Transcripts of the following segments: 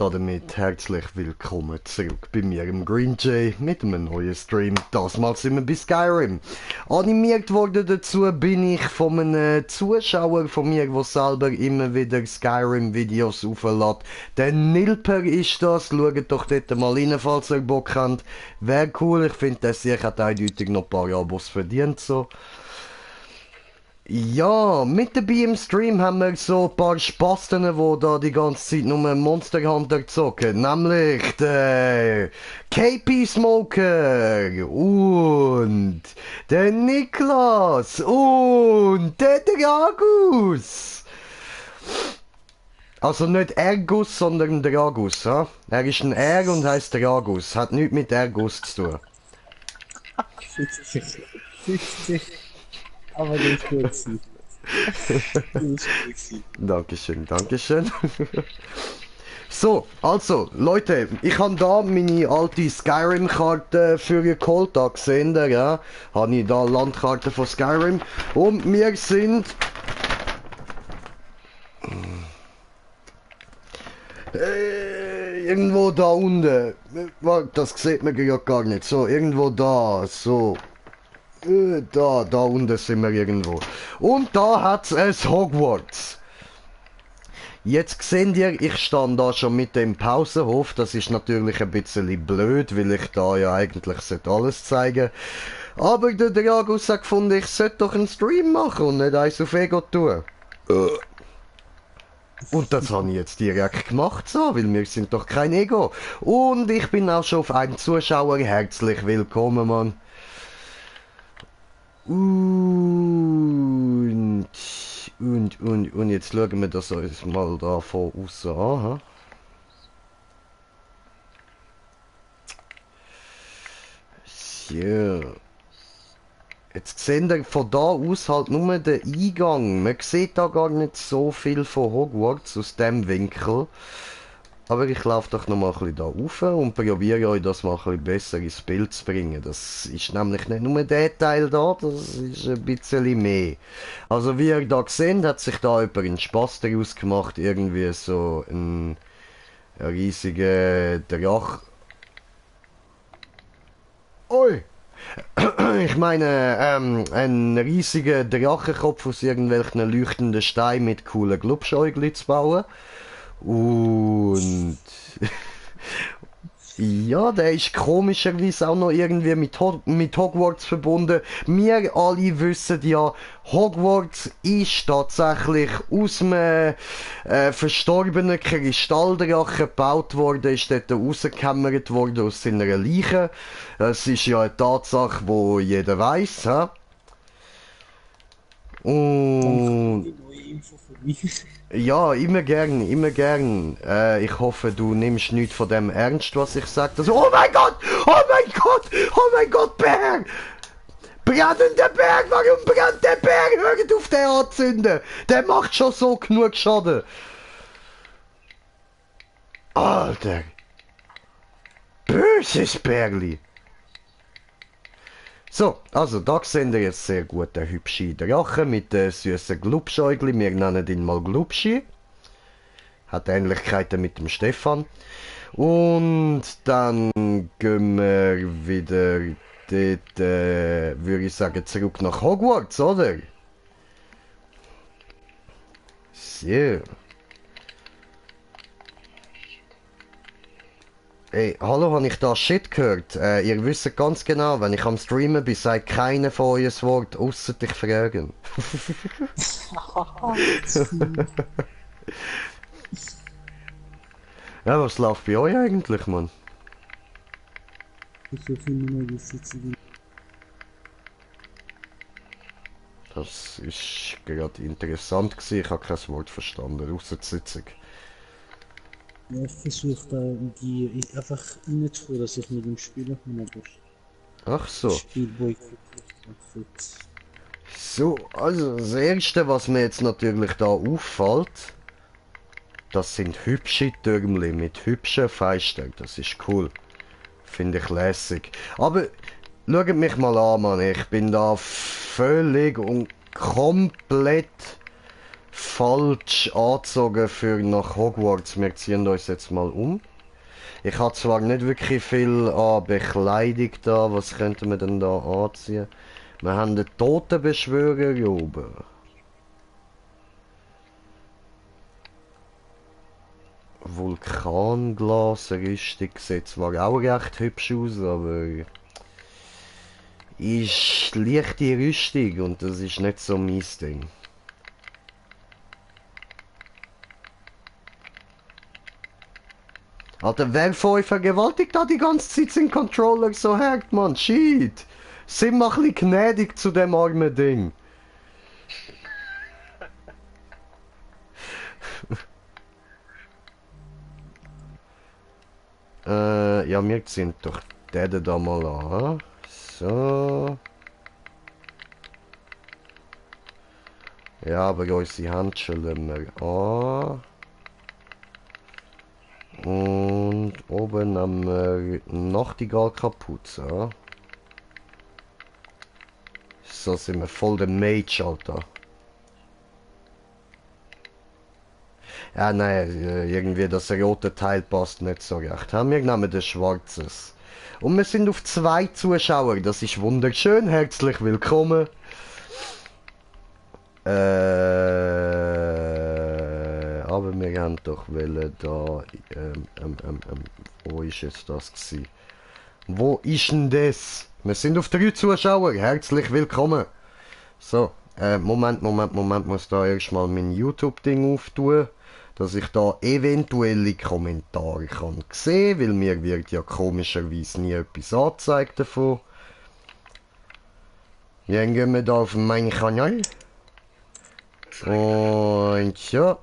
Und damit herzlich willkommen zurück bei mir im Green Jay mit einem neuen Stream. Dasmal sind wir bei Skyrim. Animiert worden dazu bin ich von einem Zuschauer von mir, der selber immer wieder Skyrim-Videos auflädt. Der Nilper ist das. Schaut doch dort mal rein, falls ihr Bock habt. Wäre cool, ich finde, der Sieg hat eindeutig noch ein paar Abos verdient. So. Ja, mit dabei im Stream haben wir so ein paar Spasten, die da die ganze Zeit nur Monster Hunter zocken. Nämlich der KP Smoker und der Niklas und der Dragus. Also nicht Ergus, sondern Dragus. Ja? Er ist ein R und heißt Dragus. Hat nichts mit Ergus zu tun. 50. Aber das ist gut gewesen. Das ist gut gewesen. Dankeschön, Dankeschön. So, also, Leute, ich habe da meine alte Skyrim-Karte für geholt, da gesehen ihr, ja. Habe ich da Landkarte von Skyrim. Und wir sind... irgendwo da unten. Das sieht man ja gar nicht. So, irgendwo da, so. Da unten sind wir irgendwo. Und da hat's es Hogwarts. Jetzt seht ihr, ich stand da schon mit dem Pausenhof. Das ist natürlich ein bisschen blöd, weil ich da ja eigentlich alles zeigen sollte. Aber der Dragus hat gefunden, ich sollte doch einen Stream machen und nicht eins auf Ego tun. Und das habe ich jetzt direkt gemacht, so, weil wir sind doch kein Ego. Und ich bin auch schon auf einen Zuschauer. Herzlich willkommen, Mann. Und jetzt schauen wir das uns mal da von außen an. So. Jetzt sehen wir von da aus halt nur den Eingang. Man sieht da gar nicht so viel von Hogwarts aus dem Winkel. Aber ich laufe doch noch mal ein bisschen da rauf und probiere euch das mal ein bisschen besser ins Bild zu bringen. Das ist nämlich nicht nur der Teil da, das ist ein bisschen mehr. Also wie ihr da seht, hat sich da jemand einen Spaß daraus gemacht, irgendwie so ein riesiger Drache. Oi! Ich meine, ein riesiger Drachenkopf aus irgendwelchen leuchtenden Steinen mit coolen Glubschäugli zu bauen. Und ja, der ist komischerweise auch noch irgendwie mit Hogwarts verbunden. Wir alle wissen ja, Hogwarts ist tatsächlich aus einem verstorbenen Kristalldrachen gebaut worden, ist dort rausgekämmert worden aus seiner Leiche. Das ist ja eine Tatsache, die jeder weiss. He? Und Die neue Info für mich. ja, immer gern, immer gern. Ich hoffe, du nimmst nichts von dem ernst, was ich sage. Also, oh mein Gott! Oh mein Gott! Oh mein Gott, Bär! Brennender Berg! Warum brennt der Berg? Hört auf, den anzünden! Der macht schon so genug Schaden. Alter! Böses Bärli! So, also da sehen wir jetzt sehr gut den hübschen Drachen mit den süßen Glubschäugli. Wir nennen ihn mal Glubschi. Hat Ähnlichkeiten mit dem Stefan. Und dann gehen wir wieder dort, würde ich sagen, zurück nach Hogwarts, oder? So. Ey, hallo, habe ich da Shit gehört? Ihr wisst ganz genau, wenn ich am Streamen bin, sagt keiner von euch ein Wort, ausser dich fragen. Ja, was läuft bei euch eigentlich, Mann? Ich hoffe immer noch, dass jetzt Das ist gerade interessant gewesen, ich habe kein Wort verstanden, ausser die Sitzung. ja, ich versuche da die einfach reinzukommen, dass ich mit ihm spielen kann, aber Ach so. das Spiel boykottiert. So, also das Erste, was mir jetzt natürlich da auffällt, das sind hübsche Türmli mit hübschen Fenstern. Das ist cool. Finde ich lässig. Aber schaut mich mal an, Mann. Ich bin da völlig und komplett falsch angezogen für nach Hogwarts. Wir ziehen uns jetzt mal um. Ich habe zwar nicht wirklich viel an Bekleidung da. Was könnten wir denn da anziehen? Wir haben den Totenbeschwörer hier oben. Vulkanglasrüstung sieht zwar auch recht hübsch aus, aber ist leichte Rüstung und das ist nicht so mein Ding. Alter, wer von euch vergewaltigt da die ganze Zeit seinen Controller so hart, Mann? Shit! Sind wir ein bisschen gnädig zu dem armen Ding. Ja, wir ziehen doch den da mal an. So. Ja, aber unsere Handschuhe lassen wir an. Und oben haben wir Nachtigall-Kapuze. So sind wir voll der Mage, Alter. Ja, nein, irgendwie das rote Teil passt nicht so recht. Wir nehmen das schwarzes. Und wir sind auf 2 Zuschauer, das ist wunderschön. Herzlich willkommen. Aber wir haben doch wollen da... wo ist jetzt das gewesen? Wo ist denn das? Wir sind auf 3 Zuschauer. Herzlich willkommen. So, Moment, muss da erstmal mein YouTube-Ding auftun, dass ich da eventuelle Kommentare kann sehen, weil mir wird ja komischerweise nie etwas angezeigt davon. Dann gehen wir da auf meinen Kanal. Und ja.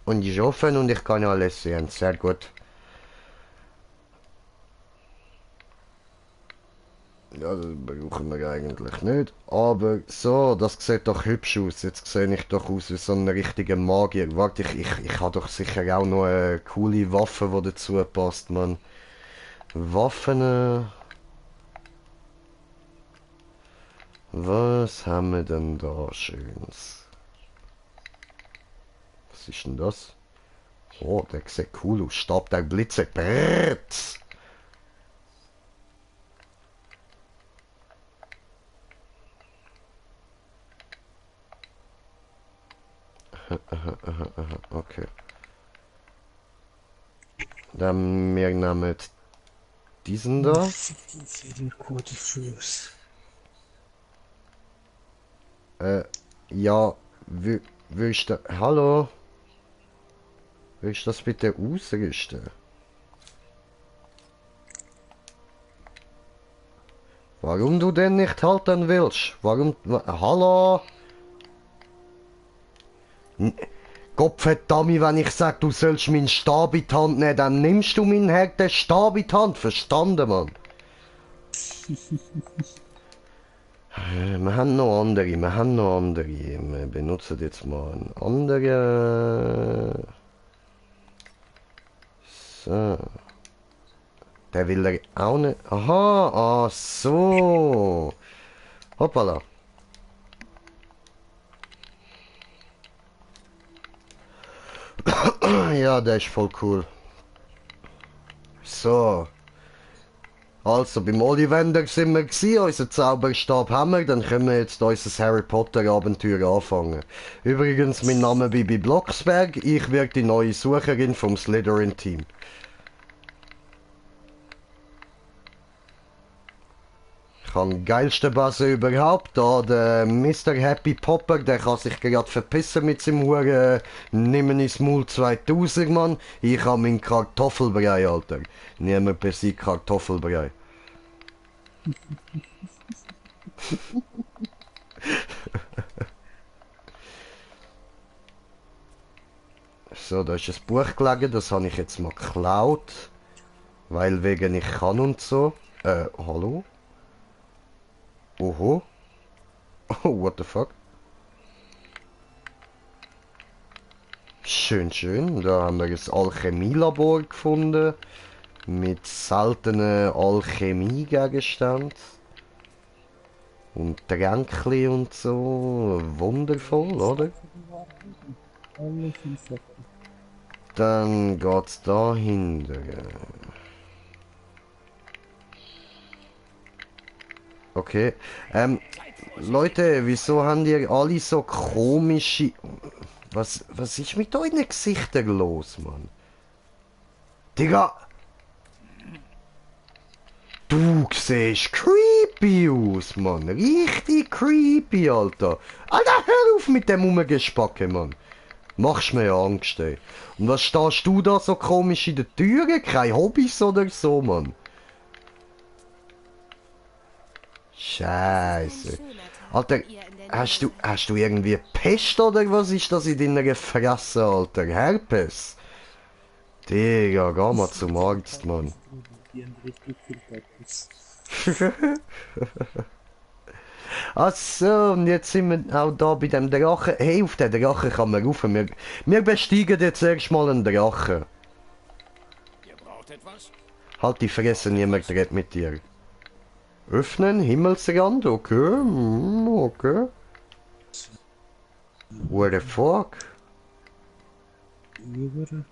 Und ist offen und ich kann alles sehen. Sehr gut. Ja, das brauchen wir eigentlich nicht. Aber so, das sieht doch hübsch aus. Jetzt sehe ich doch aus wie so ein richtiger Magier. Warte, ich habe doch sicher auch noch eine coole Waffe, die dazu passt, Mann. Waffen. Was haben wir denn da Schönes? Was ist denn das? Oh, der sieht cool aus. Stab der Blitze. Brrrt. Okay. Dann wir nehmen diesen da. Ja, willst du... Hallo? Willst du das bitte ausrüsten? Warum du denn nicht halten willst? Warum... Hallo? Gottverdammt, wenn ich sag, du sollst meinen Stab in die Hand nehmen, dann nimmst du meinen harten Stab in die Hand. Verstanden, Mann? Wir haben noch andere, Wir benutzen jetzt mal einen anderen. So. Der will er auch nicht... Aha, ach so. Hoppala. Ja, der ist voll cool. So. Also, beim Ollivander sind wir gewesen, unseren Zauberstab haben wir, dann können wir jetzt unser Harry Potter Abenteuer anfangen. Übrigens, mein Name ist Bibi Blocksberg, ich werde die neue Sucherin vom Slytherin Team. Ich habe den geilsten Buzzer überhaupt, da der Mr. Happy Popper, der kann sich gerade verpissen mit seinem Huren Nimmen ins Maul 2000, Mann. Ich habe meinen Kartoffelbrei, Alter. Niemand besiegt Kartoffelbrei. So, da ist ein Buch gelegen, das habe ich jetzt mal geklaut. Weil wegen ich kann und so. Hallo? Oho. Oh, what the fuck? Schön, schön. Da haben wir ein Alchemielabor gefunden. Mit seltenen Alchemiegegenständen. Und Tränkli und so. Wundervoll, oder? Alle 5 Fackeln. Dann geht's da hinten. Okay. Leute, wieso haben ihr alle so komische... Was ist mit euren Gesichtern los, Mann? Digga! Du siehst creepy aus, Mann. Richtig creepy, Alter. Alter, hör auf mit dem Rumgespacke, Mann. Machst mir Angst, ey. Und was stehst du da so komisch in der Türe? Kein Hobbys oder so, Mann? Scheiße. Alter, hast du irgendwie Pest oder was ist das in deiner Fresse, Alter? Herpes? Digga, geh mal zum Arzt, Mann. Die haben richtig viel Herpes. Ach so, und jetzt sind wir auch da bei dem Drachen. Hey, auf den Drachen kann man rauf. Wir besteigen jetzt erstmal einen Drachen. Ihr braucht etwas? Halt die Fresse, niemand redet mit dir. Öffnen, Himmelsrand, okay, okay. What the fuck? Über.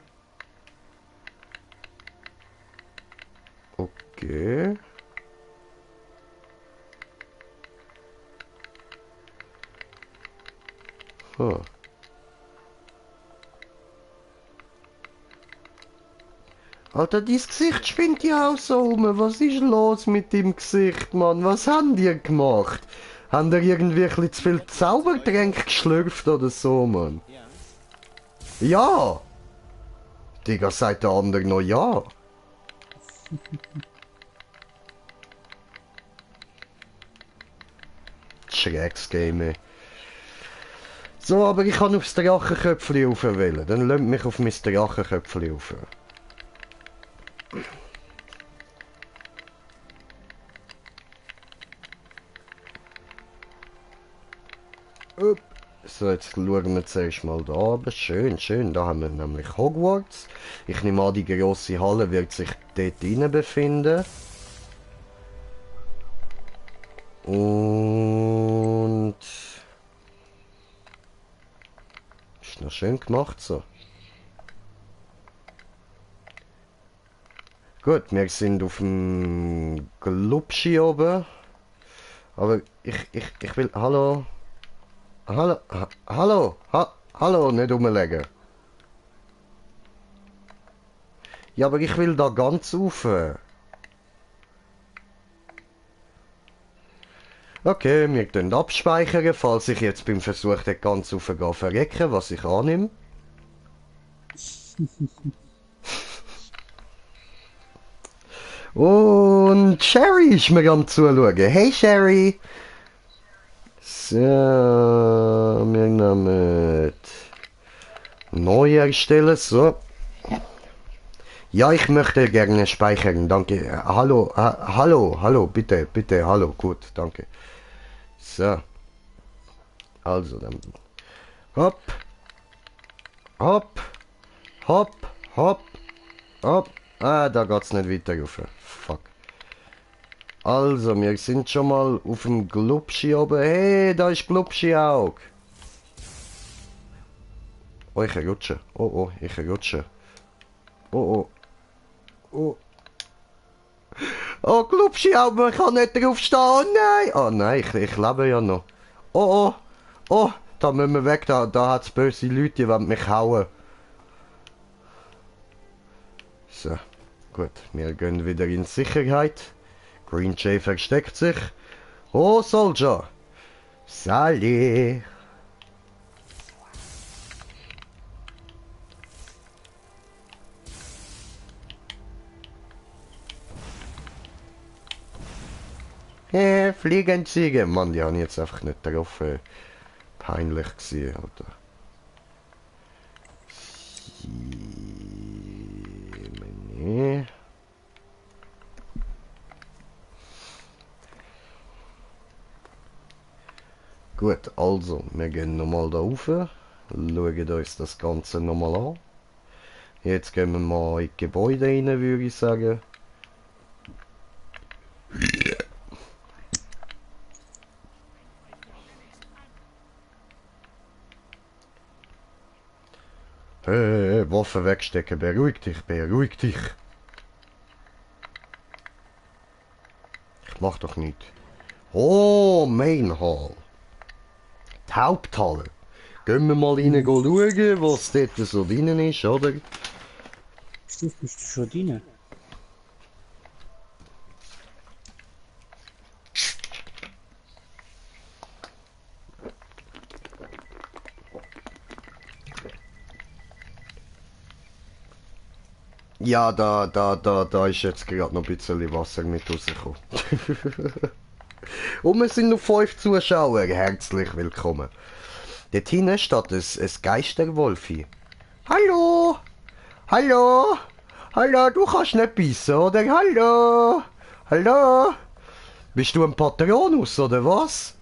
Okay. Huh. Alter, dein Gesicht spinnt ja auch so rum. Was ist los mit dem Gesicht, Mann? Was haben die gemacht? Haben die irgendwie ein bisschen zu viel Zaubertränke geschlürft oder so, Mann? Ja. Ja! Digga, sagt der andere noch ja. Schräges Game, ey. So, aber ich kann aufs Drachenköpfchen raufwählen. Dann lasst mich auf mein Drachenköpfchen rauf. So, jetzt schauen wir zuerst mal da oben. Schön, schön. Da haben wir nämlich Hogwarts. Ich nehme an, die grosse Halle wird sich dort drinnen befinden. Und... Ist noch schön gemacht so. Gut, wir sind auf dem Glubschi oben. Aber ich will... Hallo? Hallo? Hallo? Hallo, nicht umlegen. Ja, aber ich will da ganz rauf. Okay, wir können abspeichern, falls ich jetzt beim Versuch den ganz rauf gehe verrecken, was ich annehme. Und Sherry ist mir am Zuschauen. Hey Sherry! So, wir nehmen neu erstellen, so. Ja, ich möchte gerne speichern, danke. Hallo, hallo, bitte, bitte, hallo, gut, danke. So. Also dann. Hopp. Hopp. Hopp. Hopp. Hopp. Ah, da geht's nicht weiter rauf. Fuck. Also, wir sind schon mal auf dem Glubschi oben. Hey, da ist Glubschi auch. Oh, ich rutsche. Oh, oh, ich rutsche. Oh, oh. Oh. Oh, Glubschi auch, man kann nicht draufstehen. Oh nein. Oh nein, ich lebe ja noch. Oh, oh. Oh, da müssen wir weg. Da hat's böse Leute, die wollen mich hauen. So, gut. Wir gehen wieder in Sicherheit. Green Jay versteckt sich. Oh, Soldier. Sally. Fliegenziege. Mann, die haben jetzt einfach nicht drauf. Peinlich gewesen, Alter. Nee. Gut, also, wir gehen nochmal da rauf. Schauen uns das Ganze nochmal an. Jetzt gehen wir mal in die Gebäude rein, würde ich sagen. Waffe wegstecken, beruhig dich, beruhig dich. Ich mach doch nicht. Oh, Main Hall. Die Haupthalle. Gehen wir mal rein schauen, was dort so drin ist, oder? Stief, bist du schon drin? Ja, da ist jetzt gerade noch ein bisschen Wasser mit rausgekommen. Und wir sind noch 5 Zuschauer. Herzlich willkommen. Dort hinten steht ein Geisterwolfi. Hallo! Hallo! Hallo, du kannst nicht beißen, oder? Hallo! Hallo! Bist du ein Patronus, oder was?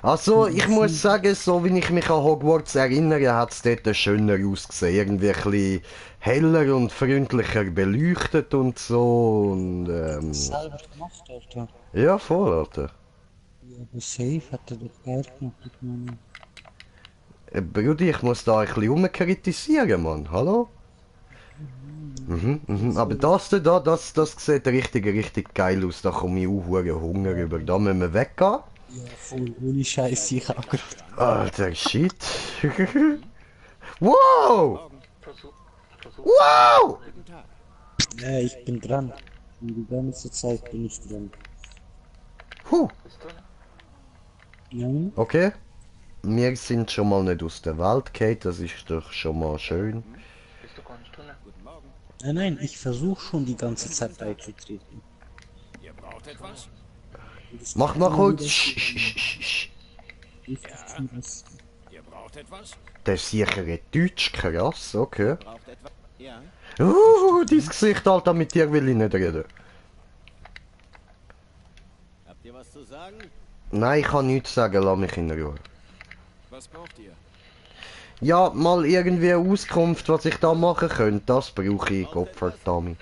Also, ich muss sagen, so wie ich mich an Hogwarts erinnere, hat es dort schöner ausgesehen. Irgendwie ein bisschen heller und freundlicher beleuchtet und so. Und, Selber gemacht, Alter. ja, voll, Alter. Ja, aber safe hat er doch geil gemacht, ich meine. Brudi, ich muss da ein bisschen rumkritisieren, Mann. Hallo? Aber das da, das sieht richtig geil aus. Da komme ich auch Hunger über. Da müssen wir weggehen. Ja, voll ohne Scheiß, ich auch gerade. Alter, shit. Wow! Wow! Guten Tag. Ja, ich bin dran. Und die ganze Zeit bin ich dran. Huh. Ja, Okay. Wir sind schon mal nicht aus der Welt gefallen, das ist doch schon mal schön. Guten Morgen. nein, ich versuche schon die ganze Zeit beizutreten. Ihr braucht etwas? Mach mal kurz. Ihr braucht etwas? Der sichere Deutsch, krass, okay. Braucht etwas? Ja. Dein Gesicht, Alter, mit dir will ich nicht reden. Habt ihr was zu sagen? Nein, ich kann nichts sagen, lass mich in Ruhe. Was braucht ihr? Ja, mal irgendwie eine Auskunft, was ich da machen könnte, das brauche ich, Gottverdammt.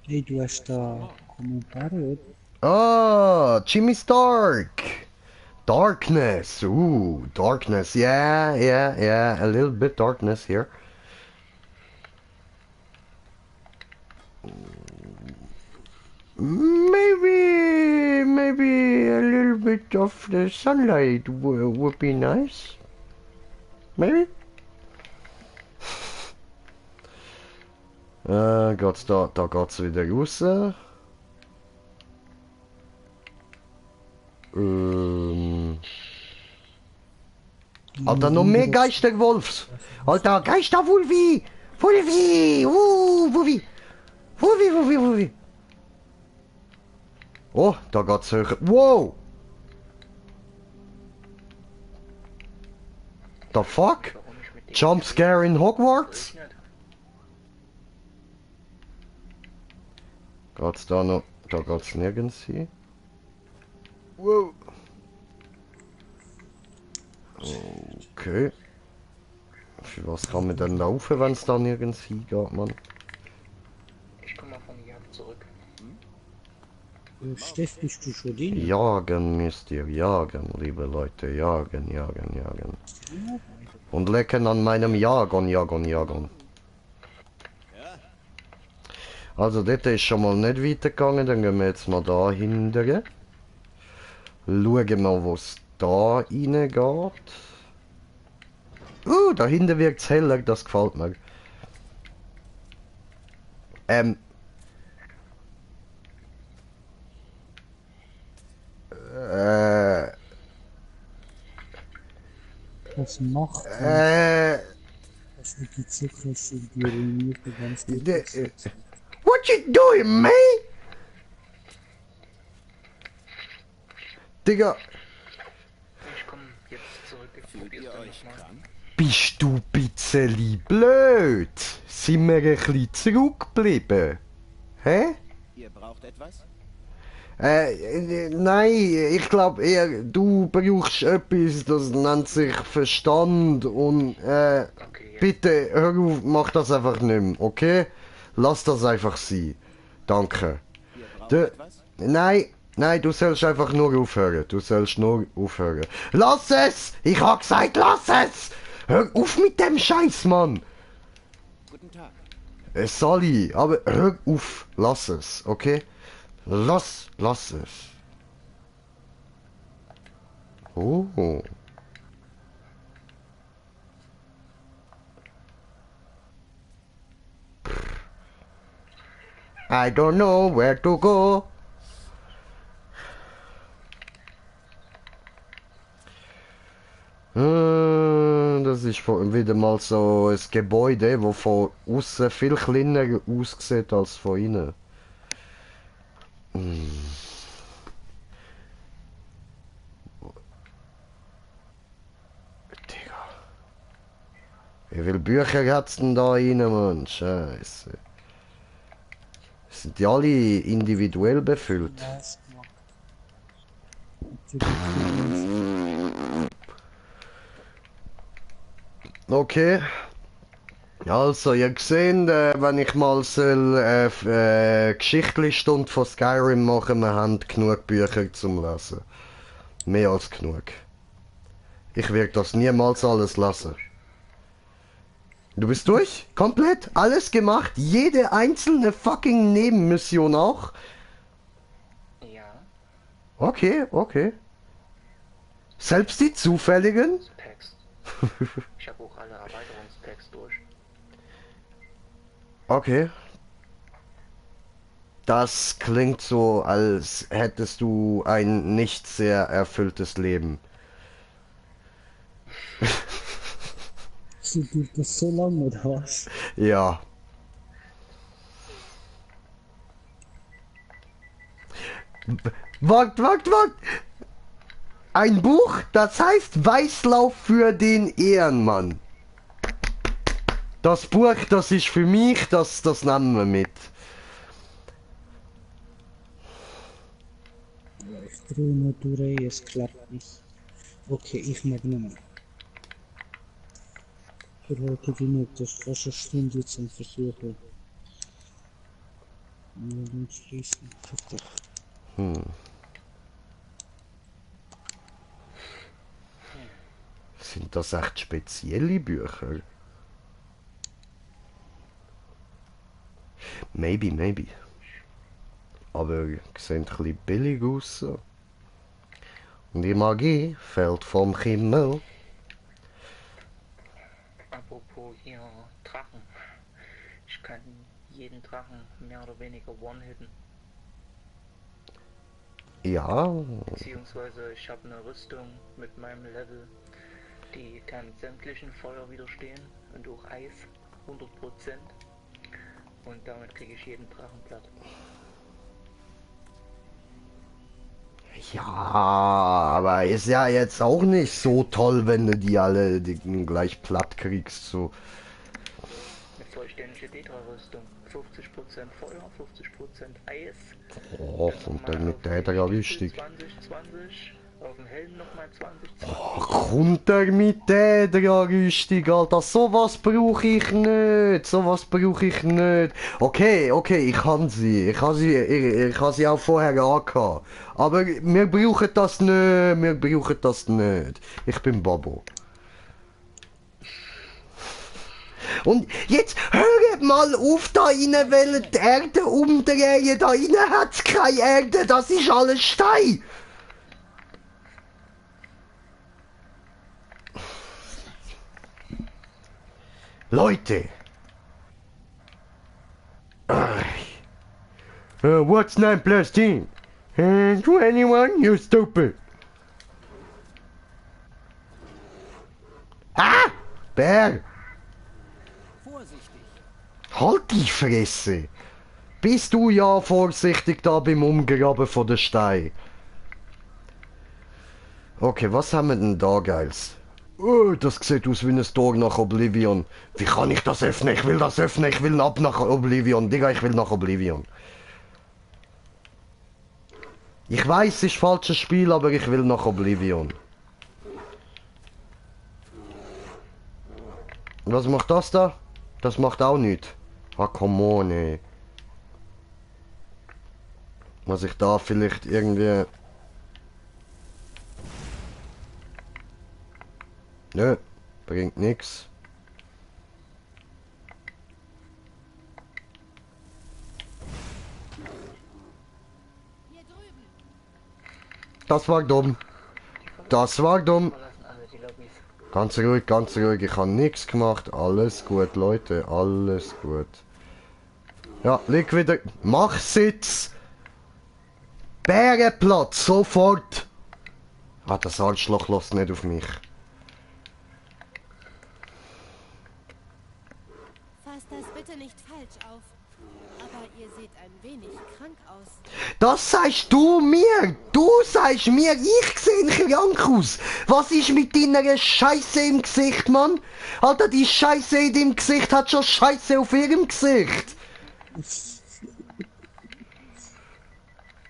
Hey, du hast da Kommentare, oder? Ah, Jimmy Stark. Darkness, darkness, yeah, a little bit darkness here. Maybe a little bit of the sunlight would be nice. Maybe? Geht's da geht's wieder raus. Alter, noch mehr Geisterwolfs! Alter, Geisterwulfi! Wulfi! Wulfi! Wulfi! Oh, da geht's höher. Wow! The fuck? Jump scare in Hogwarts? Geht's da noch? Da geht's nirgends hin. Wow! Okay. Für was kann man denn laufen, wenn es da nirgends hingeht, Mann? Ich komme mal von der Jagd zurück. Steff, bist du schon drin? Jagen müsst ihr, jagen, liebe Leute, jagen. Und lecken an meinem jagen. Also, dort ist schon mal nicht weitergegangen, dann gehen wir jetzt mal da hinterher. Schauen mal, wo es da reingeht. Da hinten wirkt es heller, das gefällt mir. Was macht man? Das mit die Zuckerreste, die ruiniert die ganze What you doing, man? Digga, Ich komme jetzt zurück. Ich Fühlt probiere ihr es dann euch nochmal. krank? bist du bisschen blöd? Sind wir ein bisschen zurückgeblieben? Hä? Ihr braucht etwas? Nein, ich glaube eher, du brauchst etwas, das nennt sich Verstand und Okay, ja. bitte hör auf, mach das einfach nicht mehr, okay? Lass das einfach sein. Danke. Ihr braucht De, etwas? nein, Nein, du sollst einfach nur aufhören. Du sollst nur aufhören. Lass es! Ich hab gesagt, lass es! Hör auf mit dem Scheiß, Mann! Guten Tag. Es soll ich, aber hör auf. Lass es, okay? Lass es. Oh. I don't know where to go. Das ist wieder mal so ein Gebäude, das von außen viel kleiner aussieht als von innen. Digga. Wie viele Bücher hat's denn da rein, Mann? Scheiße. Sind die alle individuell befüllt? Nice gemacht. Natürlich. Okay. Also, ihr gesehen, wenn ich mal soll Geschichtsstunde von Skyrim machen, wir haben genug Bücher zum Lesen. Mehr als genug. Ich werde das niemals alles lassen. Du bist durch? Komplett? Alles gemacht? Jede einzelne fucking Nebenmission auch? Ja, Okay, okay. Selbst die zufälligen? Packs. Ich habe auch alle Erweiterungspacks durch. Okay. Das klingt so, als hättest du ein nicht sehr erfülltes Leben. So geht das so lange oder was? Ja. Wart. Ein Buch, das heißt Weißlauf für den Ehrenmann. Das Buch, das ist für mich, das nehmen wir mit. Ja, ich drehe nur durch, es klappt nicht. Okay, ich mag nicht mehr. Für heute genug, das ist fast eine Stunde zum Versuchen. Nur dann schließen. Fertig. Sind das echt spezielle Bücher? Maybe. Aber sehen ein bisschen billig aus. So. Und die Magie fällt vom Himmel. Apropos hier Drachen. Ich kann jeden Drachen mehr oder weniger one-hitten. Ja, Beziehungsweise ich habe eine Rüstung mit meinem Level, die kann sämtlichen Feuer widerstehen und auch Eis 100%. Und damit kriege ich jeden Drachen platt. ja, aber ist ja jetzt auch nicht so toll, wenn du die alle gleich platt kriegst. So. Eine vollständige Tetra-Rüstung. 50% Feuer, 50% Eis. Oh, und dann mit der richtig. 20, auf dem Helm nochmal 20. Runter mit der Rüstung, Alter. Sowas brauche ich nicht. Okay, ich kann sie. Ich habe sie auch vorher angehabt. Aber wir brauchen das nicht. Ich bin Bobo. Und jetzt hört mal auf da rein, weil die Erde umdrehen. Da rein hat's keine Erde, das ist alles Stein. Leute! What's 9 plus 10? 21, you stupid! Ah! Bär! Vorsichtig. Halt die Fresse! Bist du ja vorsichtig da beim Umgraben von der Stein? Okay, was haben wir denn da, Geiles? Oh, das sieht aus wie ein Tor nach Oblivion. Wie kann ich das öffnen? Ich will das öffnen. Ich will ab nach Oblivion. Digga, ich will nach Oblivion. Ich weiß, es ist ein falsches Spiel, aber ich will nach Oblivion. Was macht das da? Das macht auch nichts. Ah, come on, ey. Muss ich da vielleicht irgendwie... Nö, bringt nix. Hier drüben. Das war dumm. Das war dumm. Verlassen alle die Lobbys. Ganz ruhig, ich habe nichts gemacht. Alles gut, Leute, alles gut. Ja, leg wieder. Mach Sitz! Bärenplatz, sofort! Ah, das Arschloch lässt nicht auf mich. Fasst das bitte nicht falsch auf. Aber ihr seht ein wenig krank aus. Das sagst du mir! Du sagst mir, ich sehe krank aus! Was ist mit deiner Scheiße im Gesicht, Mann? Alter, die Scheiße in deinem Gesicht hat schon Scheiße auf ihrem Gesicht!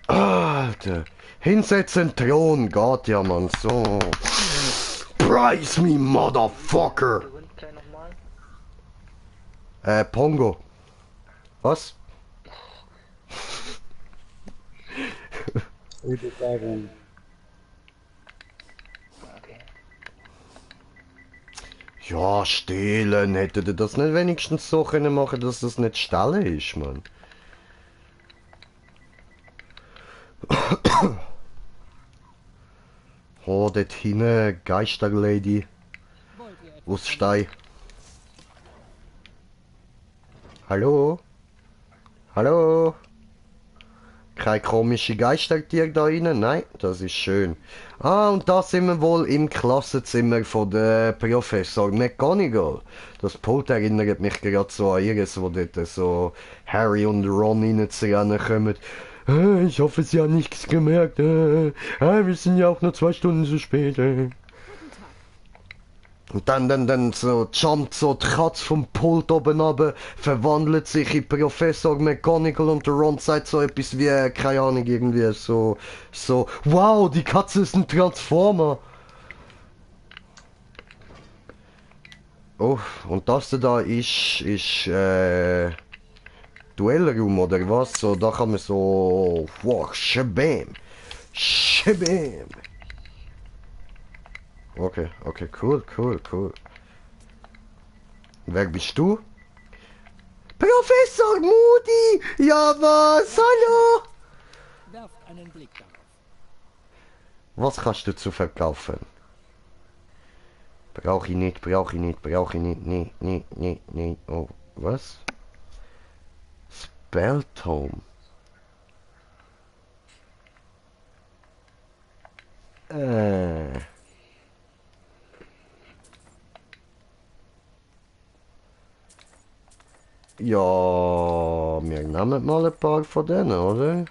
Alter, hinsetzen, Thron, geht ja, Mann, so. Price me, Motherfucker! Der Hund gleich nochmal. Pongo. Was? Gute Werbung. Okay. Ja, stehlen. Hättet ihr das nicht wenigstens so können machen, dass das nicht stellen ist, Mann? Oh, dort hinten, Geisterlady. Wollt ihr etwas Aus Stein. Hallo? Hallo? Kein komische Geistertier da rein? Nein, das ist schön. Ah, und da sind wir wohl im Klassenzimmer von der Professor McGonagall. Das Pult erinnert mich gerade so an ihres, wo dort so Harry und Ron reinzurennen kommen. Ich hoffe, Sie haben nichts gemerkt. Wir sind ja auch nur 2 Stunden zu spät. Und dann so jumpt so die Katze vom Pult oben runter, verwandelt sich in Professor McGonagall und der Ron sagt so etwas wie, keine Ahnung, irgendwie so, wow, die Katze ist ein Transformer. Oh, und das da ist, Duellraum oder was? So, da kann man so, wow, shabam, shabam. Okay, cool. Wer bist du? Professor Moody! Ja was? Hallo! Werft einen Blick darauf. Was kannst du zu verkaufen? Brauch ich nicht. Nee. Oh, was? Spelltome. Ja, wir nehmen mal ein paar von denen, oder?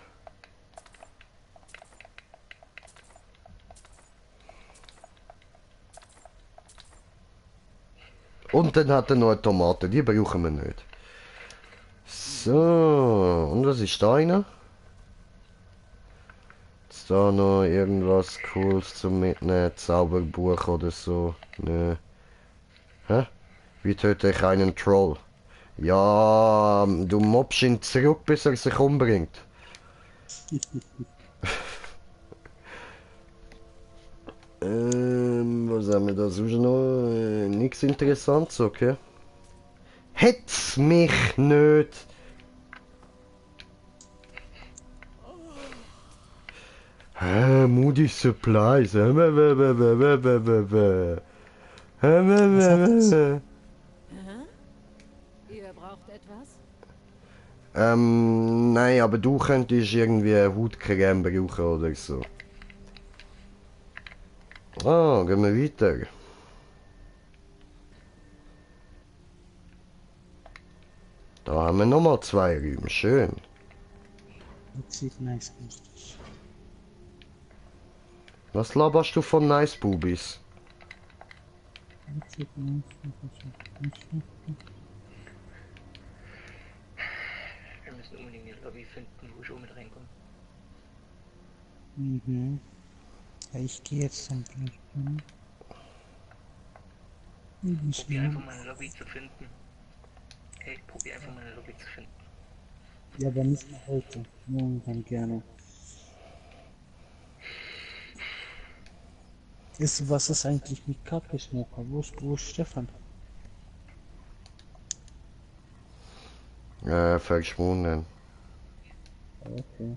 Und dann hat er noch eine Tomate, die brauchen wir nicht. So, und was ist da einer? Ist da noch irgendwas Cooles zum Mitnehmen? Zauberbuch oder so? Nö. Hä? Wie töte ich einen Troll? Ja, du mobst ihn zurück, bis er sich umbringt. Was haben wir da sonst noch? Nichts Interessantes, okay. Hetz mich nicht! Moody Supplies. Ihr braucht etwas? Nein, aber du könntest irgendwie Hautcreme brauchen oder so. Ah, gehen wir weiter. Da haben wir nochmal 2 Räume, schön. Das sieht nice aus. Was laberst du von Nice Bubis? Das sieht nice aus. Wir müssen unbedingt die Lobby finden, wo ich auch mit reinkomme. Mhm. Ja, ich gehe jetzt zum Glück. Probier einfach mal eine Lobby zu finden. Hey, probier einfach mal eine Lobby zu finden. Ja, aber nicht mehr heute. Morgen dann gerne. Was ist eigentlich mit Kaffeesmoker? Wo ist Stefan? Verschwunden. Okay.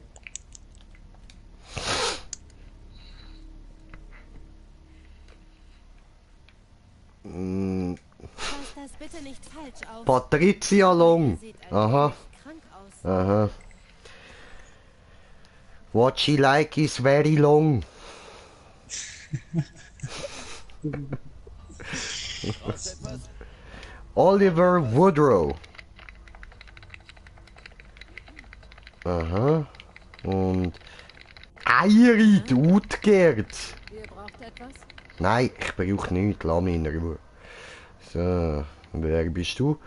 Mm, Fass das bitte nicht falsch auf. Patricia Aber Long. ihr seht ein Aha, wenig krank aus. aha. What she like is very long. Oliver Woodrow. Aha. Und Eirit Utgert. Ihr braucht etwas? Nein, ich brauche nichts. Lass mich in Ruhe. So, wer bist du?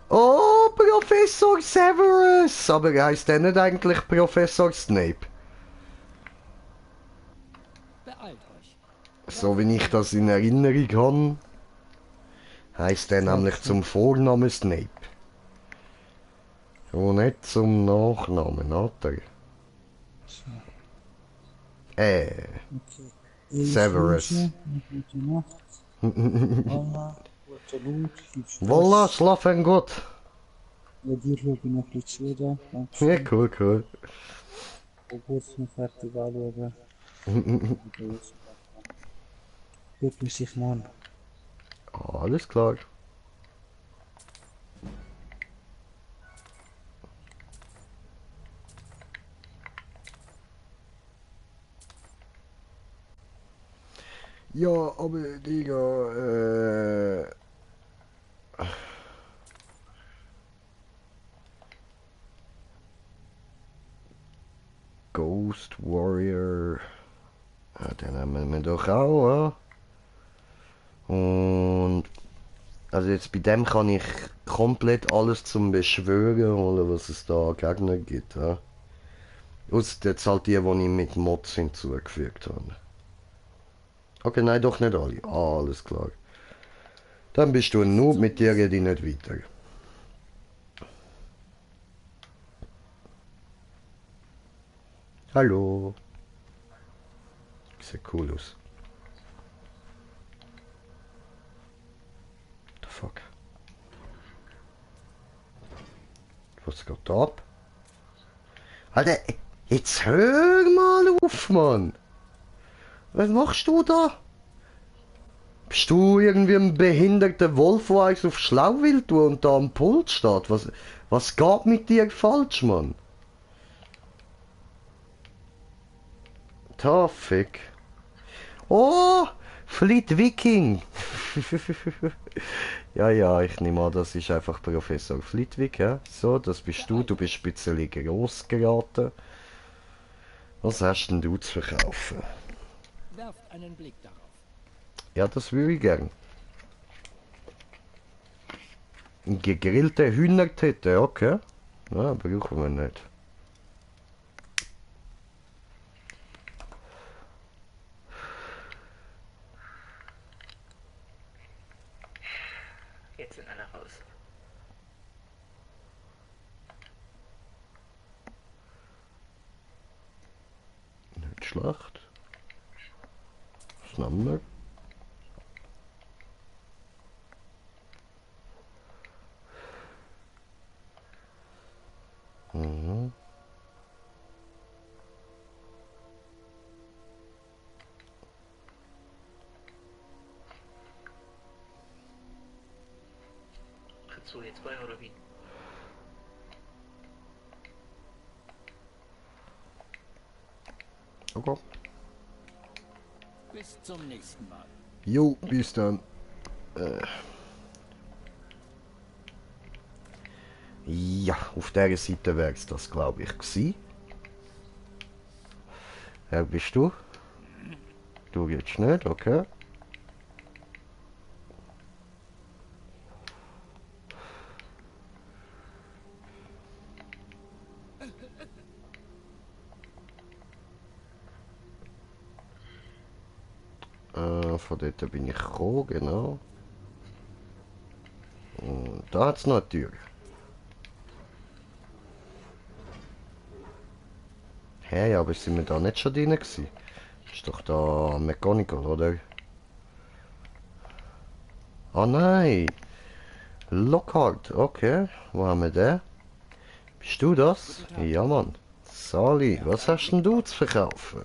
Oh, Professor Severus! Aber heisst der nicht eigentlich Professor Snape? Beeilt euch. So wie ich das in Erinnerung habe, heisst der nämlich zum Vornamen Snape. Und nicht zum Nachnamen, oder? Okay. Severus. Gute Nacht. Allah, gute Nacht. Viel Spaß. Voila, schlafen gut. Ja, dir schaue ich noch ein bisschen zu da. Ja, Dankeschön. cool, cool. Und kurz noch fertig anschauen. Hört man sich morgen. Alles klar. Ja, aber Digga, Ghost Warrior. Ja, den haben wir doch auch, ja. Und also jetzt bei dem kann ich komplett alles zum Beschwören oder was es da an Gegner gibt, ja. Ausser jetzt halt die ich mit Mods hinzugefügt habe. Okay, nein, doch nicht alle. Ah, alles klar. Dann bist du ein Noob, mit dir geht ich nicht weiter. Hallo. Sieht cool aus. The fuck? Was geht da ab? Alter, jetzt hör mal auf, Mann! Was machst du da? Bist du irgendwie ein behinderter Wolf, der eins auf schlau will tun und da am Pult steht? Was geht mit dir falsch, Mann? Da, fick. Oh, Fleet Viking. Ja, ja, ich nehme an, das ist einfach Professor Flitwick, ja? So, das bist du bist ein bisschen gross geraten. Was hast denn du zu verkaufen? Werft einen Blick darauf. Ja, das würde ich gern. Ein gegrillte Hühnertette, okay. Ja, brauchen wir nicht. Jetzt sind alle raus. Nicht schlecht. Was nehmen wir? Mhm. Trittst du jetzt bei oder wie? Okay. Bis zum nächsten Mal. Jo, bis dann. Ja, auf dieser Seite wäre es das, glaube ich, gewesen. Wer bist du? Du jetzt nicht, okay. Von dort bin ich gekommen, genau. Und da hat es noch eine Tür. Hey, aber sind wir da nicht schon drin gewesen? Ist doch da Mechanical, oder? Ah nein! Lockhart, okay. Wo haben wir den? Bist du das? Ja, Mann. Sali, was hast denn du zu verkaufen?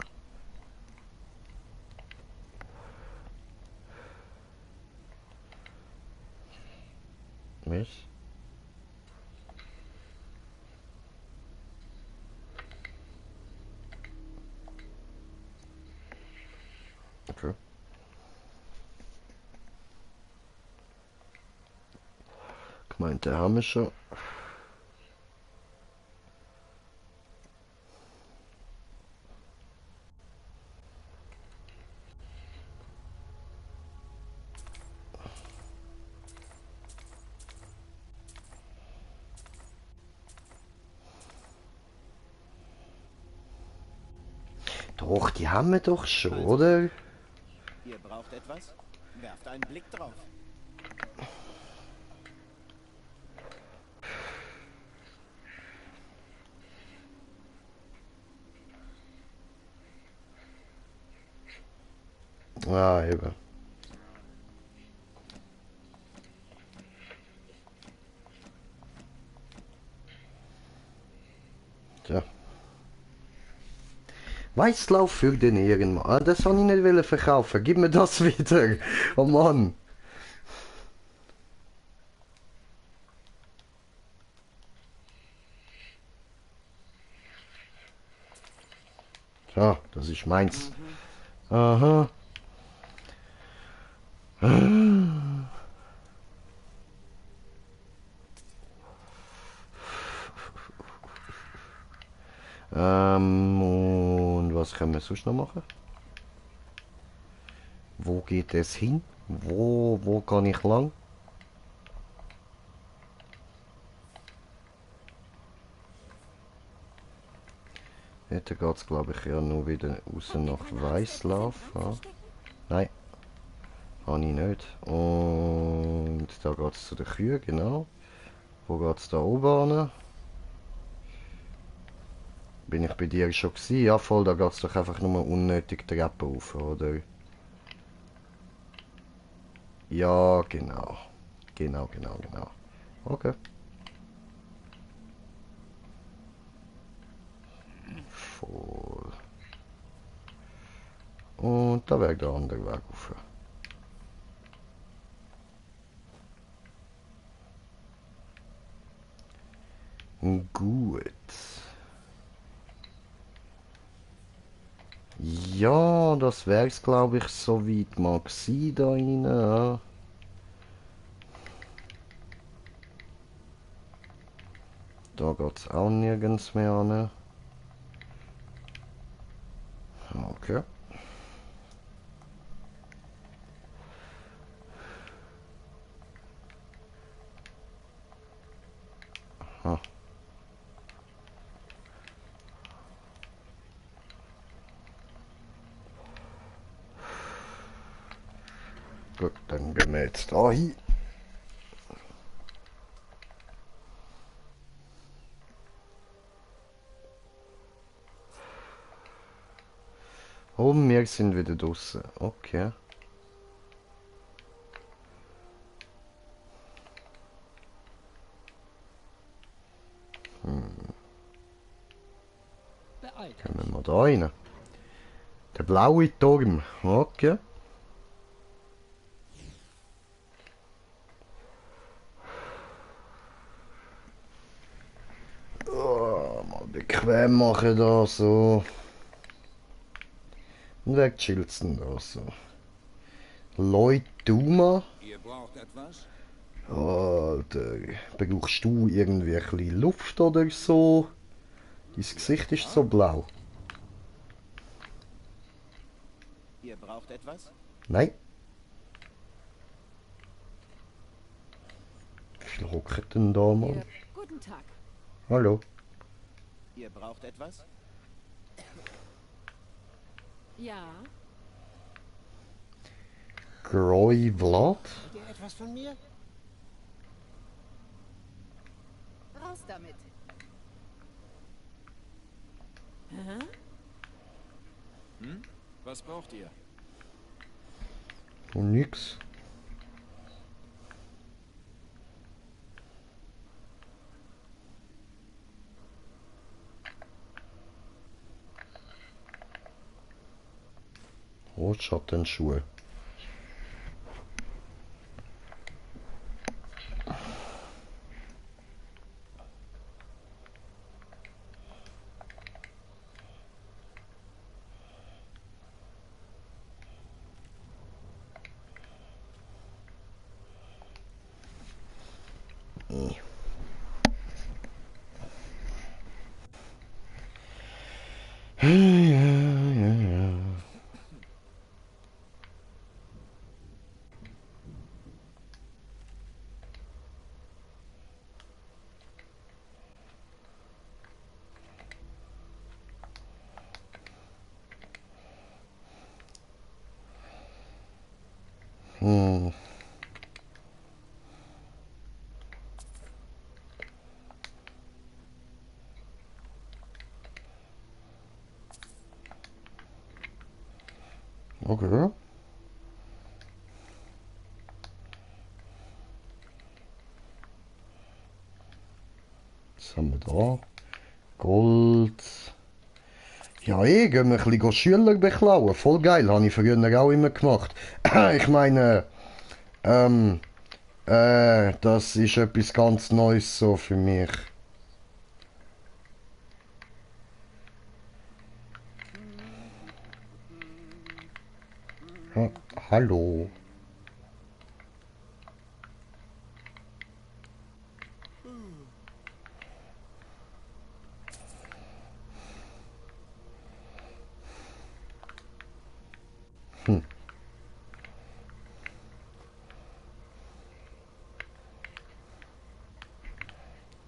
Was? Okay. Gemeint, den haben wir schon. Doch, die haben wir doch schon, oder? Ihr braucht etwas? Werft einen Blick drauf. Ah, eben. Tja. Weißlauf für den Ehrenmann. Ah, das habe ich nicht wollen verkaufen. Gib mir das wieder. Oh Mann. Ja, das ist meins. Aha. Und was können wir sonst noch machen? Wo geht es hin? Wo kann ich lang? Jetzt geht es glaube ich ja nur wieder raus nach Weißlauf. Ja. Nein, habe ich nicht. Und da geht es zu den Kühen, genau. Wo geht es da oben hin? Bin ich bei dir schon gewesen? Ja voll, da geht es doch einfach nur unnötig Treppen rauf, oder? Ja, genau. Genau. Okay. Voll. Und da wäre der andere Weg rauf. Gut. Ja, das wär's glaube ich soweit mal gewesen da rein. Ja. Da geht's auch nirgends mehr an. Okay. Aha. Gut, dann gehen wir jetzt da hin. Oh, wir sind wieder draußen. Okay. Beeilt Kommen euch. wir da rein. Der blaue Turm. Okay. Oh, mal bequem machen da so. Und wer chillt's denn da so? Lloyd Duma? Ihr braucht etwas? Alter, brauchst du irgendwie ein bisschen Luft oder so? Dein Gesicht ist so blau. Ihr braucht etwas? Nein. Wie hockt denn da mal? Guten Tag. Hallo. Ihr braucht etwas? Ja, Groy Vlad? Wollt ihr etwas von mir? raus damit. Hä? Was braucht ihr? Und nix. Oh, Schattenschuhe. Okay. Was haben wir da? Gold. Ja, gehen wir ein bisschen Schüler beklauen. Voll geil, habe ich früher auch immer gemacht. Ich meine, das ist etwas ganz Neues so für mich. Hallo.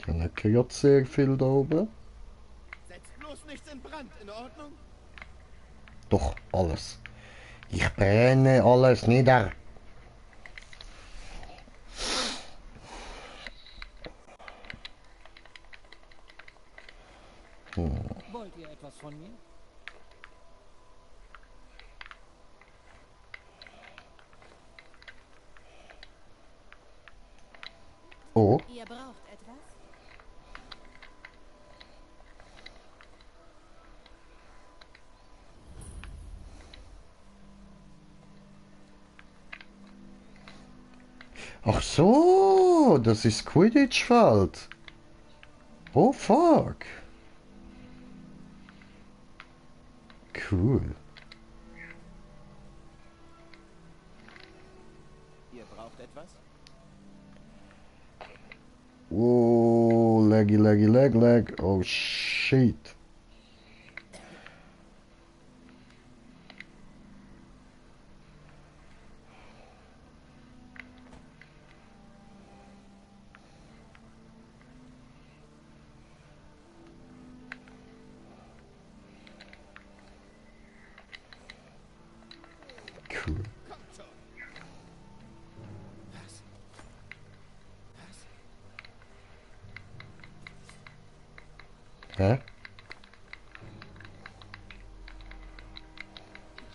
Dann hätte ich jetzt sehr viel da oben. Setzt bloß nichts in Brand, in Ordnung? Doch, alles. Ich brenne alles nieder. Wollt ihr etwas von mir? Oh, Ihr braucht etwas? ach so, das ist Quidditch-Feld. Oh, fuck. Cool. Ihr braucht etwas? Oh, laggy, laggy, lag. Oh, shit. Cool. Kommt schon. Was? Was? Hä?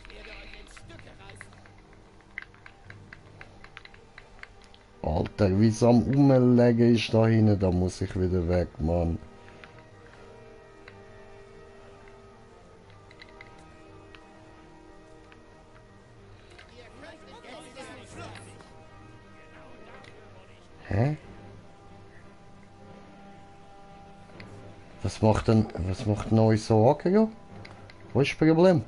Ich werde euch in Stücke reißen. Alter, wie es am Umlegen ist da hinten, da muss ich wieder weg, Mann. Hä? Was macht neu so angehen? Wo ist das Problem?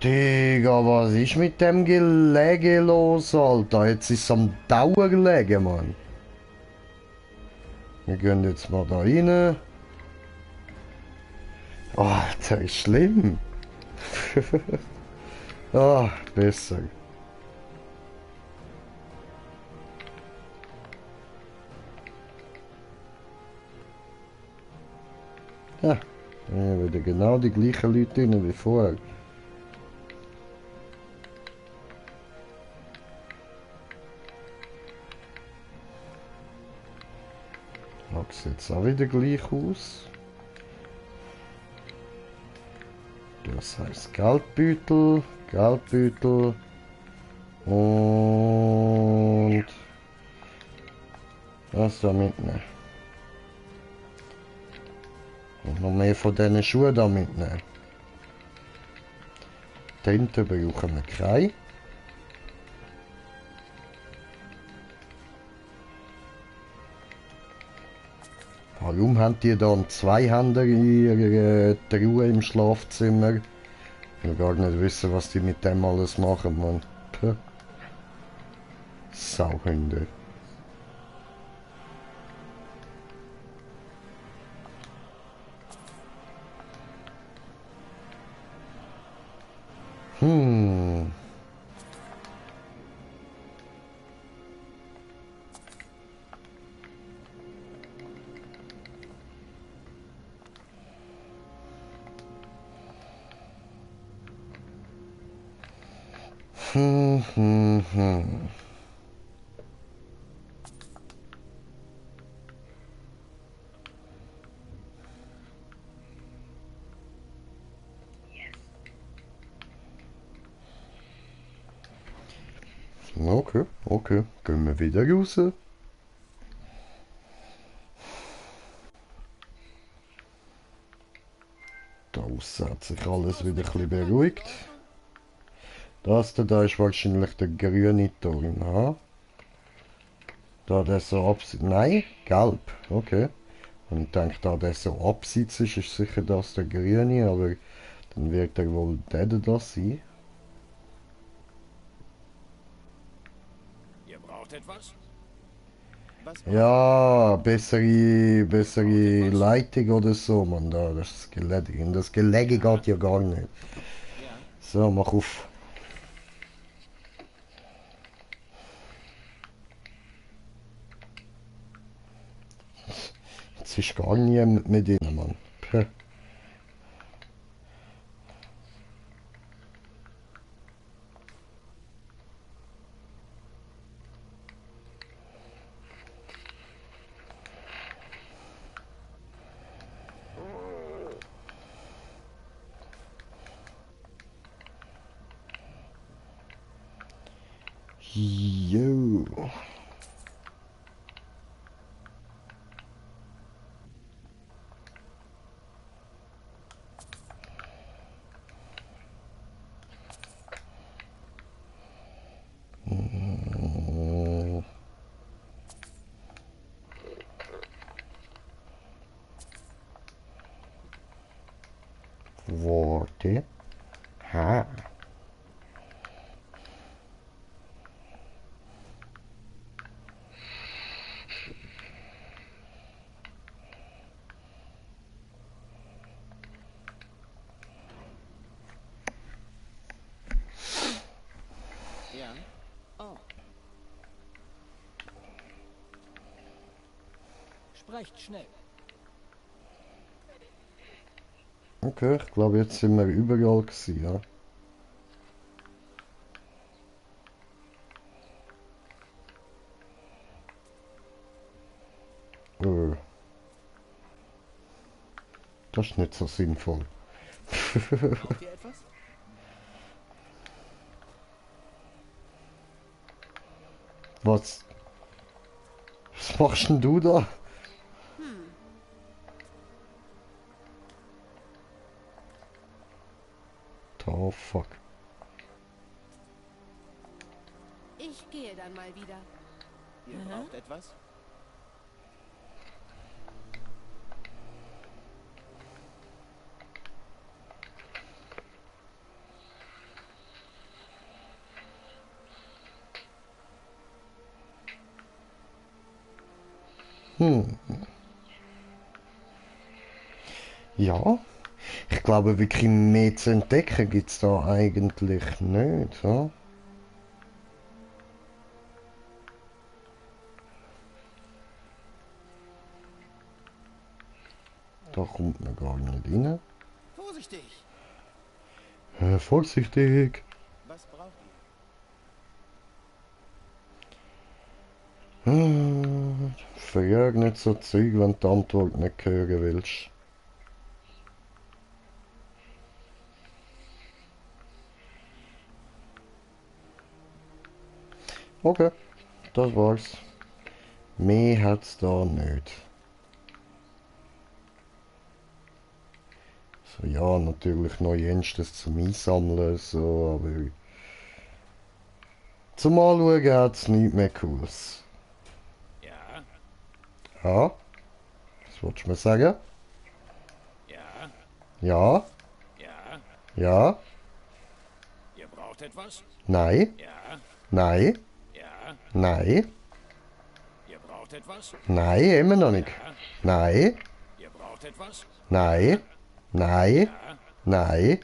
Digga, was ist mit dem Gelege los, Alter? Jetzt ist es am Dauer gelegen, Mann. Wir gehen jetzt mal da rein. Oh, Alter, ist schlimm. Ah, besser. Ja, wieder genau die gleichen Leute drin wie vorher. Da sieht es auch wieder gleich aus. Das heißt Geldbeutel, Geldbeutel und das da mitnehmen. Und noch mehr von diesen Schuhen da mitnehmen. Tinte brauchen wir keine. Warum haben die dann zwei Hände in ihrer Truhe im Schlafzimmer? Ich will gar nicht wissen, was die mit dem alles machen, man. Puh. Sauhunde. Hm. Hm, hm, hm. Okay, okay. Gehen wir wieder raus. Da aussen hat sich alles wieder ein bisschen beruhigt. Das da ist wahrscheinlich der grüne Turm, ha? Da der so abseits... Nein, gelb. Okay. Und ich denke, da der so abseits ist sicher das der grüne, aber dann wird er wohl der das sein. Ihr braucht etwas? Was Ja, bessere Leitung oder so, man, da, das Gelege. In das Gelege geht ja gar nicht. Ja. So, mach auf. Jetzt ist gar niemand mit ihnen, Mann. Puh. Jo. Worte. Ha. Ja. Oh, Sprecht schnell. Okay, ich glaube, jetzt sind wir überall gewesen, ja. Das ist nicht so sinnvoll. braucht ihr etwas? Was? Was machst denn du da? Oh fuck. Ich gehe dann mal wieder. Ihr braucht etwas? Ja, ich glaube wirklich mehr zu entdecken gibt es da eigentlich nicht. Ja? Da kommt man gar nicht rein. Vorsichtig! Vorsichtig! Was braucht ihr? verjag nicht so Zeug, wenn du die Antwort nicht hören willst. Okay, das war's. Mehr hat's da nicht. So, ja, natürlich noch jenstes zum Einsammeln, so, aber... Zum Anschauen hat's nichts mehr Cooles. Ja, Ja? Was wolltest du mir sagen? ja, Ja? ja. Ja? Ihr braucht etwas? Nein? Ja, Nein? ja. Nein? Ihr braucht etwas? Nein, immer noch nicht. Ja. Nein? Ihr braucht etwas? Nein? Nein? Ja. Nein?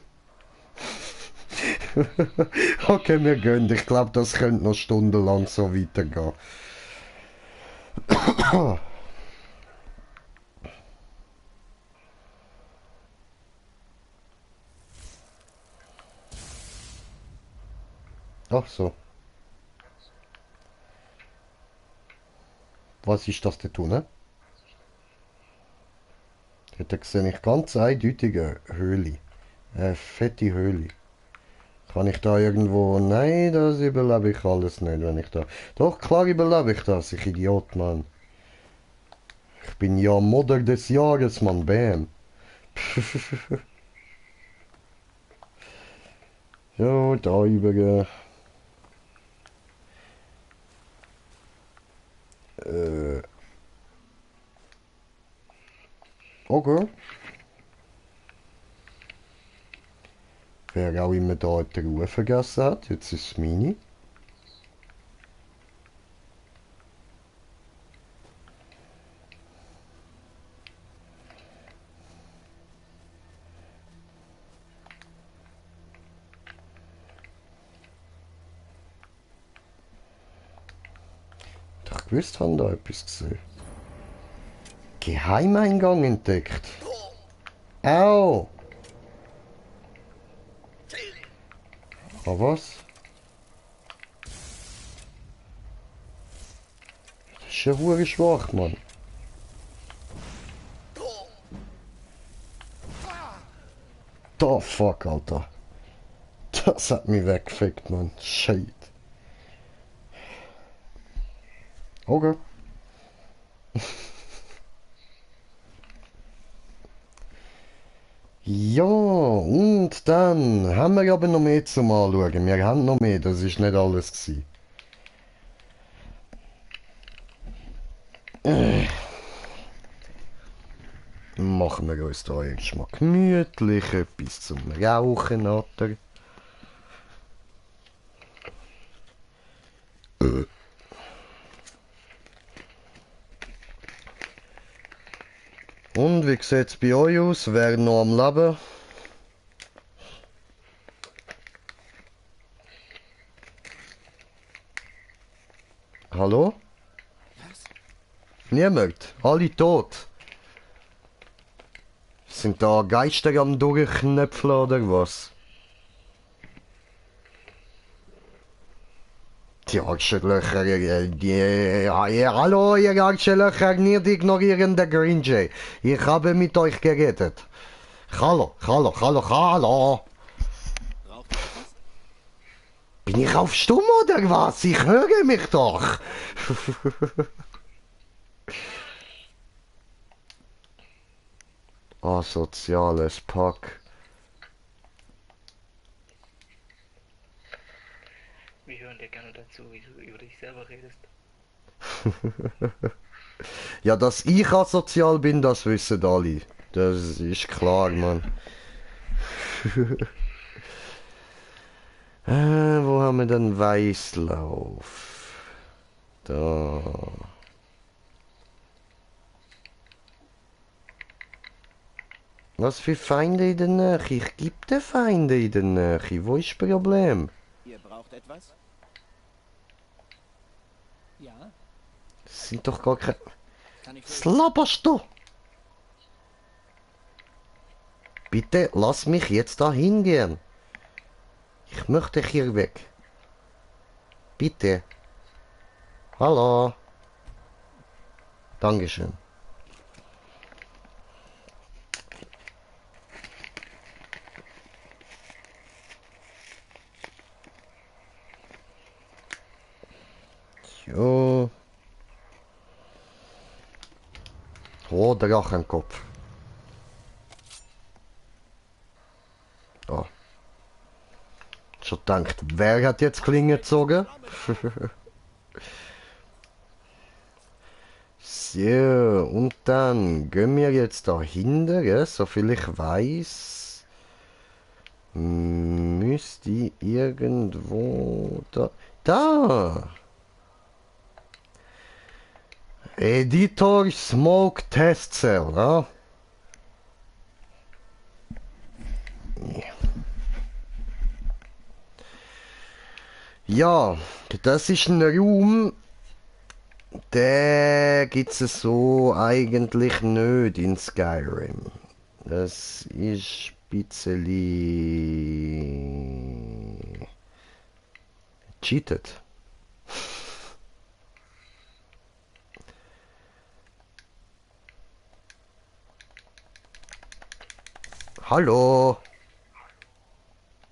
Okay, wir gehen. Ich glaube, das könnte noch stundenlang so weitergehen. Ach so. Was ist das da tun? Da sehe ich ganz eindeutige Höhle. Eine fette Höhle. Kann ich da irgendwo... Nein, das überlebe ich alles nicht, wenn ich da... Doch, klar überlebe ich das, ich Idiot, Mann. Ich bin ja Modder des Jahres, Mann, bam. So, da über... Okay. Wer auch immer da die Ruhe vergessen hat, jetzt ist es meine. Doch gewusst, haben da etwas gesehen. Geheimeingang entdeckt. Au! Ah, was? Das ist ja hure schwach, Mann. Da, fuck, Alter. Das hat mich weggefickt, Mann. Shit. Okay. Ja, und dann haben wir aber noch mehr zum Anschauen. Wir haben noch mehr, das ist nicht alles gewesen. Machen wir uns da jetzt mal gemütlich etwas zum Rauchen, oder? Und wie sieht's bei euch aus? Wer noch am Leben? Hallo? Niemand? Alle tot? Sind da Geister am Durchknöpfeln oder was? Die Arschlöcher, hallo ihr Arschlöcher, nicht ignorieren der Green Jay. Ich habe mit euch geredet. Hallo, hallo, hallo, hallo. Braucht ihr etwas? Bin ich auf Stumm oder was? Ich höre mich doch. Asoziales Pack. Wir hören dir gerne dazu, wie du über dich selber redest. Ja, dass ich asozial bin, das wissen alle. Das ist klar, Mann. Wo haben wir denn Weißlauf? Da. Was für Feinde in der Nähe? Ich gebe den Feinde in der Nähe. Wo ist das Problem? Ihr braucht etwas? Ja, Das sind doch gar keine... Kann ich Was laberst du? Bitte lass mich jetzt da hingehen. Ich möchte hier weg. Bitte. Hallo. Dankeschön. Jo. Oh, Drachenkopf. Oh. Schon gedacht, wer hat jetzt Klinge gezogen? So, und dann gehen wir jetzt dahinter, gell? Soviel ich weiß, müsste ich irgendwo da... Da! Editor Smoke Test Cell, ja? Ja, das ist ein Raum, der gibt's so eigentlich nicht in Skyrim. Das ist ein bisschen cheated. Hallo.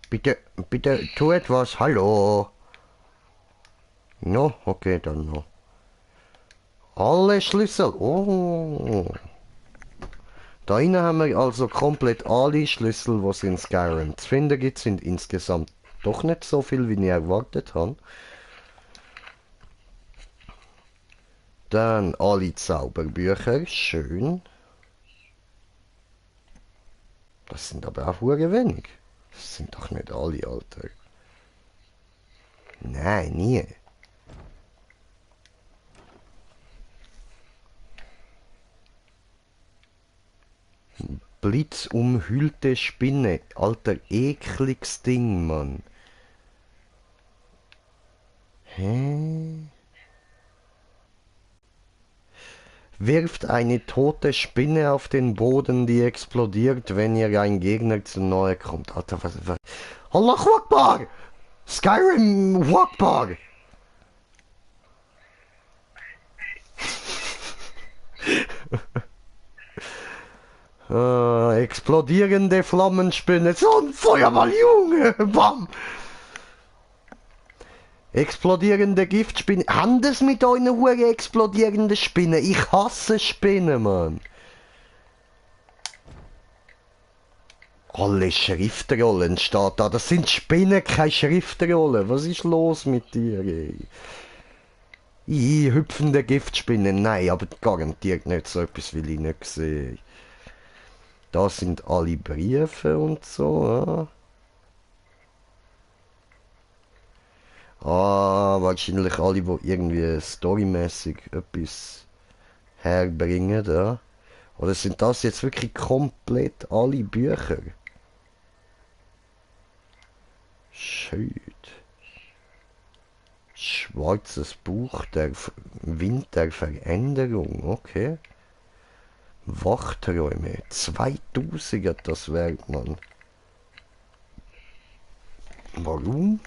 Bitte, bitte, tu etwas. Hallo. No, okay, dann no. Alle Schlüssel. Oh. Da innen haben wir also komplett alle Schlüssel, was in Skyrim zu finden gibt, sind insgesamt doch nicht so viel, wie ich erwartet habe. Dann alle Zauberbücher, schön. Das sind aber auch hure wenig. Das sind doch nicht alle, Alter. Nein, nie. Blitzumhüllte Spinne. Alter, ekliges Ding, Mann. Hä? Wirft eine tote Spinne auf den Boden, die explodiert, wenn ihr ein Gegner zu nahe kommt. Alter, was? Allahu Akbar! Skyrim Akbar! Explodierende Flammenspinne. So ein Feuerball, Junge! Bam! Explodierende Giftspinne. Handes mit euren hure explodierende Spinne. Ich hasse Spinnen, Mann. Alle Schriftrollen steht da. Das sind Spinnen, keine Schriftrollen. Was ist los mit dir, ey? Hüpfende Giftspinnen. Nein, aber garantiert nicht. So etwas will ich nicht sehen. Da sind alle Briefe und so. Ja. Wahrscheinlich alle, die irgendwie storymäßig etwas herbringen, ja. Oder sind das jetzt wirklich komplett alle Bücher? Schön. Schwarzes Buch, der Wind der Veränderung, okay. Wachträume, 2000er das Werk, Mann. Warum?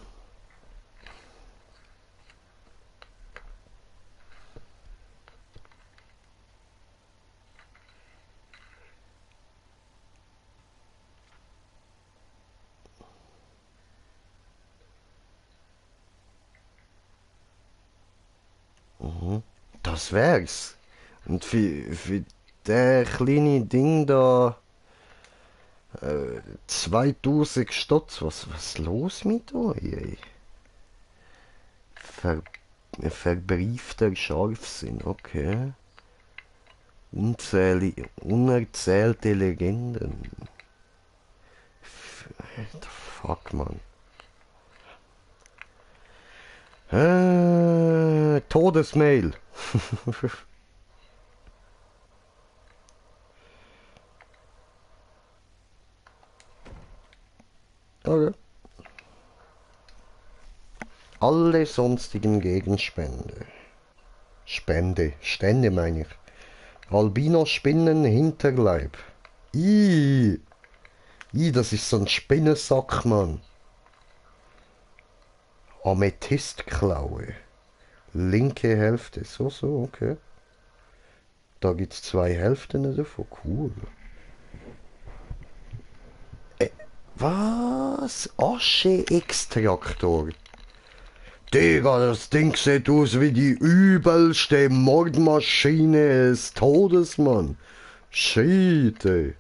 Das wär's. Und für der kleine Ding da 2000 Stutz, was los mit euch? Ey? Verbriefter Scharfsinn, okay. Unerzählte Legenden. The fuck, man. Todesmail. Okay. Alle sonstigen Gegenstände. Stände meine ich. Albino-Spinnen Hinterleib. Das ist so ein Spinnensack, Mann. Amethystklaue. Linke Hälfte. So, okay. Da gibt's zwei Hälften davon. Cool. Was? Asche-Extraktor. Digga, das Ding sieht aus wie die übelste Mordmaschine des Todes, Mann. Shit, ey.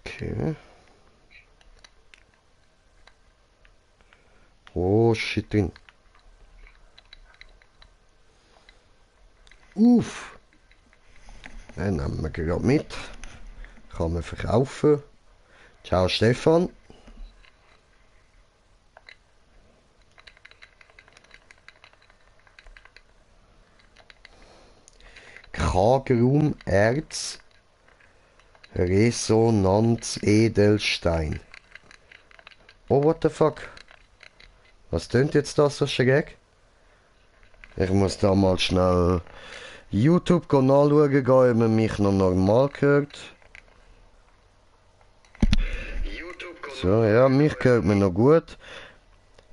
Okay. Oh, shit drin. Uff. Den nehmen wir gerade mit. Kann man verkaufen. Ciao, Stefan. Kragerumerz. Resonanz-Edelstein. Oh, what the fuck? Was tönt jetzt das so schräg? Ich muss da mal schnell YouTube nachschauen, gehen, ob man mich noch normal hört. So, ja, mich hört man noch gut.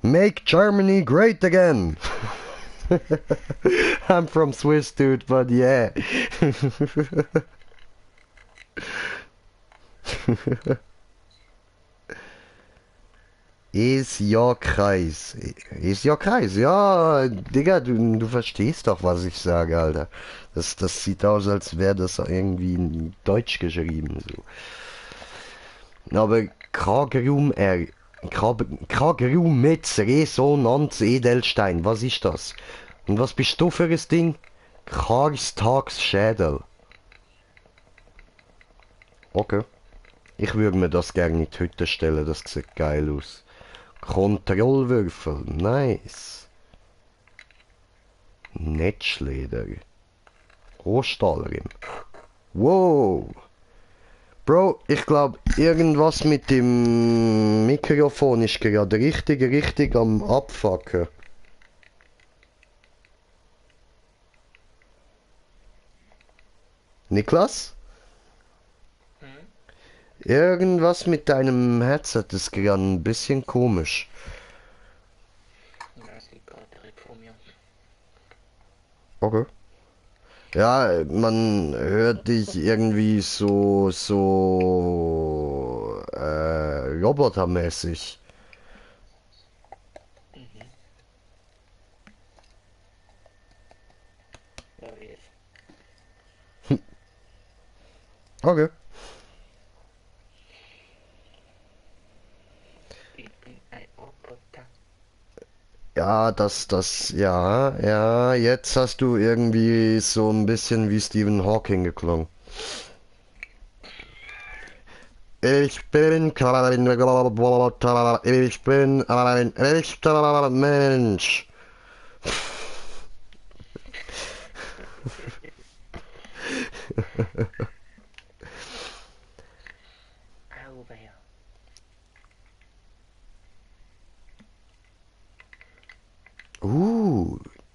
Make Germany great again! I'm from Swiss, dude, but yeah. Ist ja Kreis. Ist ja Kreis. Ja, Digga, du verstehst doch, was ich sage, Alter. Das sieht aus, als wäre das irgendwie in Deutsch geschrieben. So. Aber Kragerum mit Resonanz Edelstein, was ist das? Und was bist du für ein Ding? Karstagsschädel. Okay. Ich würde mir das gerne in die Hütte stellen, das sieht geil aus. Kontrollwürfel, nice. Netzleder. Rohstahlrim. Wow. Bro, ich glaube, irgendwas mit dem Mikrofon ist gerade richtig am Abfucken. Niklas? Irgendwas mit deinem Headset ist gerade ein bisschen komisch. Ja, es liegt gerade direkt vor mir. Okay. Ja, man hört dich irgendwie so robotermäßig. Ja, wie jetzt. Okay. Ich bin ein Roboter. Ja, ja, jetzt hast du irgendwie so ein bisschen wie Stephen Hawking geklungen. Ich bin kein Roboter, ich bin ein echter Mensch. Auweia.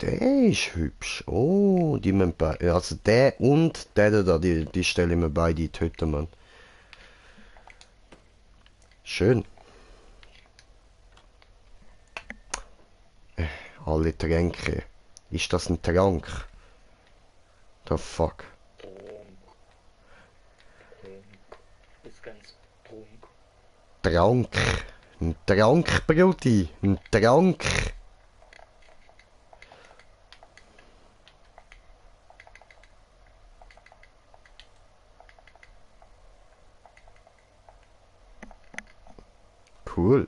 Der ist hübsch. Oh, die müssen also der und der da, die stelle ich mir beide in die Hütte, Mann. Schön. Alle Tränke. Ist das ein Trank? The fuck? Ist ganz trunk. Trank. Ein Trank, Brudi. Ein Trank. Cool.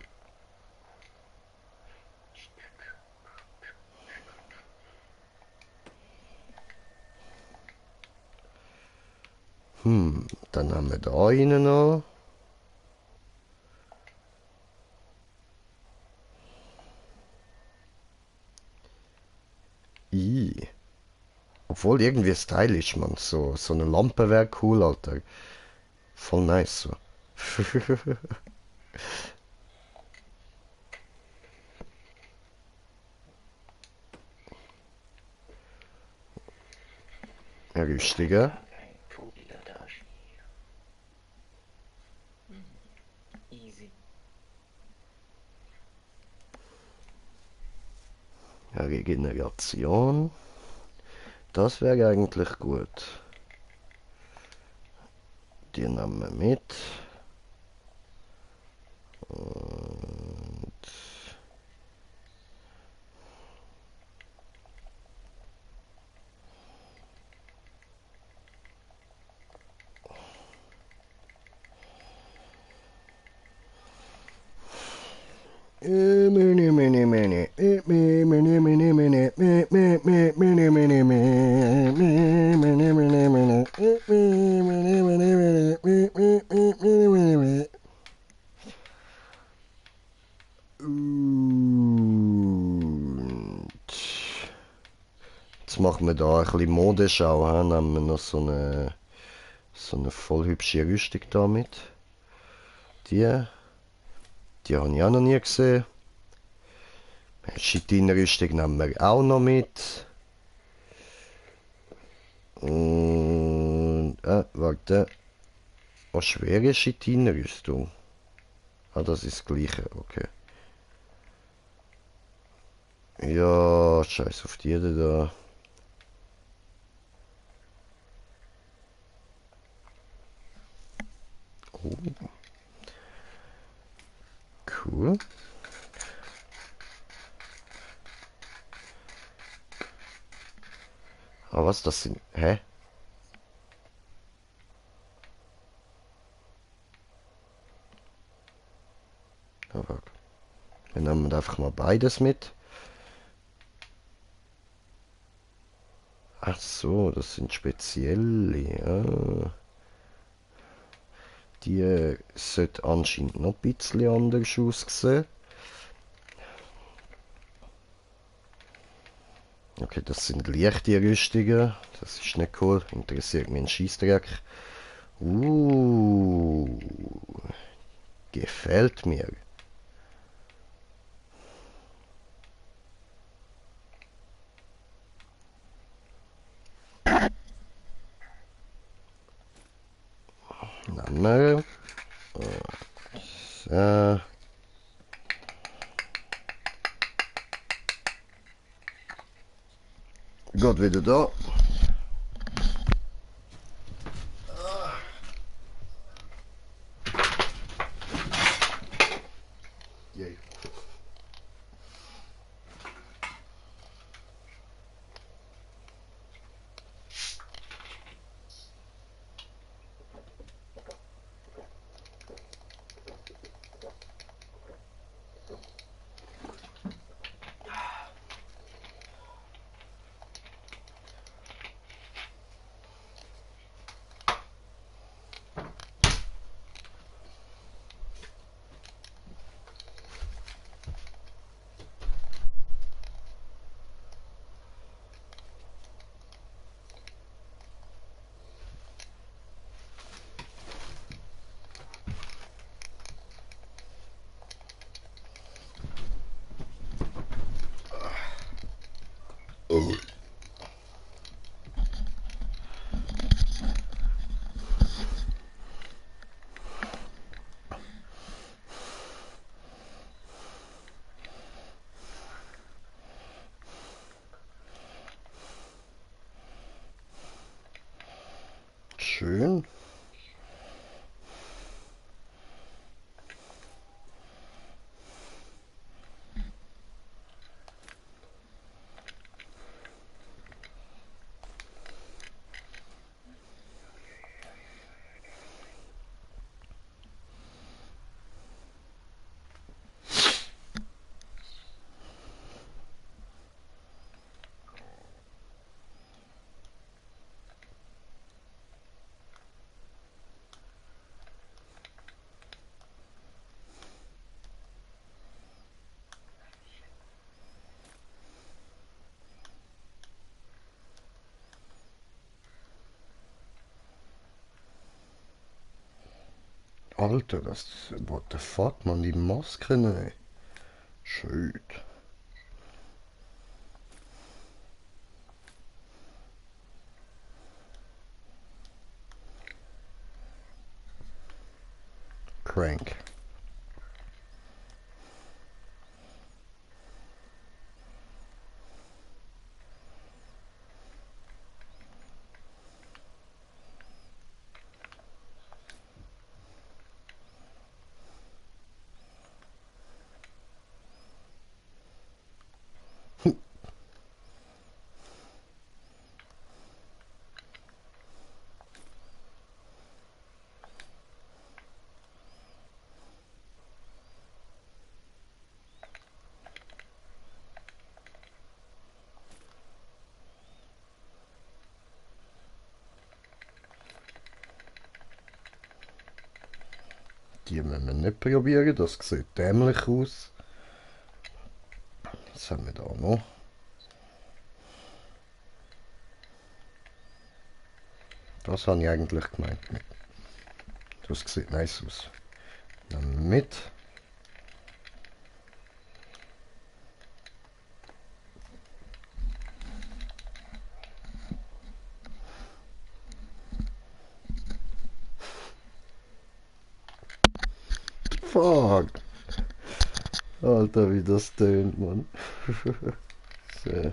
Dann haben wir da einen noch. Obwohl irgendwie stylisch, man. So eine Lampe wäre cool, Alter. Voll nice so. Richtige. Ein Vogeladashi. Easy. Regeneration. Das wäre eigentlich gut. Die nehmen wir mit. Und jetzt machen wir da ein bisschen Modeschau. Dann nehmen wir noch so eine voll hübsche Rüstung da mit. Die habe ich auch noch nie gesehen. Chitinrüstung nehmen wir auch noch mit. Und, warte. Oh, schwere Chitinrüstung. Ah, das ist das gleiche, okay. Ja, scheiß auf die da. Oh. Cool. Aber was das sind? Hä? Aber wir nehmen einfach mal beides mit. Ach so, das sind spezielle. Ja. Die sollte anscheinend noch ein bisschen anders aussehen. Okay, das sind leichte Rüstungen. Das ist nicht cool. Interessiert mich ein Scheissdreck. Gefällt mir. Nehmen wir. So. Gott wieder da. Yay. Oh. Schön. Alter, das... What the fuck, man, die Masken, ey. Schön. Crank. Die müssen wir nicht probieren, das sieht dämlich aus. Was haben wir da noch? Das habe ich eigentlich gemeint. Das sieht nice aus. Nehmen wir mit. Fuck! Alter, wie das tönt, Mann. So.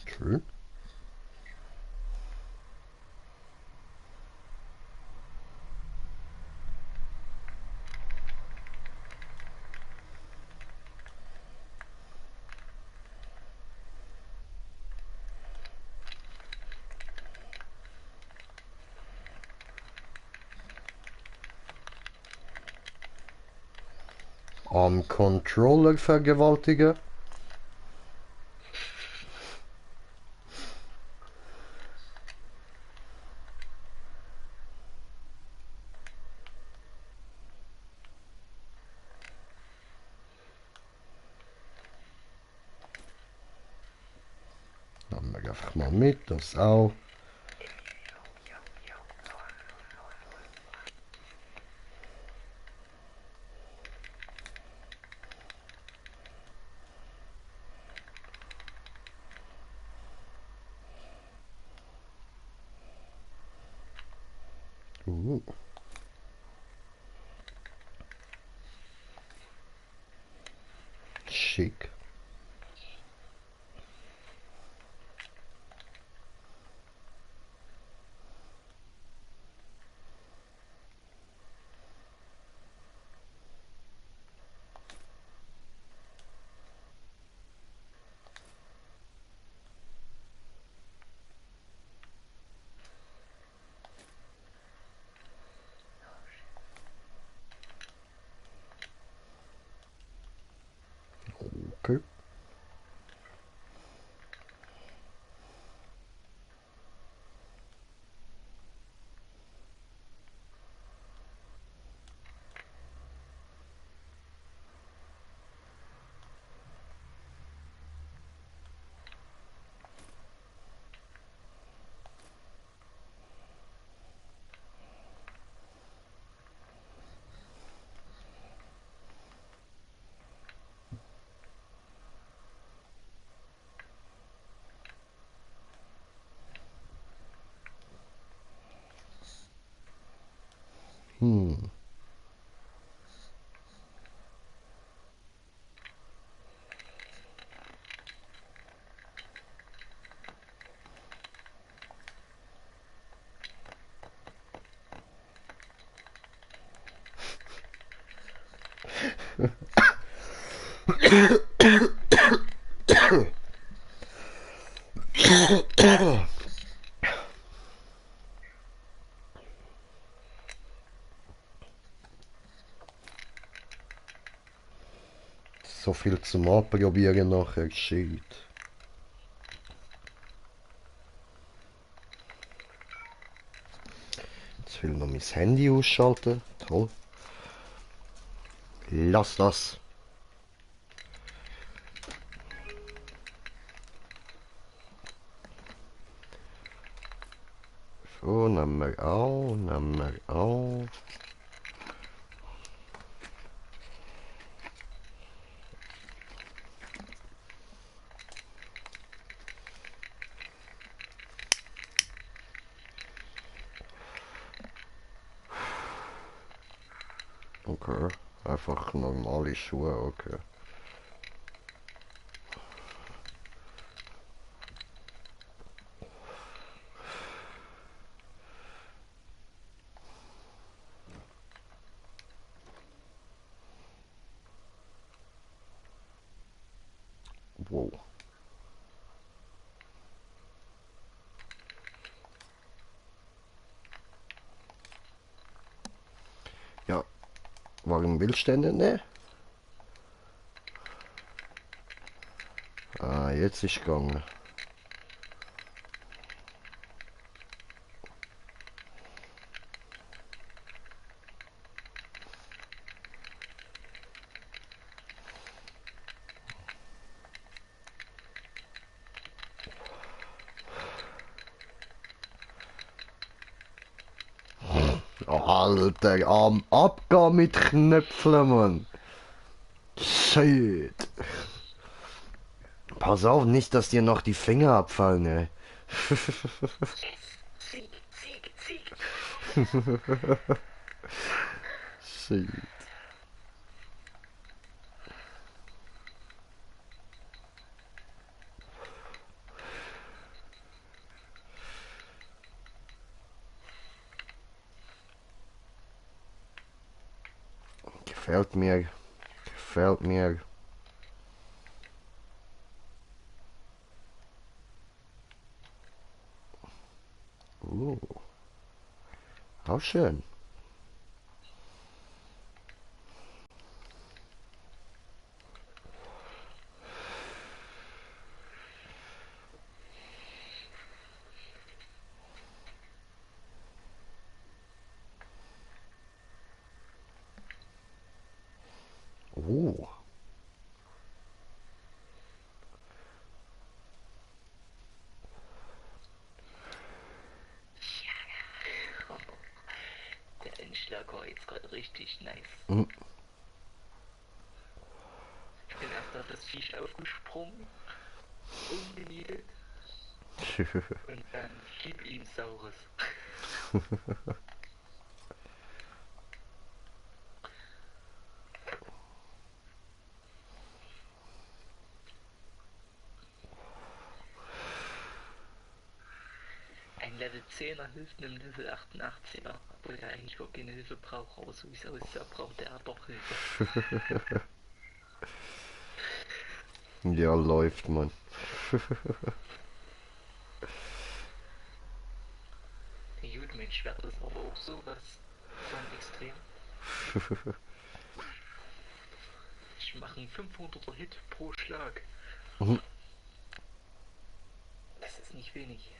Schön. Am Controller vergewaltigen. Nehmen wir einfach mal mit, das auch. Uh. Schick. Okay. Hm. So viel zum Anprobieren nachher, shit. Jetzt will ich noch mein Handy ausschalten. Toll. Lass das. So, nehmen wir auf, nehmen wir auf. Okay, einfach normale Schuhe, okay. Wow. Ja, warum willst du denn nicht? Ah, jetzt ist gegangen. Alter, am Abgehen mit Knöpfen, Mann. Shit. Pass auf, nicht, dass dir noch die Finger abfallen, ey. Sieg, Sieg, Sieg. Shit. Gefällt mir. Gefällt mir. Auch schön. Der Endschlag war jetzt gerade richtig nice. Mhm. Ich bin erst auf das Viech aufgesprungen, umgenietet und dann gib ihm Saures. Ein Level 10er hilft einem Level 88er, obwohl er eigentlich gar keine Hilfe braucht, aber so wie es aussieht, braucht er doch Hilfe. Ja, läuft, Mann. Gut, mein Schwert ist aber auch sowas von extrem. Ich mache einen 500er Hit pro Schlag. Mhm. Das ist nicht wenig.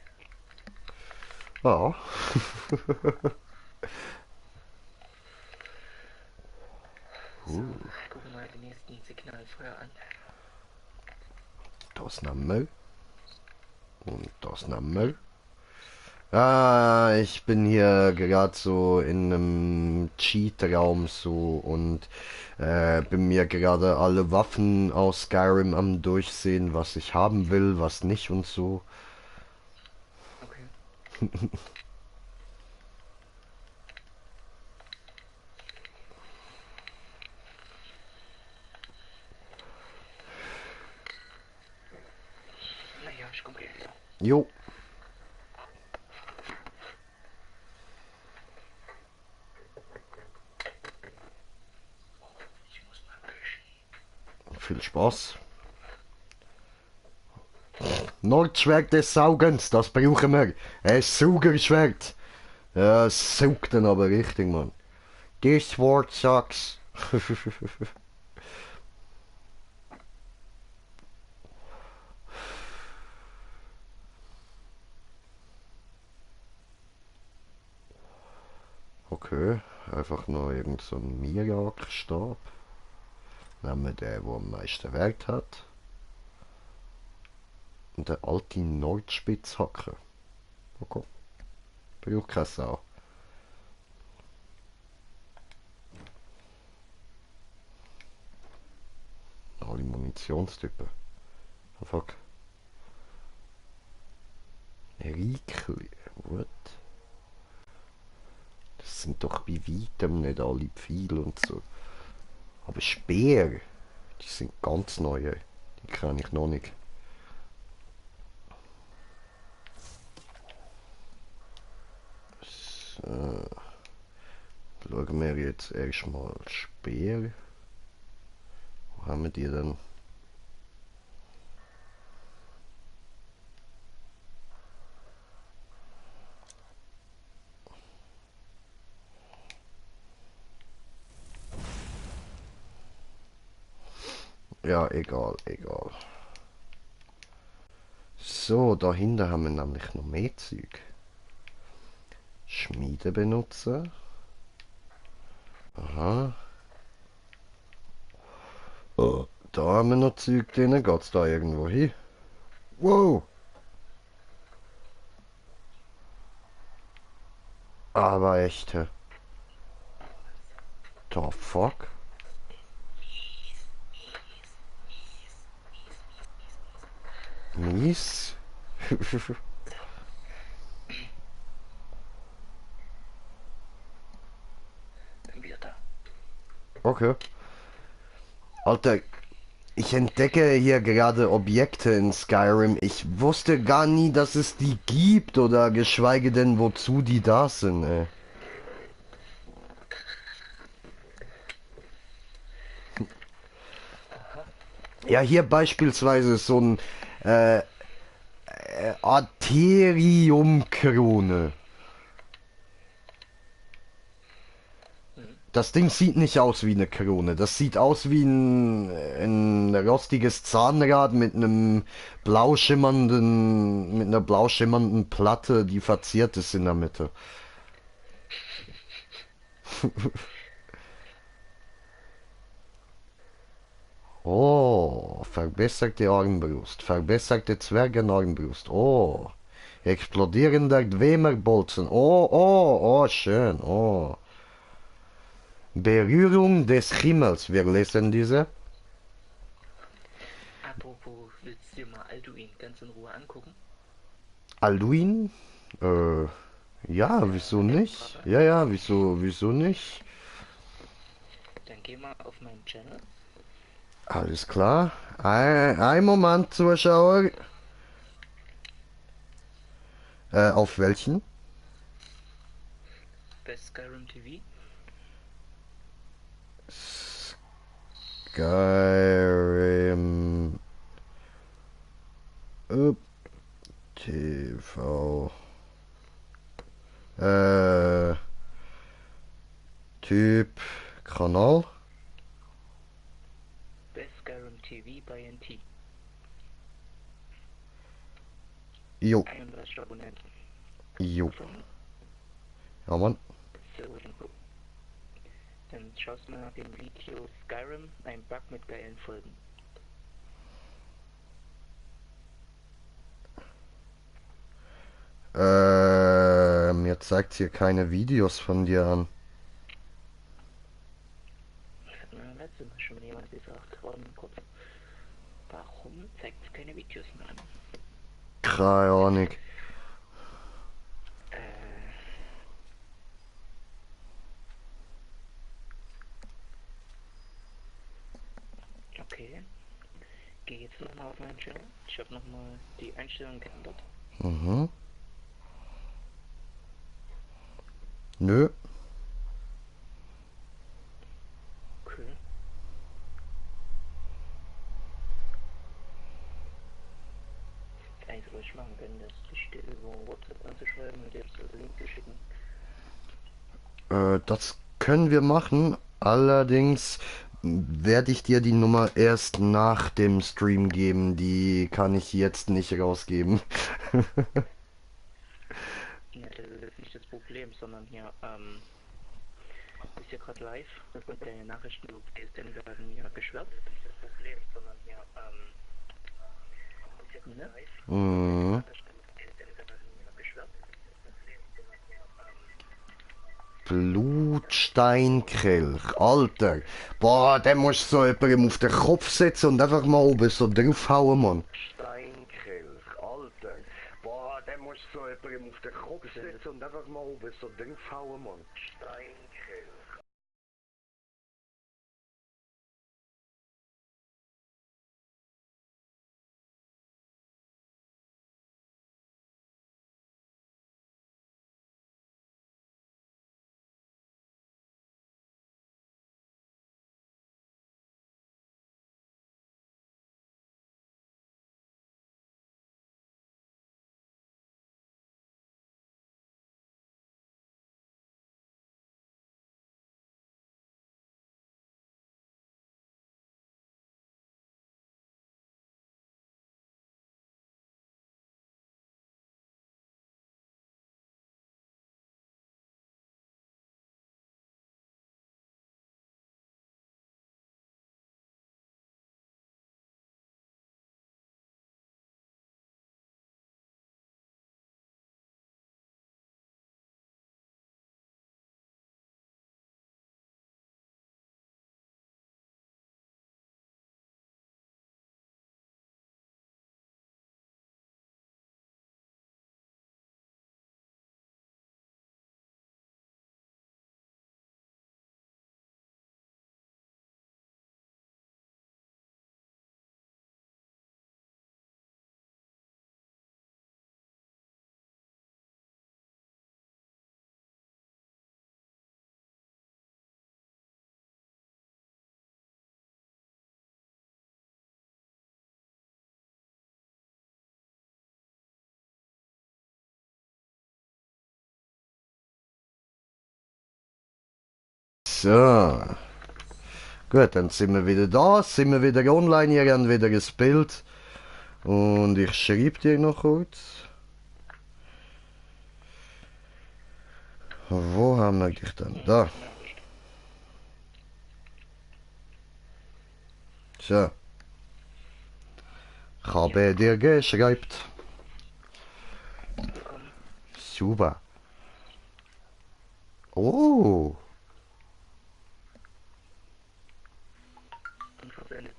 Ja. So, gucken wir mal den nächsten Signalfeuer an. Das noch Müll. Und das noch Müll. Ah, ich bin hier gerade so in einem Cheat-Raum so und bin mir gerade alle Waffen aus Skyrim am Durchsehen, was ich haben will, was nicht und so. Okay. Naja, ich komme gleich wieder. Jo. Ich muss mal löschen. Viel Spaß. Nordschwert des Saugens, das brauchen wir. Ein Saugerschwert. Ja, es saugt dann aber richtig, Mann. This word sucks. Okay, einfach nur irgend so ein Mirak-Stab. Nehmen wir den, der am meisten Wert hat. Und der alte Nordspitzhacke. Okay. Braucht keine Sau. Alle Munitionstypen. Oh, fuck. Rikli. What? Das sind doch bei weitem nicht alle Pfeile und so. Aber Speer, die sind ganz neue. Die kenne ich noch nicht. So. Schauen wir jetzt erstmal Speer. Wo haben wir die denn? Ja, egal, egal. So, dahinter haben wir nämlich noch mehr Zeug. Schmiede benutzen. Aha. Oh, da haben wir noch Zeug drin. Geht's da irgendwo hin? Wow! Aber echt, hä? The fuck? Mies? Bin wieder da. Okay. Alter, ich entdecke hier gerade Objekte in Skyrim. Ich wusste gar nie, dass es die gibt oder geschweige denn, wozu die da sind, ey. Ja, hier beispielsweise so ein Arteriumkrone. Das Ding sieht nicht aus wie eine Krone. Das sieht aus wie ein rostiges Zahnrad mit einem mit einer blau schimmernden Platte, die verziert ist in der Mitte. Oh, verbesserte Armbrust, verbesserte Zwergenarmbrust. Oh, explodierender Dwemerbolzen. Oh, oh, oh, schön. Oh. Berührung des Himmels. Wir lesen diese. Apropos, willst du dir mal Alduin ganz in Ruhe angucken? Alduin? Ja, wieso nicht? Ja, ja, wieso nicht? Dann geh mal auf meinen Channel. Alles klar. Ein Moment, Zuschauer. Auf welchen? Bei Skyrim TV. Skyrim. TV. Typ. Kanal. Bei Skyrim TV bei NT. Jo. 31 Abonnenten. Jo. Ja, Mann. So, dann schaust du mal nach dem Video Skyrim, ein Bug mit geilen Folgen. Mir zeigt hier keine Videos von dir an. Das hat mir letztes Mal schon jemand gesagt. Warte mal kurz. Warum zeigt es keine Videos mehr an? Keine Ahnung. Okay. Geh jetzt nochmal auf meinen Channel. Ich habe nochmal die Einstellungen geändert. Mhm. Nö. Okay. Das Einzige, was ich machen kann, ist die Stelle über WhatsApp anzuschreiben und jetzt den Link zu schicken. Das können wir machen. Allerdings werde ich dir die Nummer erst nach dem Stream geben. Die kann ich jetzt nicht rausgeben. Ja, das ist nicht das Problem, sondern hier, ist ja gerade live und der Nachrichten auf PSN werden ja geschwärzt. Das ist nicht das Problem, sondern hier, ist ja gerade live und Mhm. der Nachrichten auf PSN werden ja geschwärzt. Das ist nicht das Problem, sondern hier, Blutsteinkelch. Alter. Boah, der muss so jemandem auf den Kopf setzen und einfach mal oben so draufhauen, Mann. Steinkelch. Alter. Boah, der muss so jemandem auf den Kopf setzen und einfach mal oben so draufhauen, Mann. Steinkelch. So. Gut, dann sind wir wieder da, sind wir wieder online, ihr habt wieder ein Bild. Und ich schreibe dir noch kurz. Wo haben wir dich denn? Da. So. Ich habe dir geschrieben. Super. Oh. Und versendet.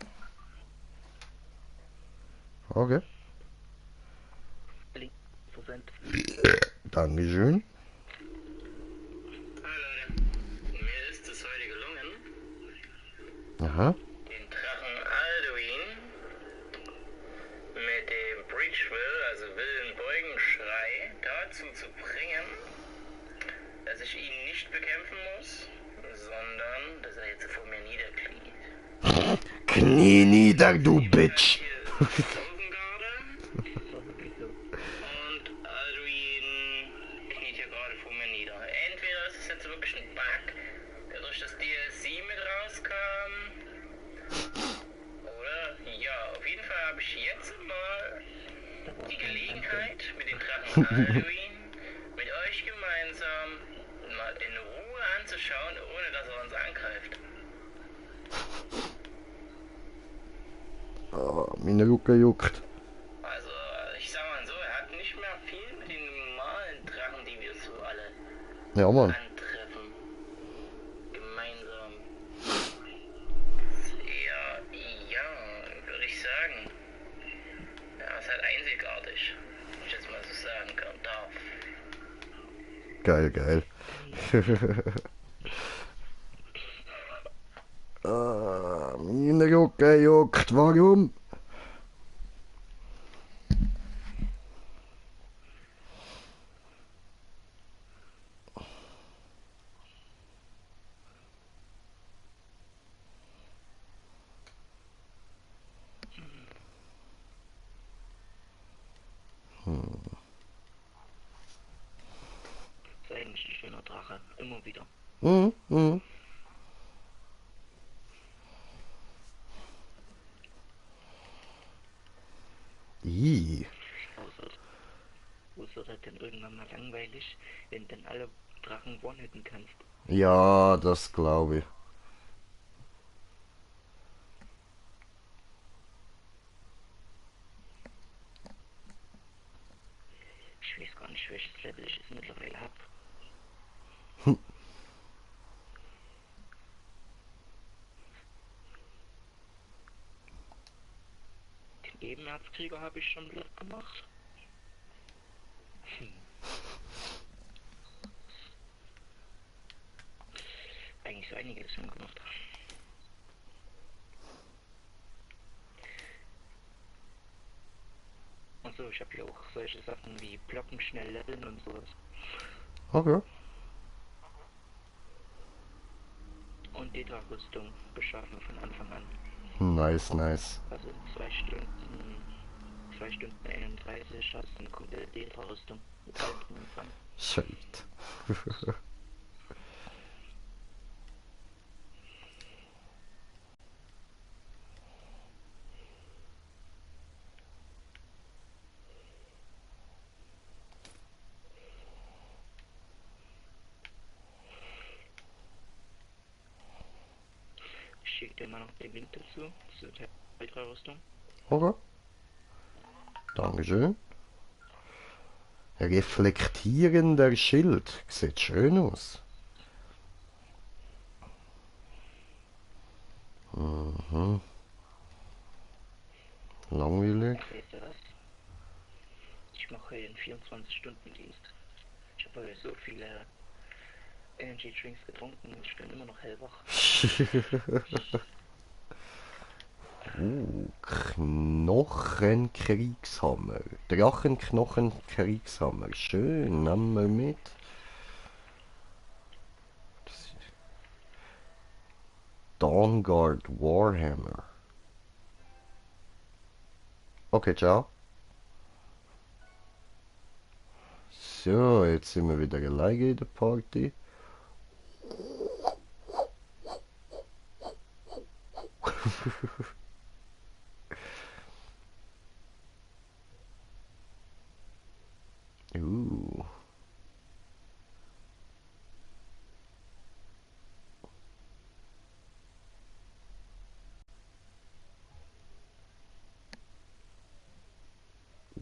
Okay. Link versendet. Dankeschön. Hi Leute, mir ist es heute gelungen, Aha. den Drachen Alduin mit dem Breachwill, also wilden Beugenschrei, dazu zu bringen, dass ich ihn nicht bekämpfen muss, sondern dass er jetzt vor mir niederkniet. Knie nieder, du Bitch. Hier ist Augengarde und Alduin kniet hier gerade vor mir nieder. Entweder ist es jetzt wirklich ein Bug, der durch das DLC mit rauskam, oder ja, auf jeden Fall habe ich jetzt mal die Gelegenheit, mit dem Drachen Alduin mit euch gemeinsam mal in Ruhe anzuschauen, ohne dass er uns angreift. Oh, meine Rücken juckt. Also, ich sag mal so, er hat nicht mehr viel mit den normalen Drachen, die wir so alle Ja, Mann. antreffen. Gemeinsam. Ja, würde ich sagen. Ja, ist halt einzigartig. Wenn ich jetzt mal so sagen kann, darf. Geil, geil. Ah, meine Rücken juckt. Warum? Ist eigentlich ein schöner Drache. Immer wieder. Mhm, mhm. Ih. Wo ist das denn irgendwann mal langweilig, wenn dann alle Drachen one-hitten kannst? Ja, das glaube ich. Ich weiß gar nicht, welches Level ich jetzt mittlerweile habe. Den Ebenerzkrieger habe ich schon platt gemacht. Eigentlich so einiges schon gemacht. Achso, ich habe hier auch solche Sachen wie Blocken schnell leveln und sowas. Okay. Und Tetra-Rüstung beschaffen von Anfang an. Nice, nice. Also 2 Stunden 31 hast du eine komplette Tetra-Rüstung. Mit allem drum und dran. Shit. Ich schicke dir mal noch den Link dazu, zur Tetra-Rüstung. Okay. Dankeschön. Reflektierender Schild. Sieht schön aus. Mhm. Langweilig. Weißt du was? Ich mache heute einen 24-Stunden-Dienst. Ich habe heute so viele Energy Drinks getrunken und ich bin immer noch hellwach. Knochenkriegshammer. Drachenknochenkriegshammer. Schön, nehmen wir mit. Dawnguard Warhammer. Okay, ciao. So, jetzt sind wir wieder alleine in der Party. Uh.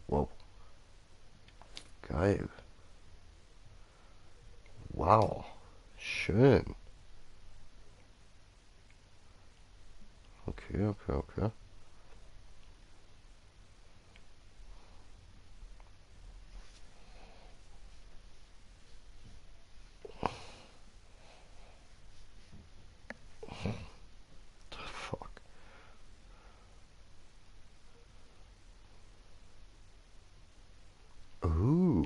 Wow. Geil. Wow. Schön. Okay, okay, okay. The fuck. Ooh.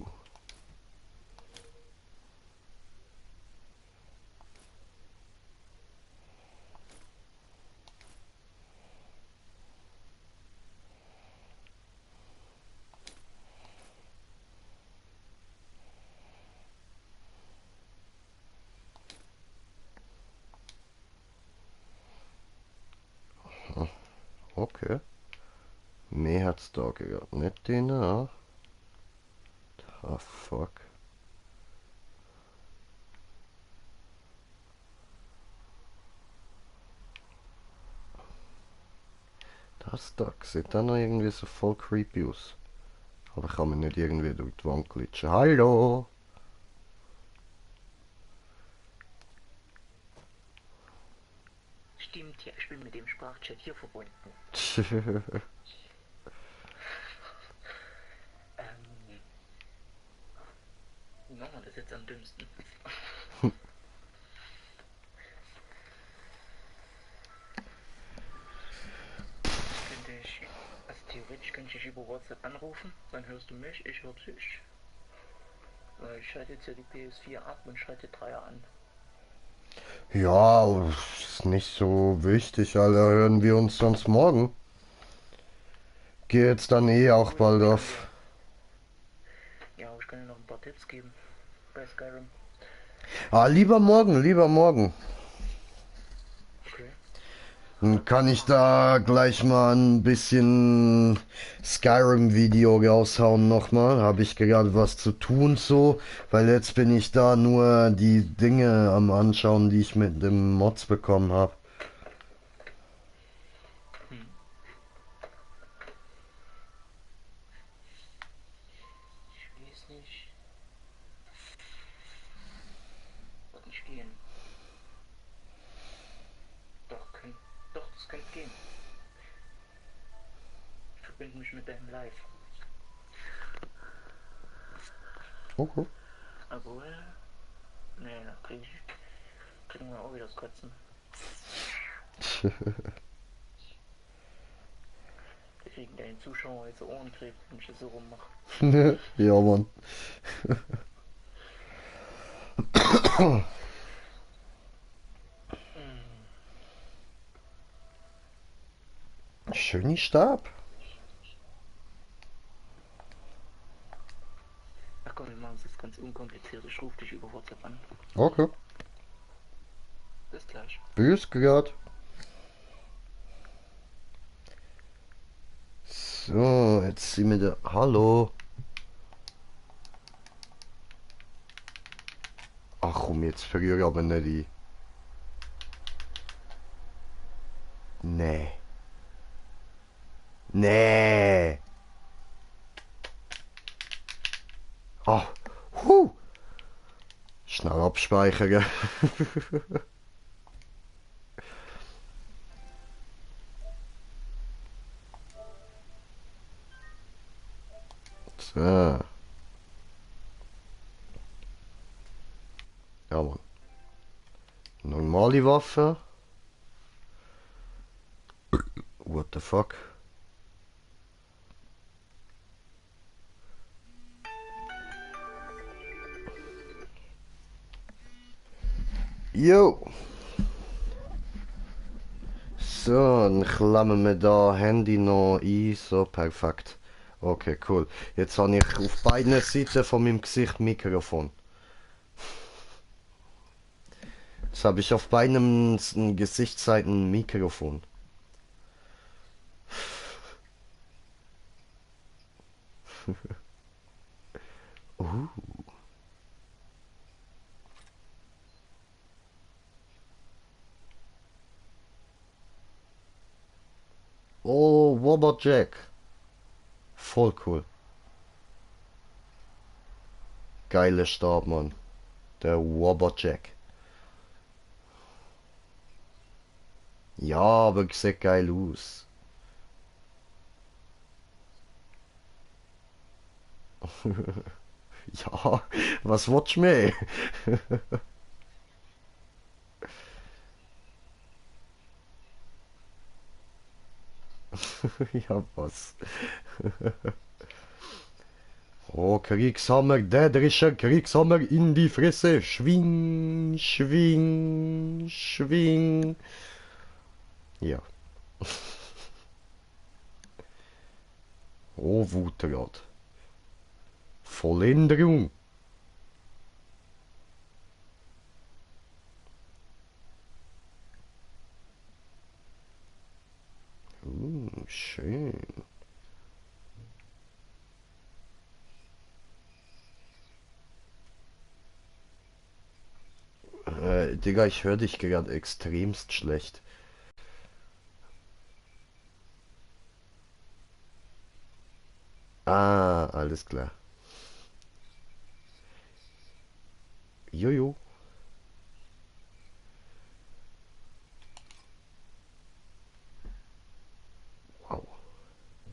Okay. Mehr hat's da gehabt. Nicht den, ja. Ah, fuck. Das da sieht dann noch irgendwie so voll creepy aus. Aber kann man nicht irgendwie durch die Wand glitschen. Hallo! Stimmt, ja, ich bin mit dem Sprachchat hier verbunden. Wie machen wir das jetzt am dümmsten? Also theoretisch könnte ich über WhatsApp anrufen, dann hörst du mich, ich höre dich. Weil ich schalte jetzt ja die PS4 ab und schalte 3er an. Ja, ist nicht so wichtig, Alter. Hören wir uns sonst morgen. Geh jetzt dann eh auch bald auf. Ja, aber ich kann dir noch ein paar Tipps geben bei Skyrim. Ah, lieber morgen, lieber morgen. Okay. Dann kann ich da gleich mal ein bisschen Skyrim-Video raushauen nochmal. Habe ich gerade was zu tun so, weil jetzt bin ich da nur die Dinge am Anschauen, die ich mit dem Mods bekommen habe. Ich weiß nicht. Wird nicht gehen. Doch, das könnte gehen. Ich verbinde mich mit deinem Live. Okay. Obwohl. Nee, da kriegen wir auch wieder das Kotzen. Wir kriegen deinen Zuschauer jetzt Ohrenkrebs, wenn ich das so rummache. Ja, Mann. Schöni Stab. Ach komm, wir machen es jetzt ganz unkompliziert. Ich rufe dich über WhatsApp an. Okay. Bis gleich. Bis gehört. So, jetzt sind wir da. Hallo. Ach komm, jetzt verliere ich aber nicht ein. Nee. Nee. Ah. Schnell abspeichern. So. Ja, Mann. Normale Waffe. What the fuck? Jo. So, dann klemmen wir da Handy noch ein. So, perfekt. Okay, cool. Jetzt habe ich auf beiden Seiten von meinem Gesicht Mikrofon. Jetzt habe ich auf beiden Gesichtsseiten ein Mikrofon. Wobberjack. Voll cool. Geile Stab, Mann. Der Wobberjack. Ja, aber sieht geil aus. Ja, was willst du mehr? Ja, was? Oh, Kriegshammer, dädrischer Kriegshammer in die Fresse. Schwing, schwing, schwing. Ja. Oh, Wutrad. Volländerung. Schön. Digga, ich höre dich gerade extremst schlecht. Ah, alles klar. Jojo. Wow.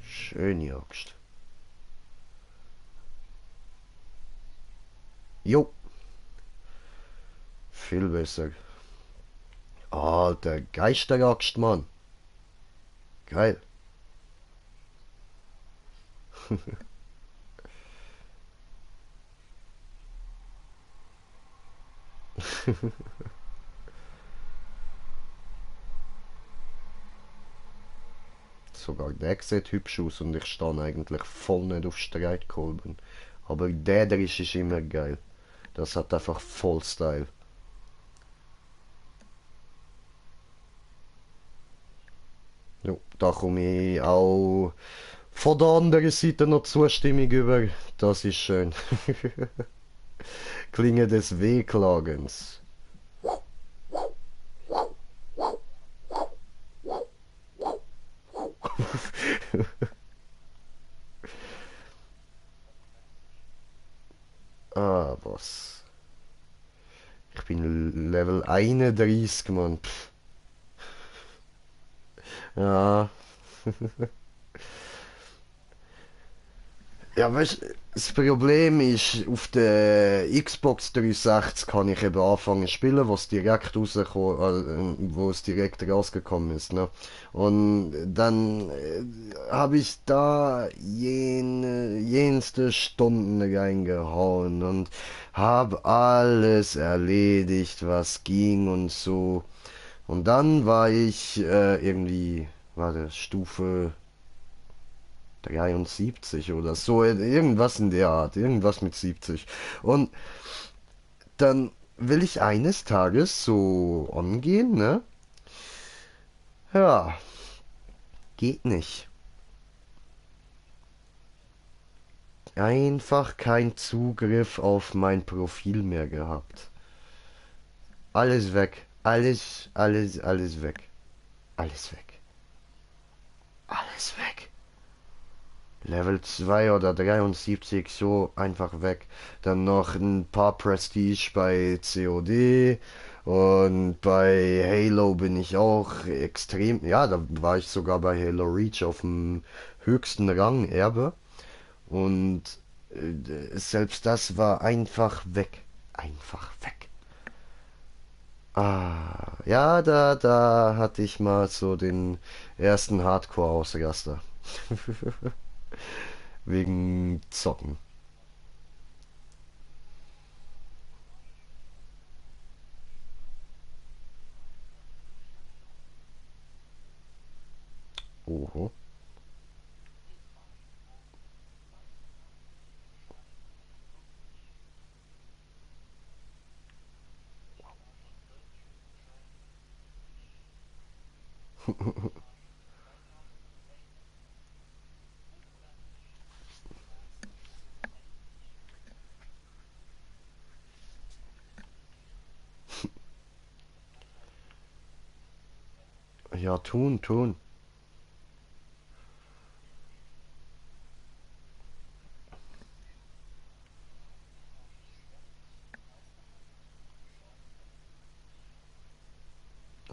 Schön jagst. Jo. Viel besser. Alter, Geisterjagd, Mann. Geil. Sogar der sieht hübsch aus und ich stehe eigentlich voll nicht auf Streitkolben. Aber der ist immer geil. Das hat einfach voll Style. Jo, da komme ich auch von der anderen Seite noch Zustimmung über. Das ist schön. Klinge des Wehklagens. Ah, was? Ich bin Level 31, Mann. Pff. Ja. Ja, weißt du, das Problem ist, auf der Xbox 360 kann ich eben anfangen zu spielen, wo es direkt rausgekommen ist, ne? Und dann habe ich da jenste Stunden reingehauen und habe alles erledigt, was ging und so. Und dann war ich irgendwie, warte, Stufe 73 oder so, irgendwas in der Art, irgendwas mit 70. Und dann will ich eines Tages so angehen, ne? Ja, geht nicht. Einfach kein Zugriff auf mein Profil mehr gehabt. Alles weg. Alles weg. Alles weg. Alles weg. Level 2 oder 73, so einfach weg. Dann noch ein paar Prestige bei COD und bei Halo bin ich auch extrem. Ja, da war ich sogar bei Halo Reach auf dem höchsten Rang Erbe und selbst das war einfach weg. Einfach weg. Ah, ja, da hatte ich mal so den ersten Hardcore-Ausraster. Wegen Zocken. Oho. Ja, tun.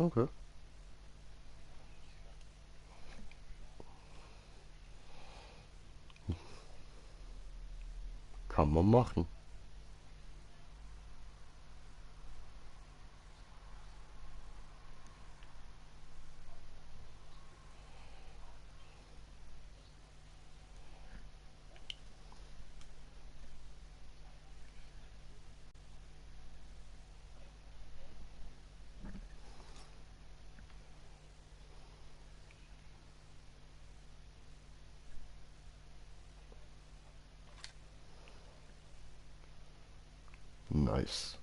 Okay. Kann man machen. Nice.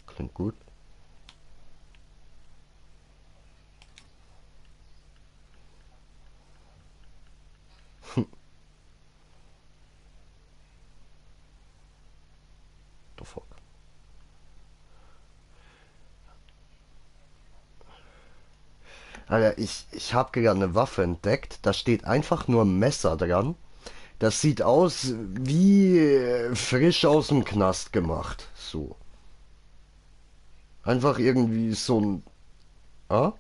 Klingt gut. The fuck. Alter, ich habe gerade eine Waffe entdeckt. Da steht einfach nur Messer dran. Das sieht aus wie frisch aus dem Knast gemacht. So. Einfach irgendwie so ein... Ah?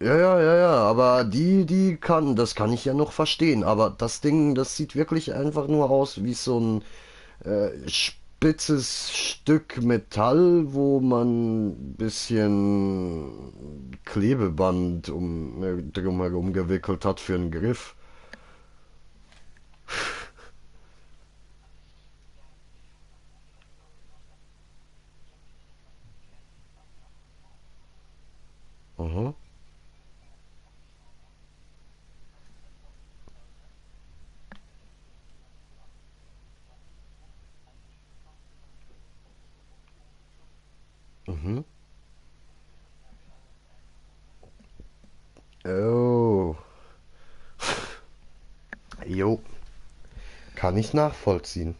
Ja, aber das kann ich ja noch verstehen. Aber das Ding, das sieht wirklich einfach nur aus wie so ein spitzes Stück Metall, wo man ein bisschen Klebeband drumherum gewickelt hat für einen Griff. Mhm. Mhm. Oh. Jo, kann ich nachvollziehen.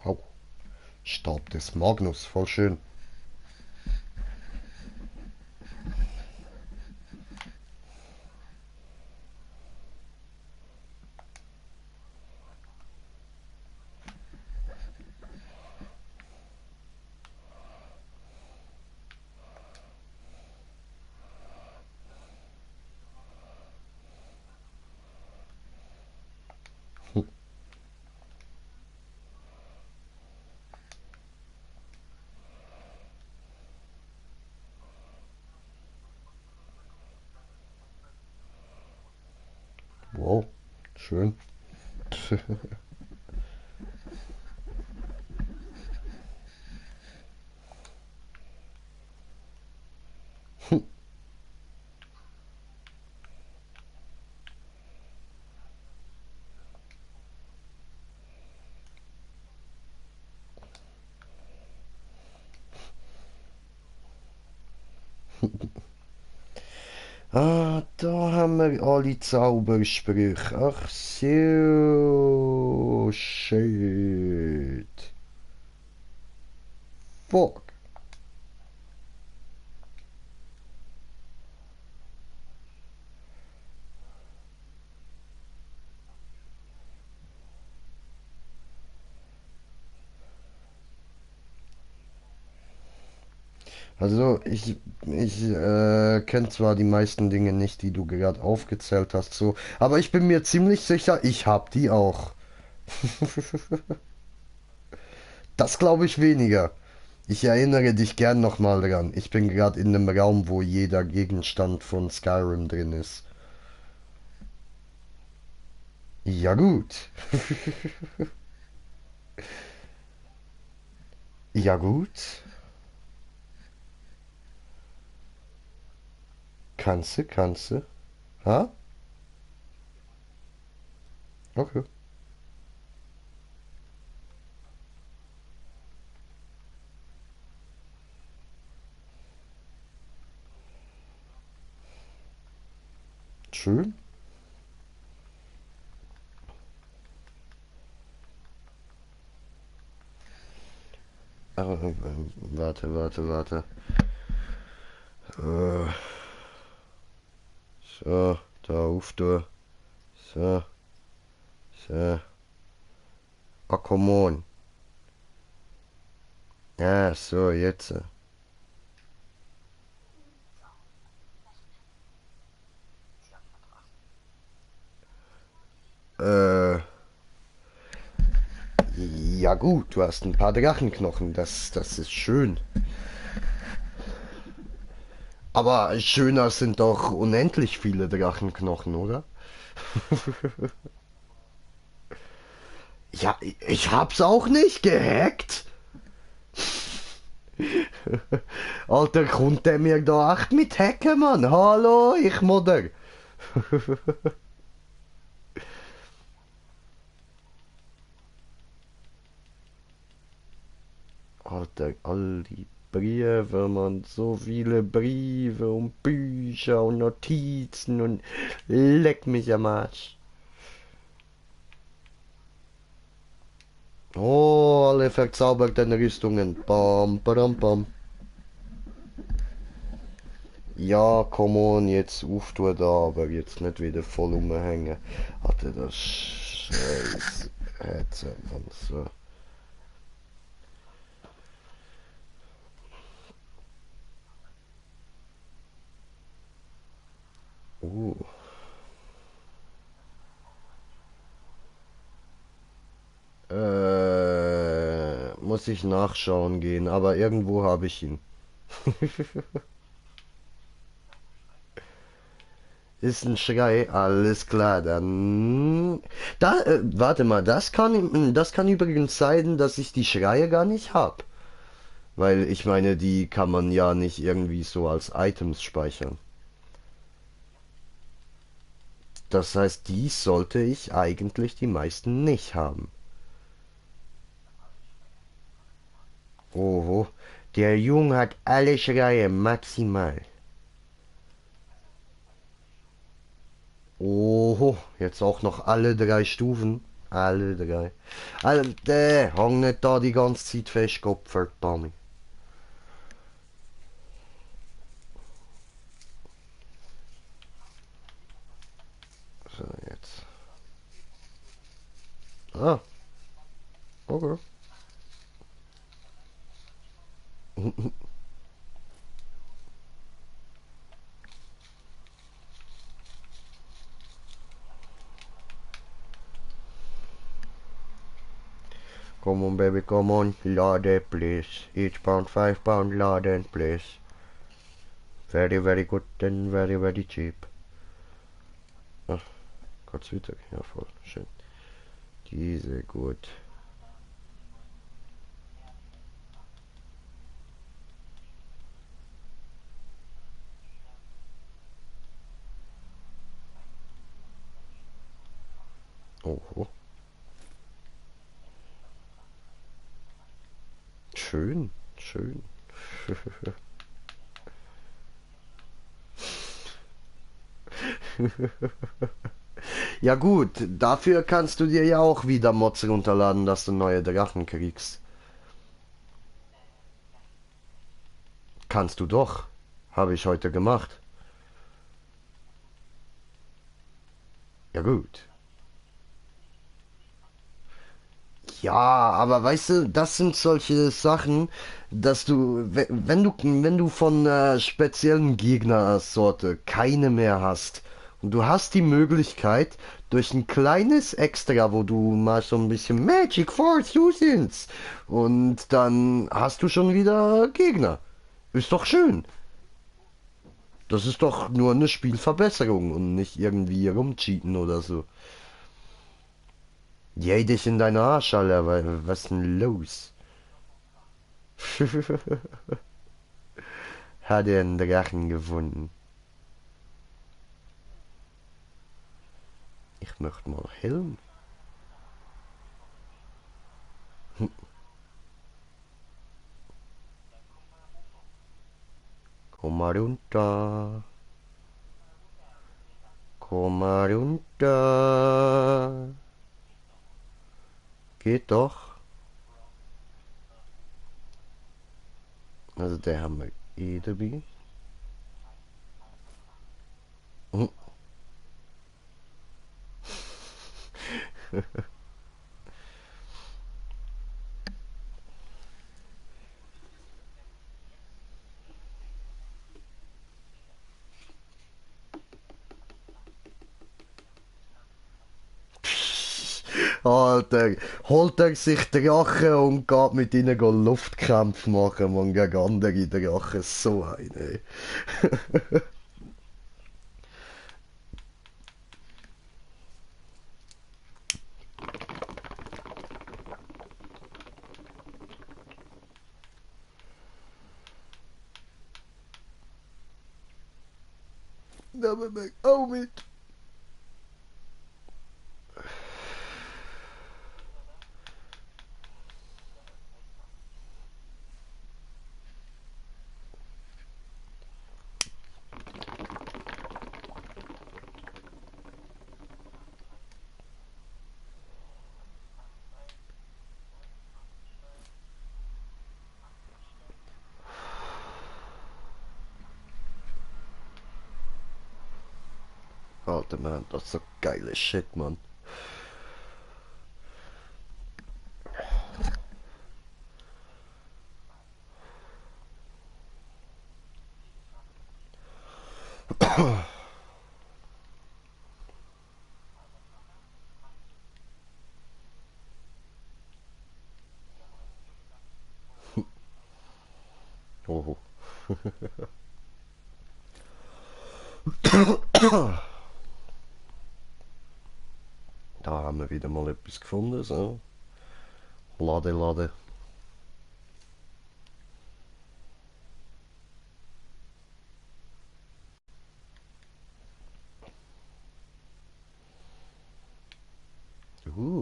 Wow. Staub des Magnus, voll schön. Wow, schön. Ah, da haben wir alle Zaubersprüche. Ach so, shit. Fuck. Also ich kenne zwar die meisten Dinge nicht, die du gerade aufgezählt hast, so, aber ich bin mir ziemlich sicher, ich hab die auch. Das glaube ich weniger. Ich erinnere dich gern nochmal dran. Ich bin gerade in einem Raum, wo jeder Gegenstand von Skyrim drin ist. Ja gut. Ja gut. Kannst du. Ha? Okay. schön. Warte. Äh, so, da auf du. So, so. Oh, come on. Ja, so, jetzt. Äh, ja gut, du hast ein paar Drachenknochen, das ist schön. Aber schöner sind doch unendlich viele Drachenknochen, oder? Ja, ich hab's auch nicht gehackt. Alter, kommt der mir da echt mit hacken, Mann? Hallo, ich Mutter. Alter, all die Briefe, Mann, so viele Briefe und Bücher und Notizen und leck mich am Arsch. Oh, alle verzauberten Rüstungen. Bam, badam, bam. Ja, come on, jetzt uff du da, aber jetzt nicht wieder voll umhängen. Hatte das scheiß Headset, Mann, so. Uh. Muss ich nachschauen gehen, aber irgendwo habe ich ihn. Ist ein Schrei, alles klar, dann... warte mal, das kann übrigens sein, dass ich die Schreie gar nicht hab. Weil ich meine, die kann man ja nicht irgendwie so als Items speichern. Das heißt, die sollte ich eigentlich die meisten nicht haben. Oho, der Junge hat alle Schreie maximal. Oho, jetzt auch noch alle drei Stufen. Alle drei. Alter, hang nicht da die ganze Zeit fest, Gott verdammt. So, jetzt. Ah, okay. Come on, baby, come on. Load, please. Each pound, £5, load, please. Very, very good and very, very cheap. Ach, Gott sei Dank. Ja, voll. Schön. Diese gut. Oho. Schön, schön. Ja gut, dafür kannst du dir ja auch wieder Mods runterladen, dass du neue Drachen kriegst. Kannst du doch. Habe ich heute gemacht. Ja gut. Ja, aber weißt du, das sind solche Sachen, dass du, wenn du von speziellen Gegnersorte keine mehr hast und du hast die Möglichkeit, durch ein kleines Extra, wo du mal so ein bisschen Magic Force usest und dann hast du schon wieder Gegner. Ist doch schön. Das ist doch nur eine Spielverbesserung und nicht irgendwie rumcheaten oder so. Geh dich in deine Arsch, Alter, was ist denn los? Hat er einen Drachen gefunden? Ich möchte mal Helm. Komm mal runter. Komm mal runter. Geht doch. Also der haben wir eh dabei. Hm. Alter, holt er sich Drachen und geht mit ihnen Luftkämpfe machen, man, gegen andere Drachen. So eine. Nehmen wir auch mit. Alter, man, das ist so geiles Shit, Mann. Oh. Da haben wir wieder mal etwas gefunden, so. Lade, lade.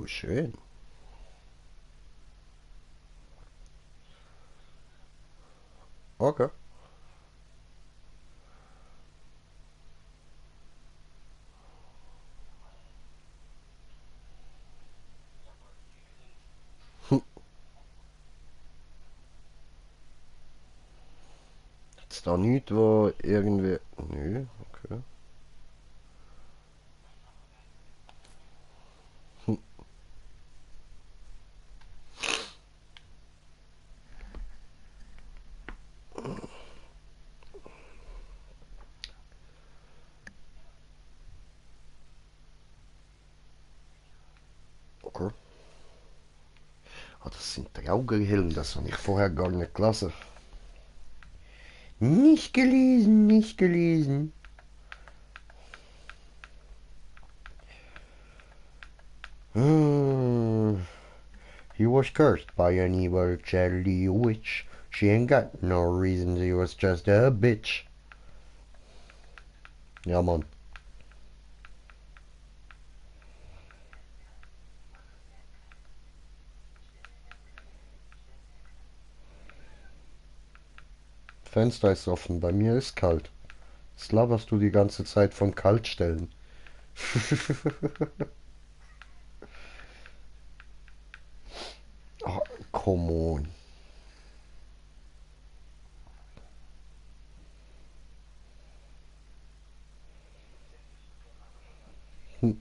Schön. Okay. Jetzt da nichts, wo irgendwie... Nö, okay. Okay. Ah, das sind Traugerhelm, das habe ich vorher gar nicht gelesen. Nicht gelesen, nicht gelesen. He was cursed by an evil charity witch. She ain't got no reason, she was just a bitch. Ja, Mann. Fenster ist offen, bei mir ist kalt. Was laberst du die ganze Zeit von Kaltstellen? Oh, come on. Hm.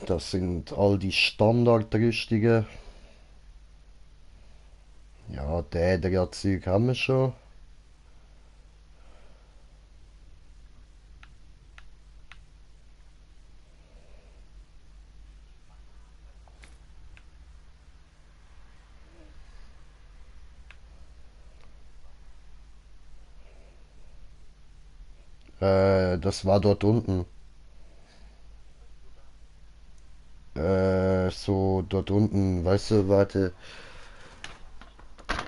Das sind all die Standardrüstungen. Ja, der Zeug haben wir schon. Das war dort unten. So dort unten, weißt du, warte.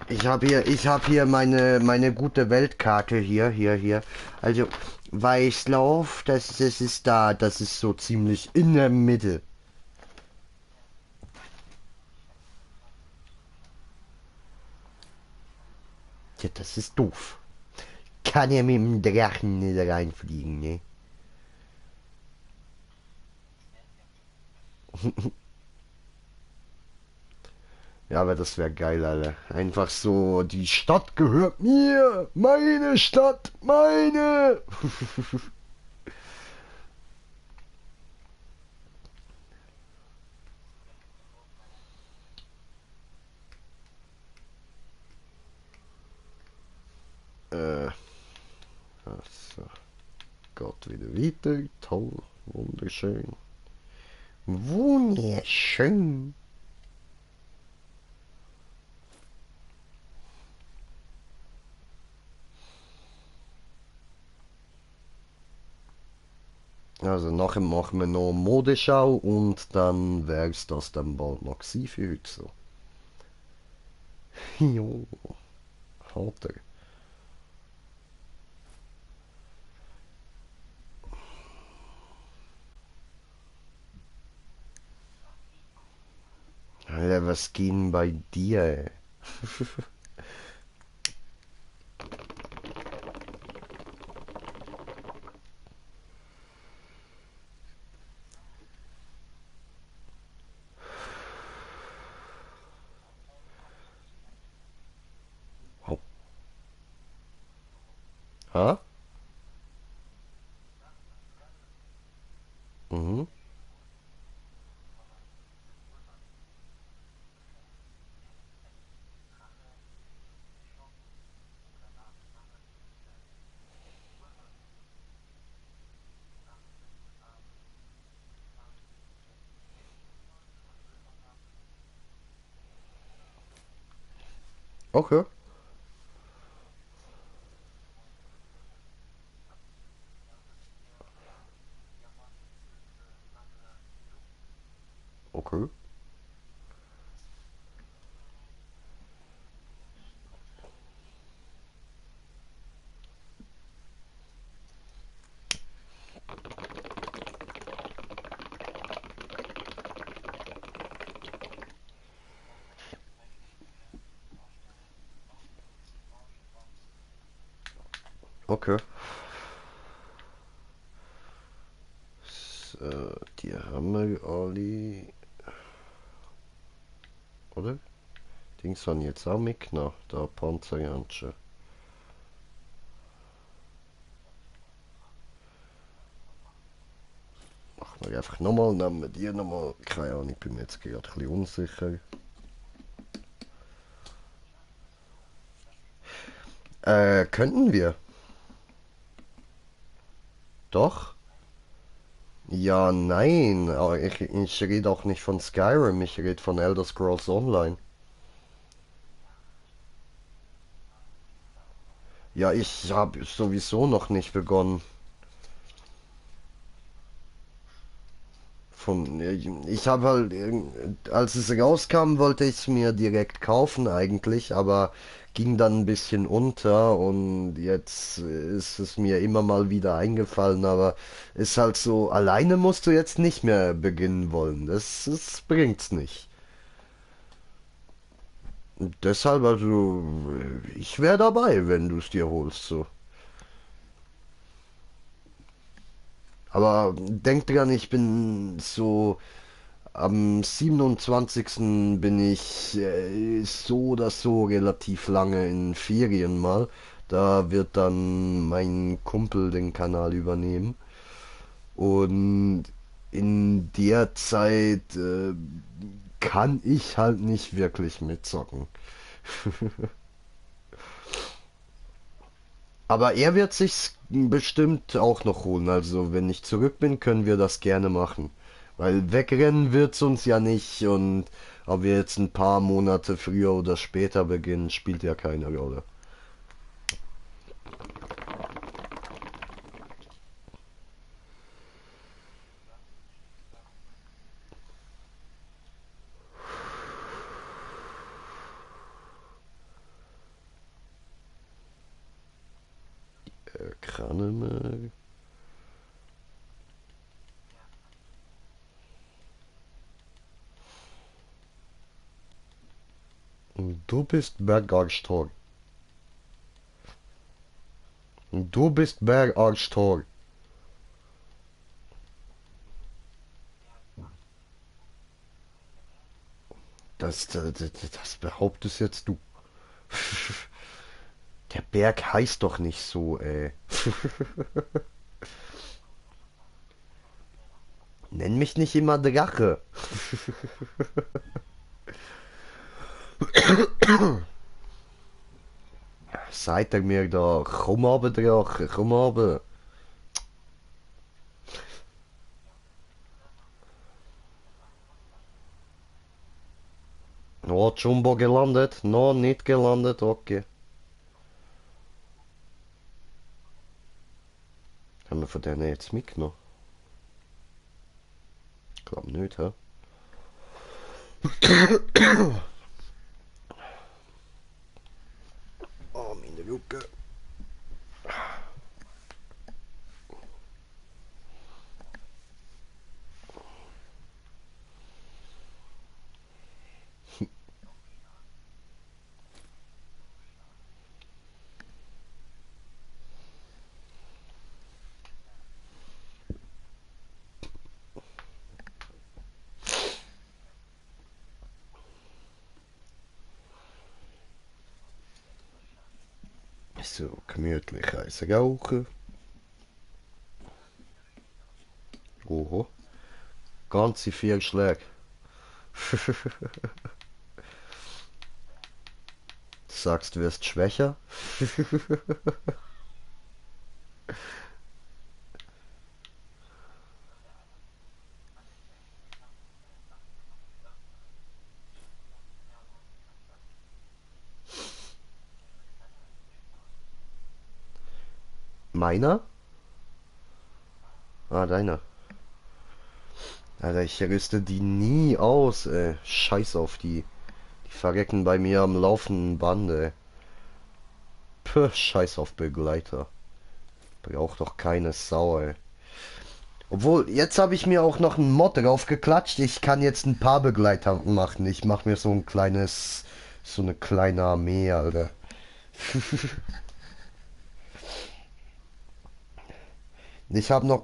Ich habe hier meine gute Weltkarte hier. Also, Weißlauf, das ist da, das ist so ziemlich in der Mitte. Tja, das ist doof. Kann ja mit dem Drachen nicht reinfliegen, ne? Ja, aber das wäre geil, Alter. Einfach so, die Stadt gehört mir! Meine Stadt! Meine! So. Gott wieder weiter. Toll. Wunderschön. Wunderschön. Also nachher machen wir noch Modeschau und dann wär's das dann bald noch gewesen für heute so. Jo, hat er. Alter, was ging bei dir? Oh. Ha? Mhm. Okay. Okay. Okay. So, die haben wir alle. Oder? Dings haben jetzt auch mitgenommen. Der Panzerjansche. Machen wir einfach nochmal, nehmen wir die nochmal. Keine Ahnung, ich bin mir jetzt gerade ein bisschen unsicher. Könnten wir? Doch? Ja, nein. Aber ich rede auch nicht von Skyrim, ich rede von Elder Scrolls Online. Ja, ich habe sowieso noch nicht begonnen. Ich habe halt, als es rauskam, wollte ich es mir direkt kaufen eigentlich, aber ging dann ein bisschen unter und jetzt ist es mir immer mal wieder eingefallen, aber ist halt so, alleine musst du jetzt nicht mehr beginnen wollen. Das bringt's nicht. Und deshalb, also, ich wäre dabei, wenn du es dir holst, so. Aber denk dran, ich bin so. Am 27. bin ich so oder so relativ lange in Ferien mal. Da wird dann mein Kumpel den Kanal übernehmen. Und in der Zeit kann ich halt nicht wirklich mitzocken. Aber er wird sich's bestimmt auch noch holen. Also wenn ich zurück bin, können wir das gerne machen. Weil wegrennen wird's uns ja nicht und ob wir jetzt ein paar Monate früher oder später beginnen, spielt ja keine Rolle. kann nicht mehr. Und du bist Bergarstor. Und du bist Bergarstor. Das behauptest jetzt du. Der Berg heißt doch nicht so, ey. Nenn mich nicht immer Drache. Seid ihr mir da, komm runter, Drache, komm runter. Oh, Jumbo gelandet? No, nicht gelandet, okay. Haben wir von denen jetzt mitgenommen? Ich glaube nicht, hä? Oh, meine Rücken. So, gemütlich eins rauchen. Oho. Ganze 4 Schläge. Du sagst, du wirst schwächer. Meiner? Ah, deiner. Alter, ich rüste die nie aus, ey. Scheiß auf die. Die verrecken bei mir am laufenden Band, ey. Puh, scheiß auf Begleiter. Braucht doch keine Sau, ey. Obwohl, jetzt habe ich mir auch noch einen Mod drauf geklatscht. Ich kann jetzt ein paar Begleiter machen. Ich mache mir so ein kleines, so eine kleine Armee, Alter. Ich habe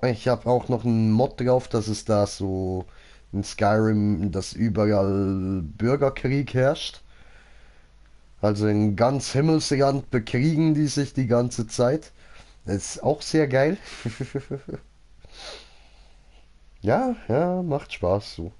auch noch einen Mod drauf, dass es da so in Skyrim, dass überall Bürgerkrieg herrscht. Also in ganz Himmelsrand bekriegen die sich die ganze Zeit. Das ist auch sehr geil. Ja, ja, macht Spaß so.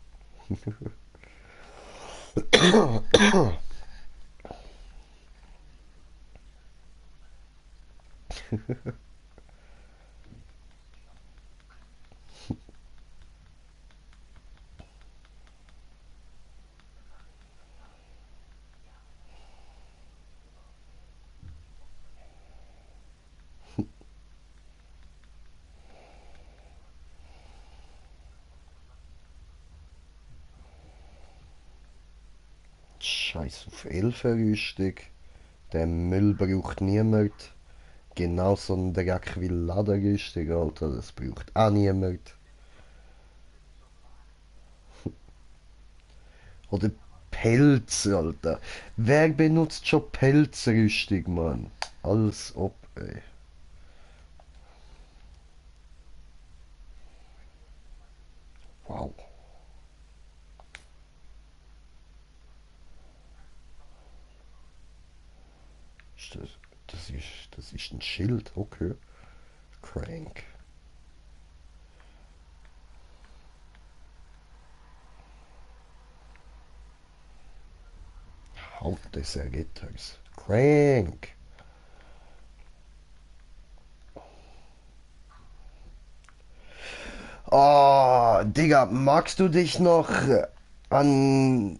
Scheiß auf Elferrüstung. Den Müll braucht niemand. Genauso ein Dreck wie Ladenrüstung, Alter. Das braucht auch niemand. Oder Pelz, Alter. Wer benutzt schon Pelzrüstung, Mann? Als ob, ey. Wow. Ist das ist ein Schild, okay. Crank. Haut des Erretters. Crank. Oh, Digga, magst du dich noch an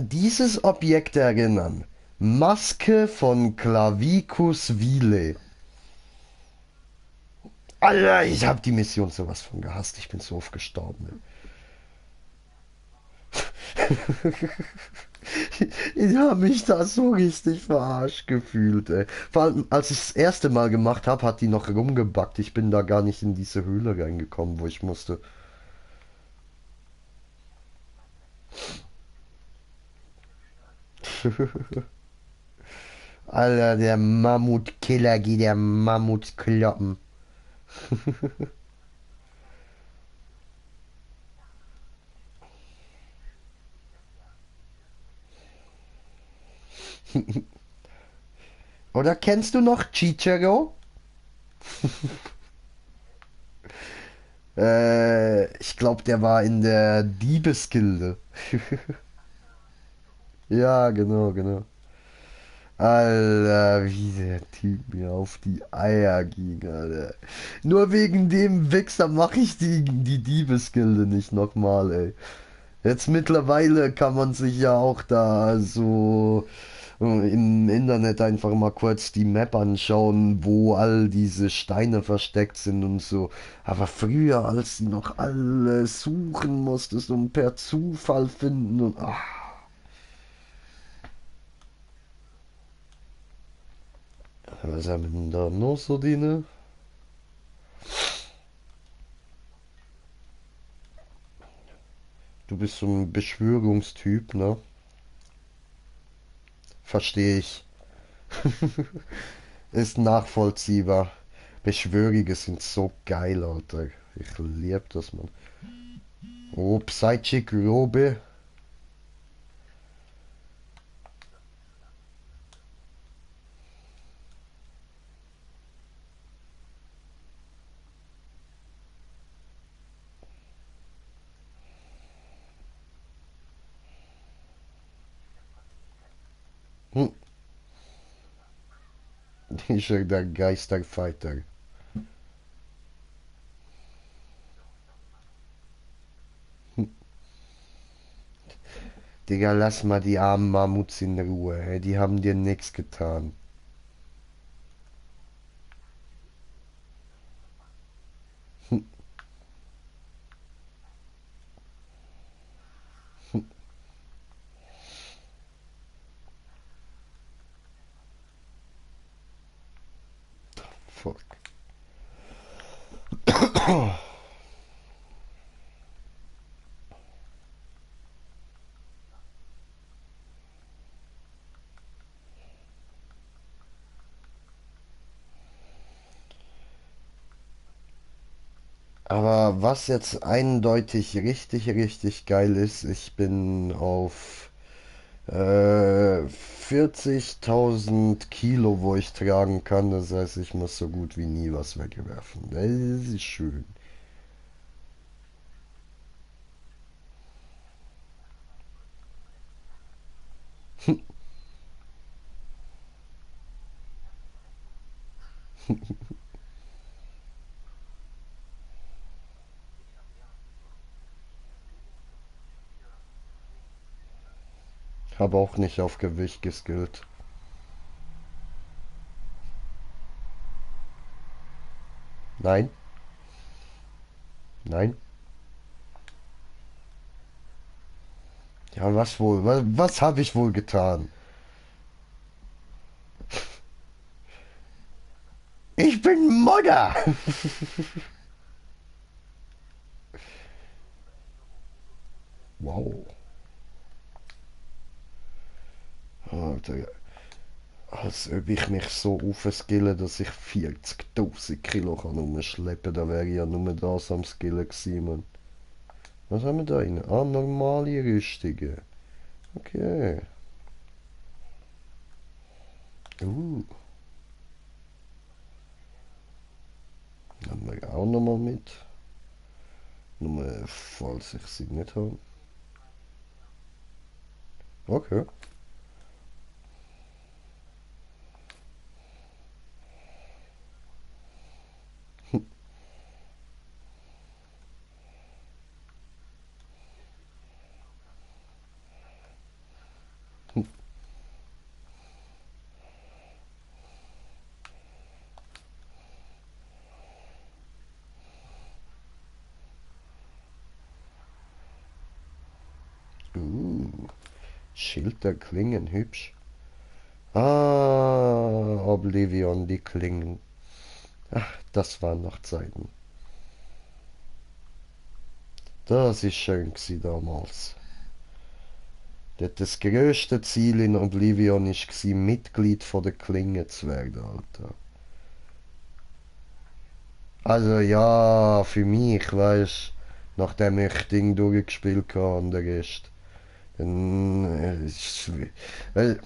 dieses Objekt erinnern? Maske von Clavicus Vile. Alter, ich hab die Mission sowas von gehasst. Ich bin so oft gestorben. Ich habe mich da so richtig verarscht gefühlt, ey. Vor allem, als ich das erste Mal gemacht habe, hat die noch rumgebackt. Ich bin da gar nicht in diese Höhle reingekommen, wo ich musste. Alter, der Mammutkiller geht der Mammut kloppen. Oder kennst du noch Chichero? Ich glaube, der war in der Diebesgilde. Ja, genau, genau. Alter, wie der Typ mir auf die Eier ging, Alter. Nur wegen dem Wichser mache ich die Diebesgilde nicht nochmal, ey. Jetzt mittlerweile kann man sich ja auch da so im Internet einfach mal kurz die Map anschauen, wo all diese Steine versteckt sind und so. Aber früher, als du noch alles suchen musstest und per Zufall finden und ach, was haben wir denn da noch so, Dine? Du bist so ein Beschwörungstyp, ne? Verstehe ich. Ist nachvollziehbar. Beschwörige sind so geil, Alter. Ich lieb das, man. Oh, Psychic Robe. Hm. Ich der Geisterfighter. Digga, lass mal die armen Mammuts in Ruhe, ey. Die haben dir nichts getan. Fuck. Aber was jetzt eindeutig richtig geil ist, ich bin auf 40.000 Kilo, wo ich tragen kann. Das heißt, ich muss so gut wie nie was wegwerfen. Das ist schön. Habe auch nicht auf Gewicht geskillt. Nein, nein. Ja, was wohl? Was habe ich wohl getan? Ich bin Modder! Wow. Alter, als ob ich mich so aufskille, dass ich 40.000 Kilo kann umschleppen. Da wäre ich ja nur das am Skillen gewesen, Mann. Was haben wir da rein? Ah, normale Rüstungen. Okay. Uh. Haben wir auch nochmal mit. Nur falls ich sie nicht habe. Okay. Schild der Klingen, hübsch. Ah, Oblivion, die Klingen. Ach, das waren noch Zeiten. Das ist schön gsi damals. Das grösste Ziel in Oblivion ist gsi, Mitglied von der Klinge zu werden, Alter. Also ja, für mich, weißt, nachdem ich Ding durchgespielt habe und der Rest, dann, weil,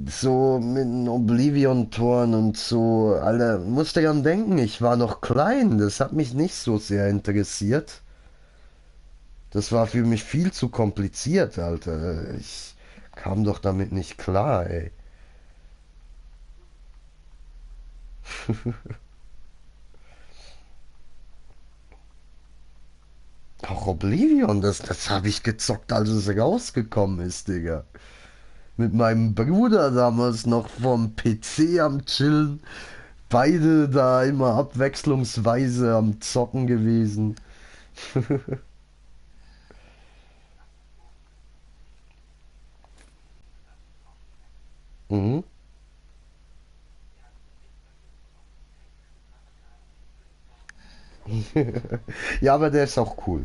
so mit den Oblivion-Toren und so, Alter, musste dran denken, ich war noch klein, das hat mich nicht so sehr interessiert. Das war für mich viel zu kompliziert, Alter. Ich kam doch damit nicht klar, ey. Auch Oblivion, das habe ich gezockt, als es rausgekommen ist, Digga. Mit meinem Bruder damals noch vom PC am Chillen. Beide da immer abwechslungsweise am Zocken gewesen. Mhm. Ja, aber der ist auch cool.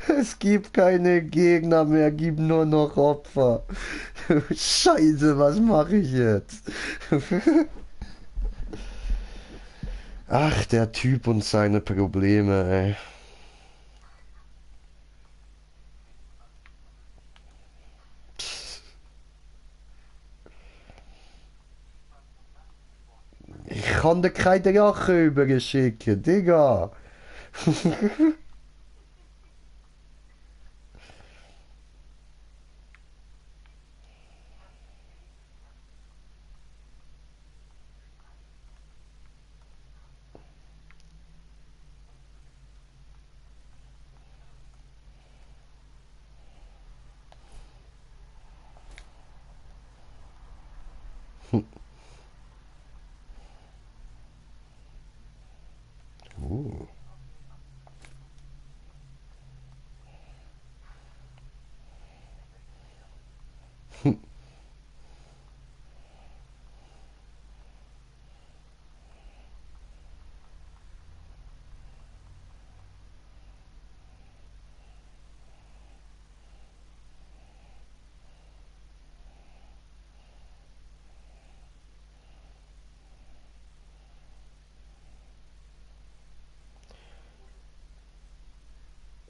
Es gibt keine Gegner mehr, gibt nur noch Opfer. Scheiße, was mache ich jetzt? Ach, der Typ und seine Probleme, ey. Ich kann dir keine Rache überschicken, Digga.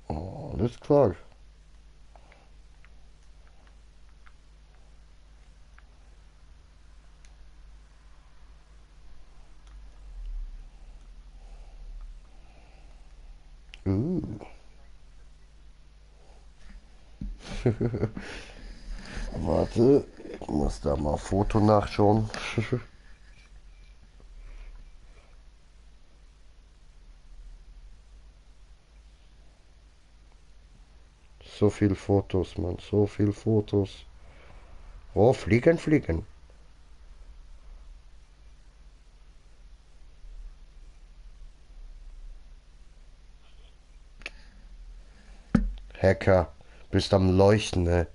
Oh, alles klar. Uh. Warte, ich muss da mal Foto nachschauen. So viel Fotos, Mann, so viel Fotos. Oh, fliegen, fliegen. Hacker, bist am Leuchten, ne?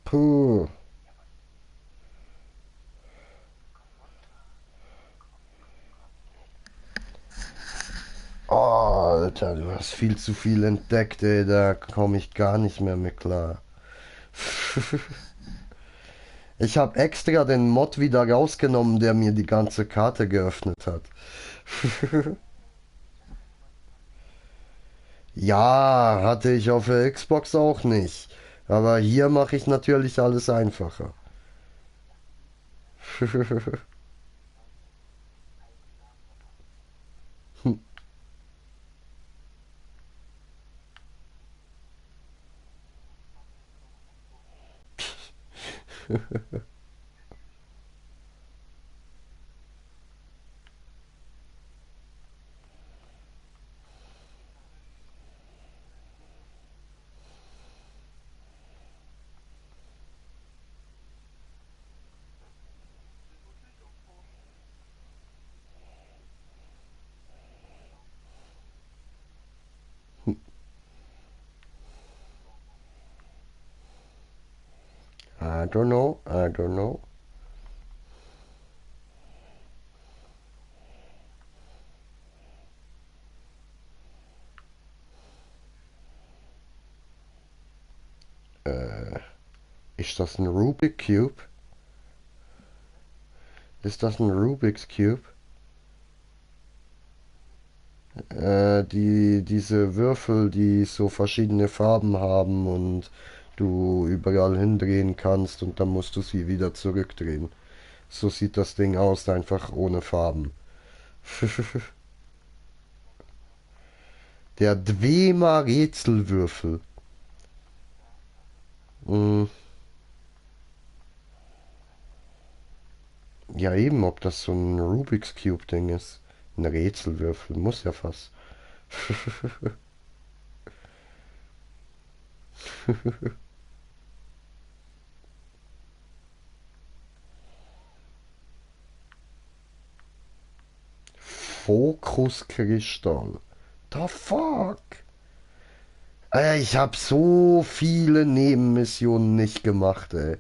Puh. Oh, Alter, du hast viel zu viel entdeckt, ey, da komme ich gar nicht mehr mit klar. Ich habe extra den Mod wieder rausgenommen, der mir die ganze Karte geöffnet hat. Ja, hatte ich auf der Xbox auch nicht. Aber hier mache ich natürlich alles einfacher. I don't know, I don't know. Ist das ein Rubik Cube? Ist das ein Rubik's Cube? Diese Würfel, die so verschiedene Farben haben und du überall hindrehen kannst und dann musst du sie wieder zurückdrehen. So sieht das Ding aus, einfach ohne Farben. Der Dwemer Rätselwürfel. Mm. Ja eben, ob das so ein Rubik's Cube Ding ist. Ein Rätselwürfel, muss ja fast. Fokuskristall. The fuck? Ich hab so viele Nebenmissionen nicht gemacht, ey.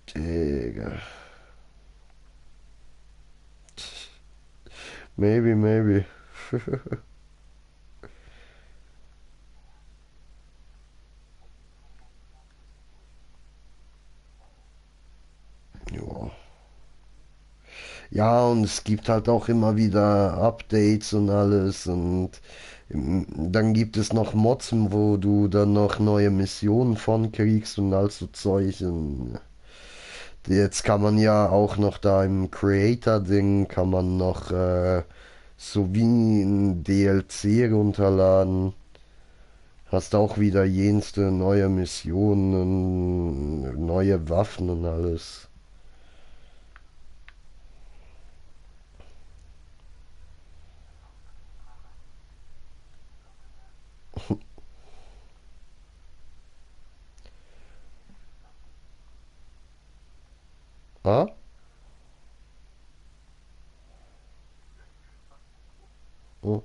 Digga. Maybe, maybe. Ja. Ja, und es gibt halt auch immer wieder Updates und alles und dann gibt es noch Mods, wo du dann noch neue Missionen von kriegst und all so Zeug und jetzt kann man ja auch noch da im Creator-Ding kann man noch so wie ein DLC runterladen. Hast auch wieder jenste neue Missionen und neue Waffen und alles. Ah? Oh.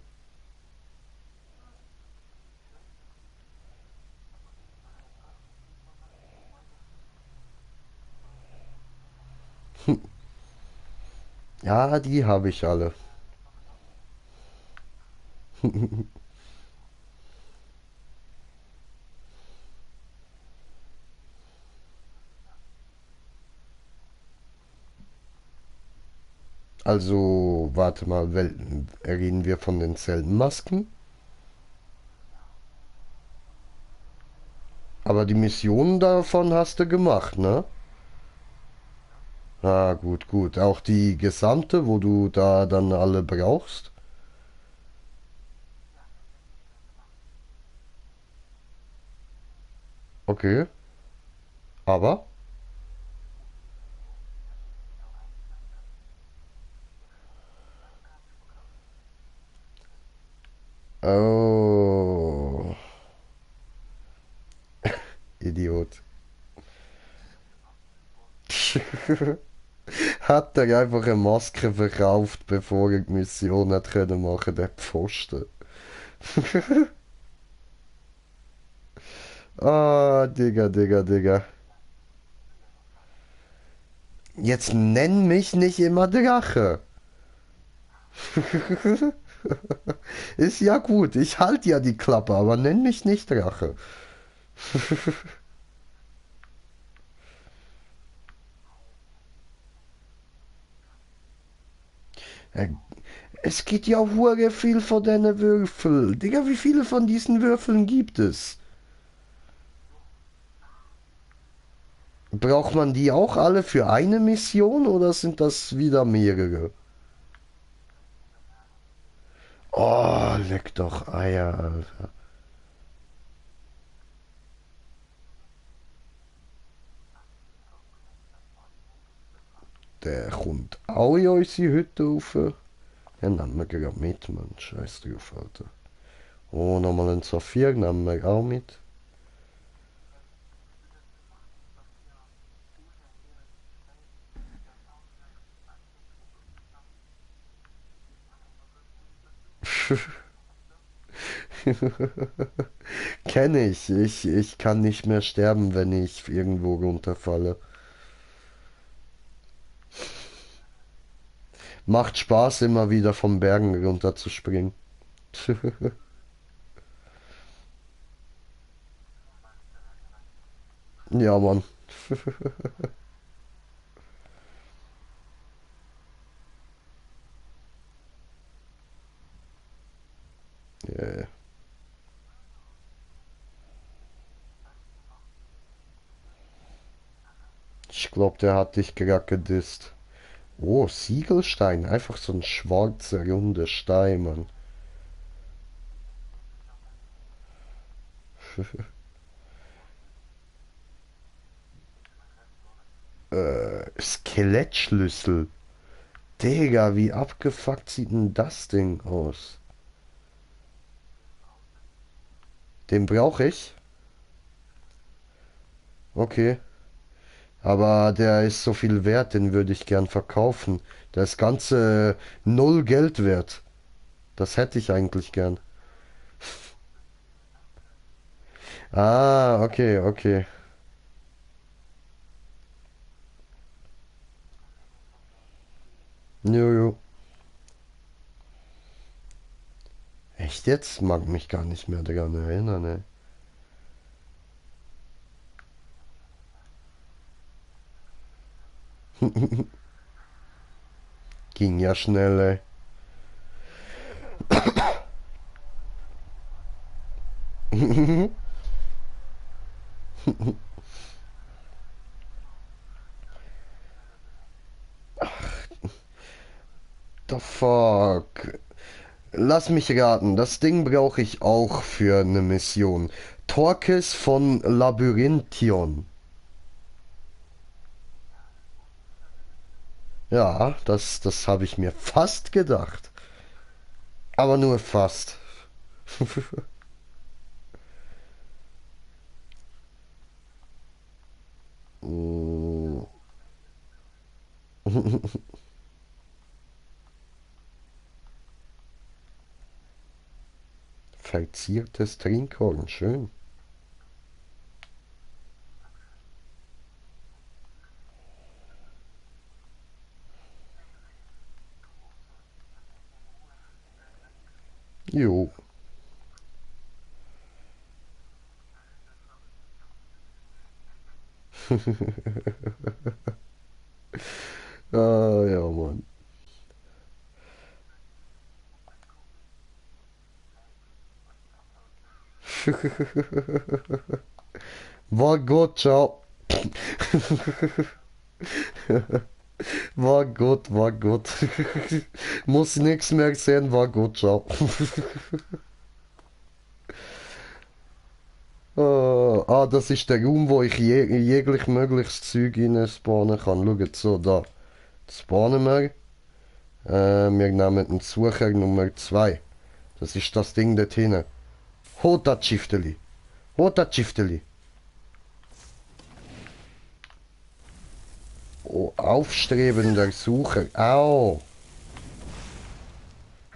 Ja, die habe ich alle. Also, warte mal, reden wir von den Zeltenmasken? Aber die Missionen davon hast du gemacht, ne? Ah, gut, gut. Auch die gesamte, wo du da dann alle brauchst? Okay. Aber? Oh. Idiot. Hat er einfach eine Maske verkauft, bevor er die Mission hat können machen, der Pfosten. Ah, Digga, Digga, Digga. Jetzt nenn mich nicht immer Drache. Ist ja gut, ich halte ja die Klappe, aber nenn mich nicht Drache. Äh, Es geht ja hure viel von deinen Würfel. Digga, wie viele von diesen Würfeln gibt es? Braucht man die auch alle für eine Mission oder sind das wieder mehrere? Oh, leck doch Eier, Alter. Der kommt auch in unsere Hütte rauf. Ja, nehmen wir gerade mit, Mann. Scheiß drauf, Alter. Oh, nochmal ein Saphir nehmen wir auch mit. Kenne ich. Ich kann nicht mehr sterben, wenn ich irgendwo runterfalle. Macht Spaß, immer wieder vom Bergen runter zu springen. Ja, Mann. Yeah. Ich glaube, der hat dich gerade gedisst. Oh, Siegelstein. Einfach so ein schwarzer, runder Stein, Mann. Skelettschlüssel. Digga, wie abgefuckt sieht denn das Ding aus? Den brauche ich. Okay. Aber der ist so viel wert, den würde ich gern verkaufen. Der ist ganze null Geld wert. Das hätte ich eigentlich gern. Ah, okay, okay. Jojo. Echt jetzt? Mag mich gar nicht mehr daran erinnern, ey. Ging ja schnell, ey. The fuck? Lass mich raten, das Ding brauche ich auch für eine Mission. Torquis von Labyrinthion. Ja, das habe ich mir fast gedacht. Aber nur fast. Mm. Verziertes Trinkhorn, schön. Jo. Ah, ja, Mann. War gut, ciao. War gut, war gut. Muss nichts mehr sehen, war gut, ciao. Das ist der Raum, wo ich jeglich mögliches Zeug rein spawnen kann. Schaut, so, da. Spawnen wir. Wir nehmen den Sucher Nummer 2. Das ist das Ding dort hinten. Holt das Schifteli. Holt das Schifteli. Oh, aufstrebender Sucher. Au.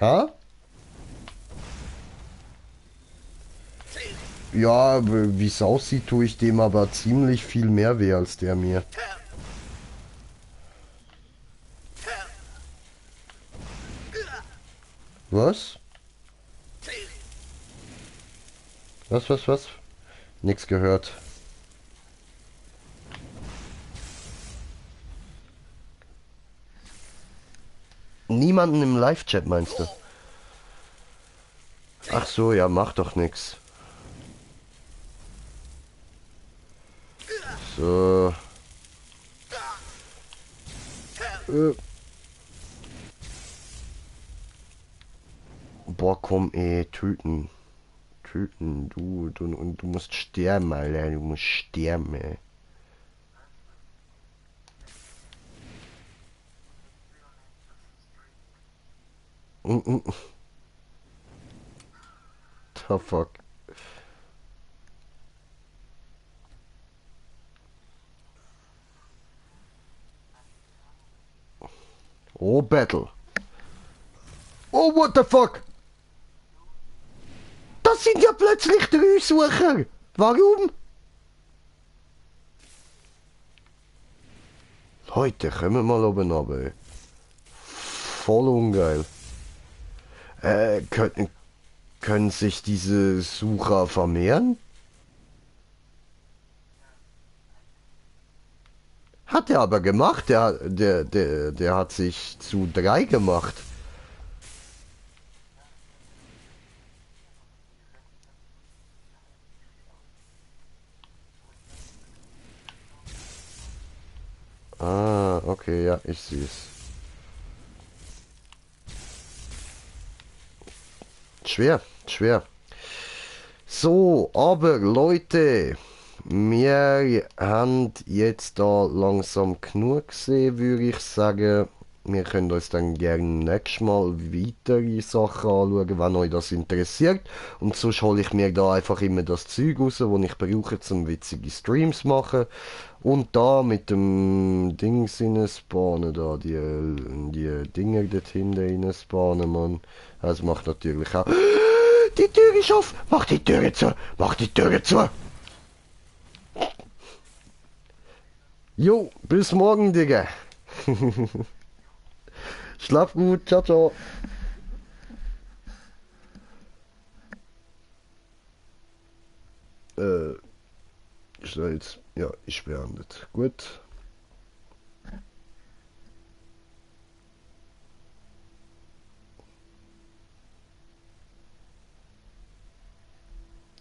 Ha? Ja, wie es aussieht, tue ich dem aber ziemlich viel mehr weh als der mir. Was? Was? Nix gehört. Niemanden im Live-Chat meinst du? Ach so, ja, mach doch nix. So. Boah, komm, töten. Töten, du musst sterben, Alter, du musst sterben, ey. Mm. The fuck. Oh, Battle. Oh, what the fuck? Das sind ja plötzlich 3 Sucher. Warum? Heute kommen wir mal oben runter. Voll ungeil. Können sich diese Sucher vermehren? Hat er aber gemacht. Der hat sich zu 3 gemacht. Ah, okay, ja, ich sehe es. Schwer, schwer. So, aber Leute, wir haben jetzt da langsam genug gesehen, würde ich sagen. Wir können uns dann gerne nächstes Mal weitere Sachen anschauen, wenn euch das interessiert. Und sonst hole ich mir da einfach immer das Zeug raus, das ich brauche, um witzige Streams zu machen. Und da mit dem Dings spawnen, da die Dinger dort hinten spawnen, Mann. Das macht natürlich auch... Die Tür ist auf! Mach die Tür zu! Mach die Tür zu! Jo, bis morgen, Digga! Schlaf gut, ciao, ciao! Ist da jetzt... Ja, ist beendet. Gut.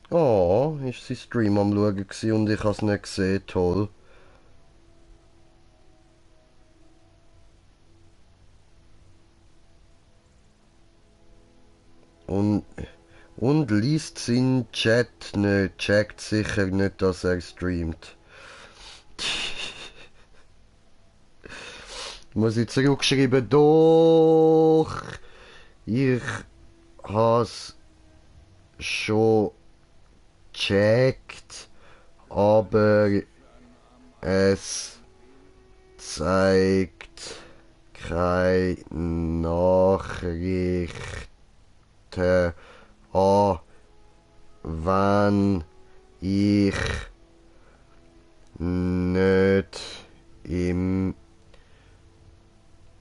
Oh, ist sein Stream am Schauen gewesen und ich habe es nicht gesehen. Toll. Und, und liest seinen Chat nicht. Checkt sicher nicht, dass er streamt. Muss ich zurückschreiben? Doch. Ich has schon checkt, aber es zeigt keine Nachrichten an, wenn ich nicht im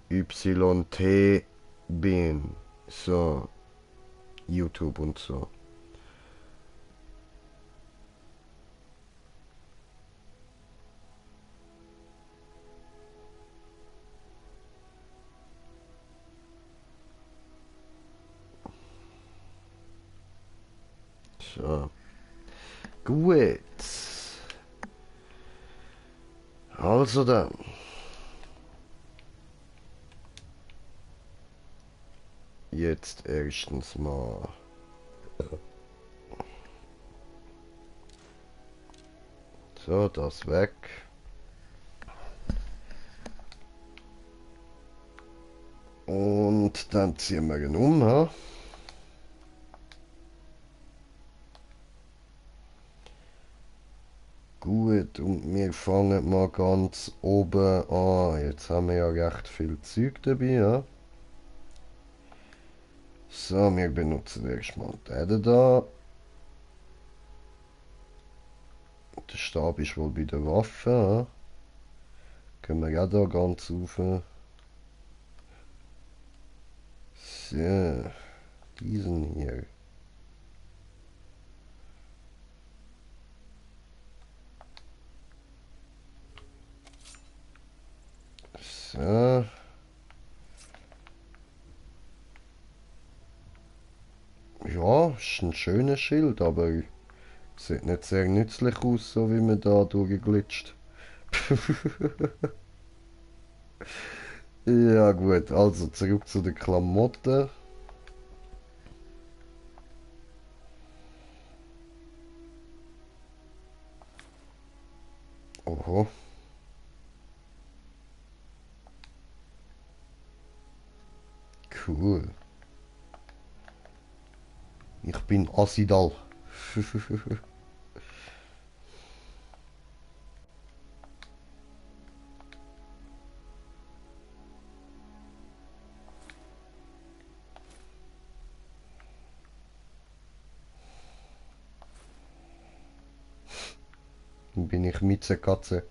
YT bin. So, YouTube und so. So. Gut. Also dann. Jetzt erstens mal. So, das weg. Und dann ziehen wir ihn um, ha? Gut, und wir fangen mal ganz oben an. Jetzt haben wir ja recht viel Zeug dabei, ja? So, wir benutzen erstmal den da. Der Stab ist wohl bei der Waffe, ja? Können wir ja da ganz rauf. So, diesen hier. So. Ja, ist ein schönes Schild, aber sieht nicht sehr nützlich aus, so wie man da durchglitscht. Ja gut, also zurück zu den Klamotten. Oho. Cool. Ich bin Asidal. Dann bin ich Miezekatze.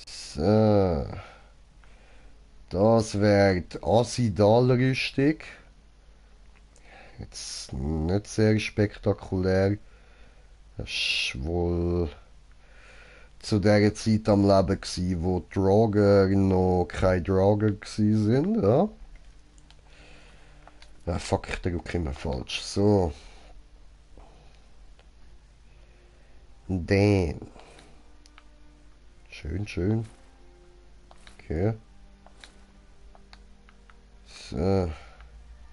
So. Das wäre die Asidal-Rüstung. Jetzt nicht sehr spektakulär. Das ist wohl zu der Zeit am Leben gsi, wo die Draugr noch keine Draugr gsi sind, ja? Ja, fuck, ich drücke immer falsch. So. Dann. Schön, schön. Okay. So.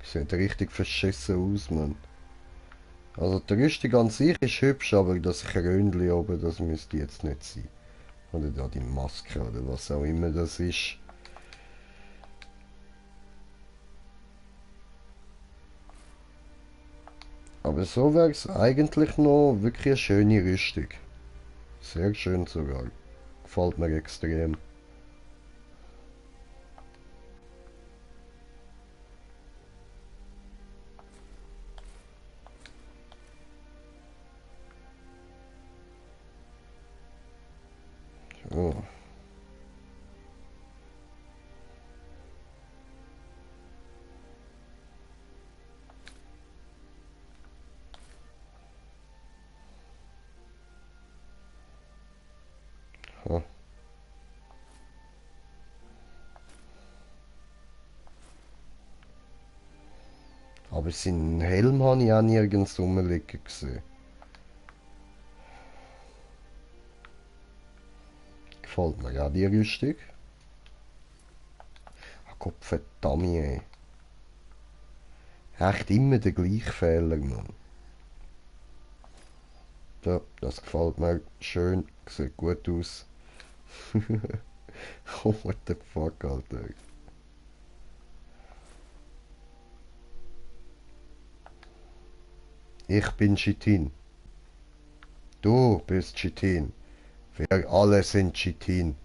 Sieht richtig verschissen aus, Mann. Also die Rüstung an sich ist hübsch, aber das Krönchen oben, das müsste jetzt nicht sein. Oder da die Maske oder was auch immer das ist. Aber so wäre es eigentlich noch wirklich eine schöne Rüstung. Sehr schön sogar. Gefällt mir extrem. So. Ha. Aber seinen Helm habe ich auch nirgends rumliegen gesehen. Gefällt mir ja die Rüstung. Ah, Gott verdammt, ey. Echt immer der gleiche Fehler, Mann. Ja, das gefällt mir schön. Sieht gut aus. Oh, what the fuck, Alter. Ich bin Chitin. Du bist Chitin. Wir alle sind Chitin.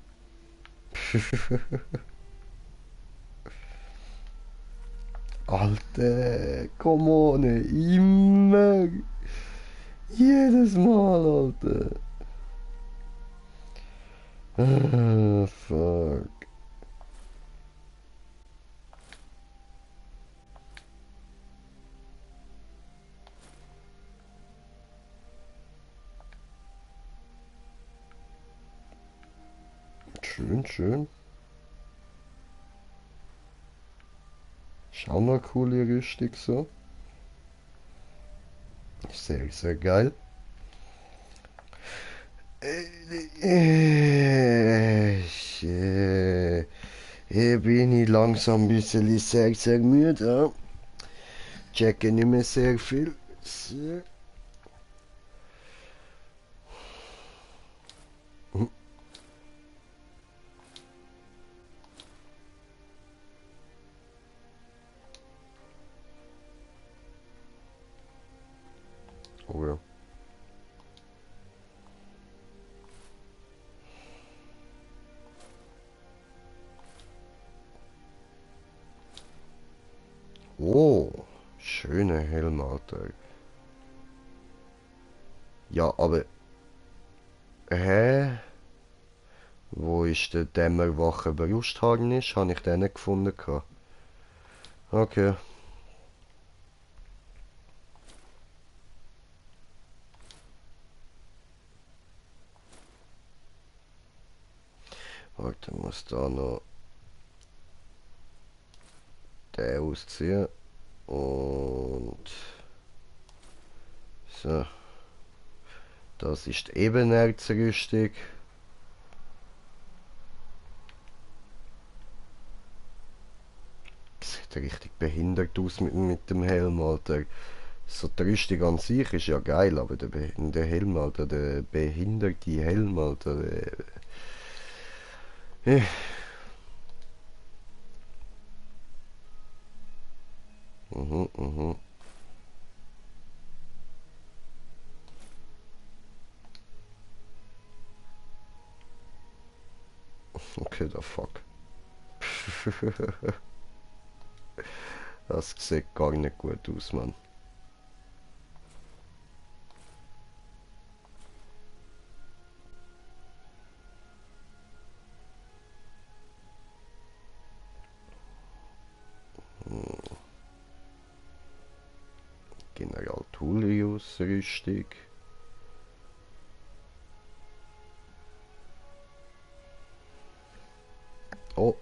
Alter, come on, immer. Jedes Mal, Alter. Ah, fuck. Schön, schön. Schau mal, coole Rüstung so. Sehr, sehr geil. Hier bin ich langsam ein bisschen sehr, sehr müde. Ja. Checke nicht mehr sehr viel. So. Oh ja. Oh, schöner Helm, Alter. Ja, aber... Hä? Wo ist der dämmerwache Brustharnisch? Habe ich den nicht gefunden? Okay. Warte, muss da noch den ausziehen. Und... So. Das ist die Ebenerzrüstung. Sieht richtig behindert aus mit dem Helm, Alter. So die Rüstung an sich ist ja geil, aber der Helm, Alter, der behinderte Helm, Alter. Äh. Mhm, mhm. Okay, the fuck. Das sieht gar nicht gut aus, Mann. General Tullius Rüstung. Oh,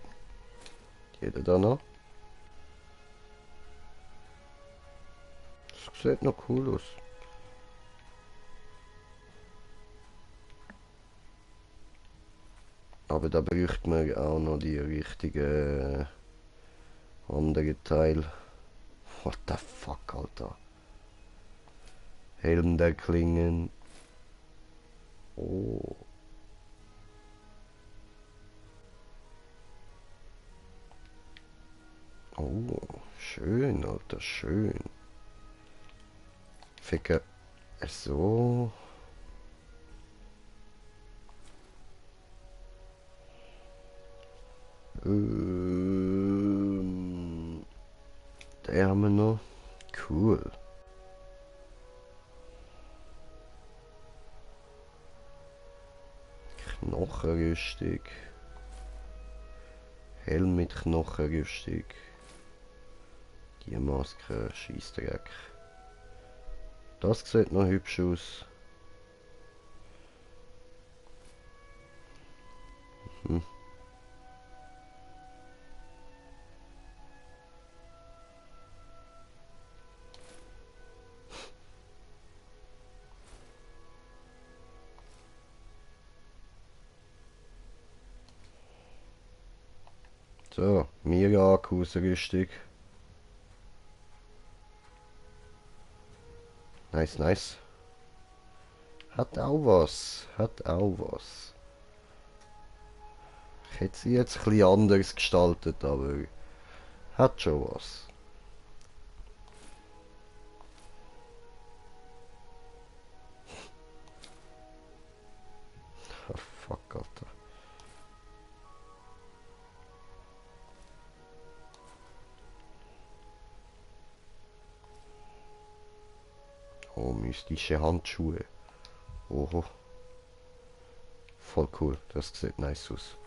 jeder da noch? Das sieht noch cool aus. Aber da bräuchte man auch noch die richtigen anderen Teile. What the fuck, Alter. Helm der Klingen. Oh. Oh, schön, Alter, schön. Ficke. So. Den haben wir noch. Cool. Knochenrüstung. Helm mit Knochenrüstung. Die Maske, Scheissdreck. Das sieht noch hübsch aus. Mhm. So, Mira-Ausrüstung. Nice, nice. Hat auch was. Hat auch was. Ich hätte sie jetzt ein bisschen anders gestaltet, aber hat schon was. Oh, fuck, Alter. Oh, mystische Handschuhe. Oho. Voll cool. Das sieht nice aus.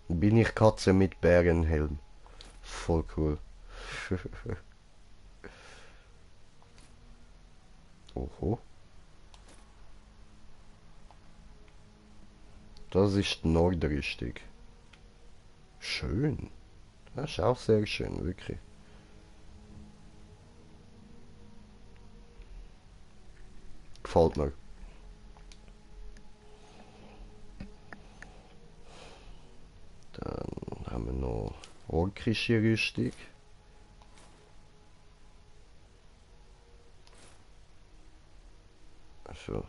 Bin ich Katze mit Bärenhelm. Voll cool. Oho. Das ist die Nordrüstung. Schön. Das ist auch sehr schön, wirklich. Gefällt mir. Dann haben wir noch orkische Rüstung. Also.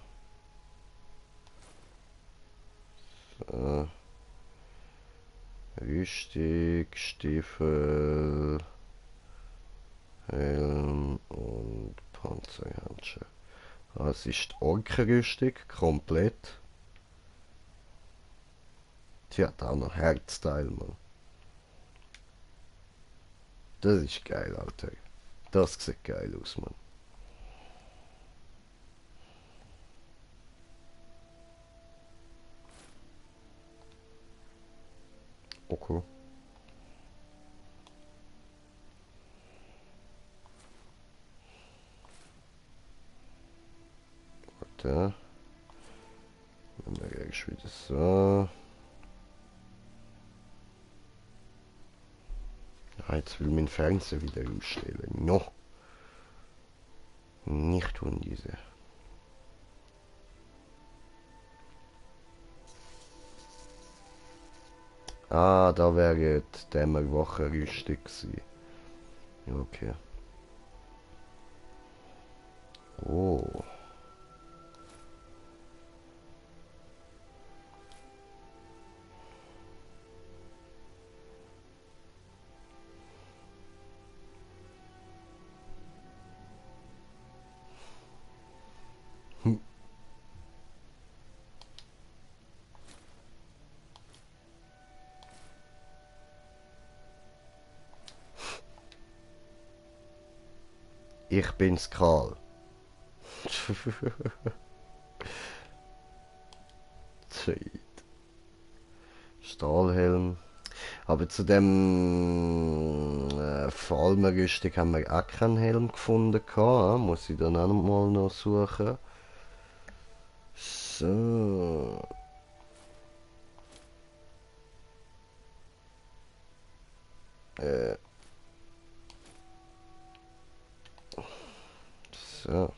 So. Rüstung, Stiefel, Helm und Panzerhandschuhe. Das ist die Orkenrüstung, komplett. Sie hat auch noch Herzteil, Mann. Das ist geil, Alter. Das sieht geil aus, Mann. Okay. Warte. Dann wäre ich wieder so. Ah, jetzt will mein Fernseher wieder ausstellen. No. Nicht tun diese. Ah, da wäre die Dämmerwache richtig gewesen. Ja, okay. Oh. Hm. Ich bin's Karl. Zeit. Stahlhelm. Aber zu dem Falmerüstung haben wir auch keinen Helm gefunden. Gehabt. Muss ich dann auch mal noch suchen. So. Äh. So.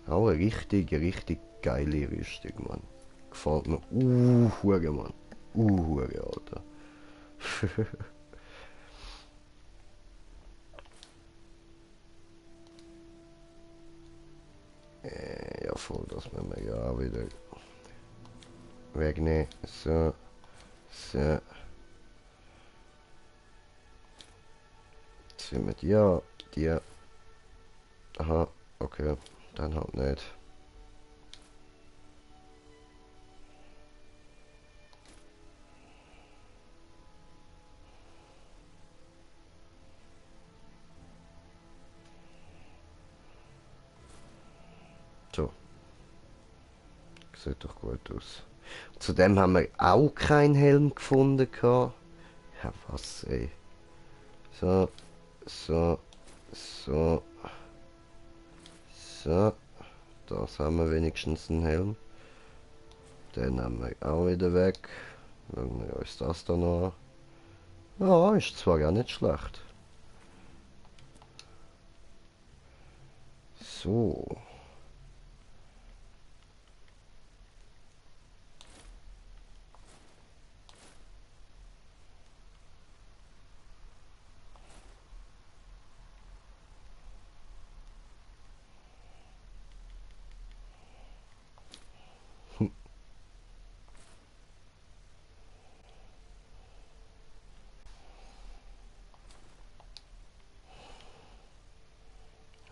Auch eine richtig geile Rüstung, Mann. Gefällt mir. Hure, Mann. Hure, Alter. Ja, voll, das müssen wir ja auch wieder wegnehmen. So. So. Jetzt sind wir die. Aha, okay. Dann halt nicht. So. Sieht doch gut aus. Zudem haben wir auch keinen Helm gefunden. Gehabt. Ja, was, ey. So. So. So. So. Das haben wir wenigstens einen Helm. Den haben wir auch wieder weg. Schauen wir uns das da noch an. Ja, ist zwar gar nicht schlecht. So.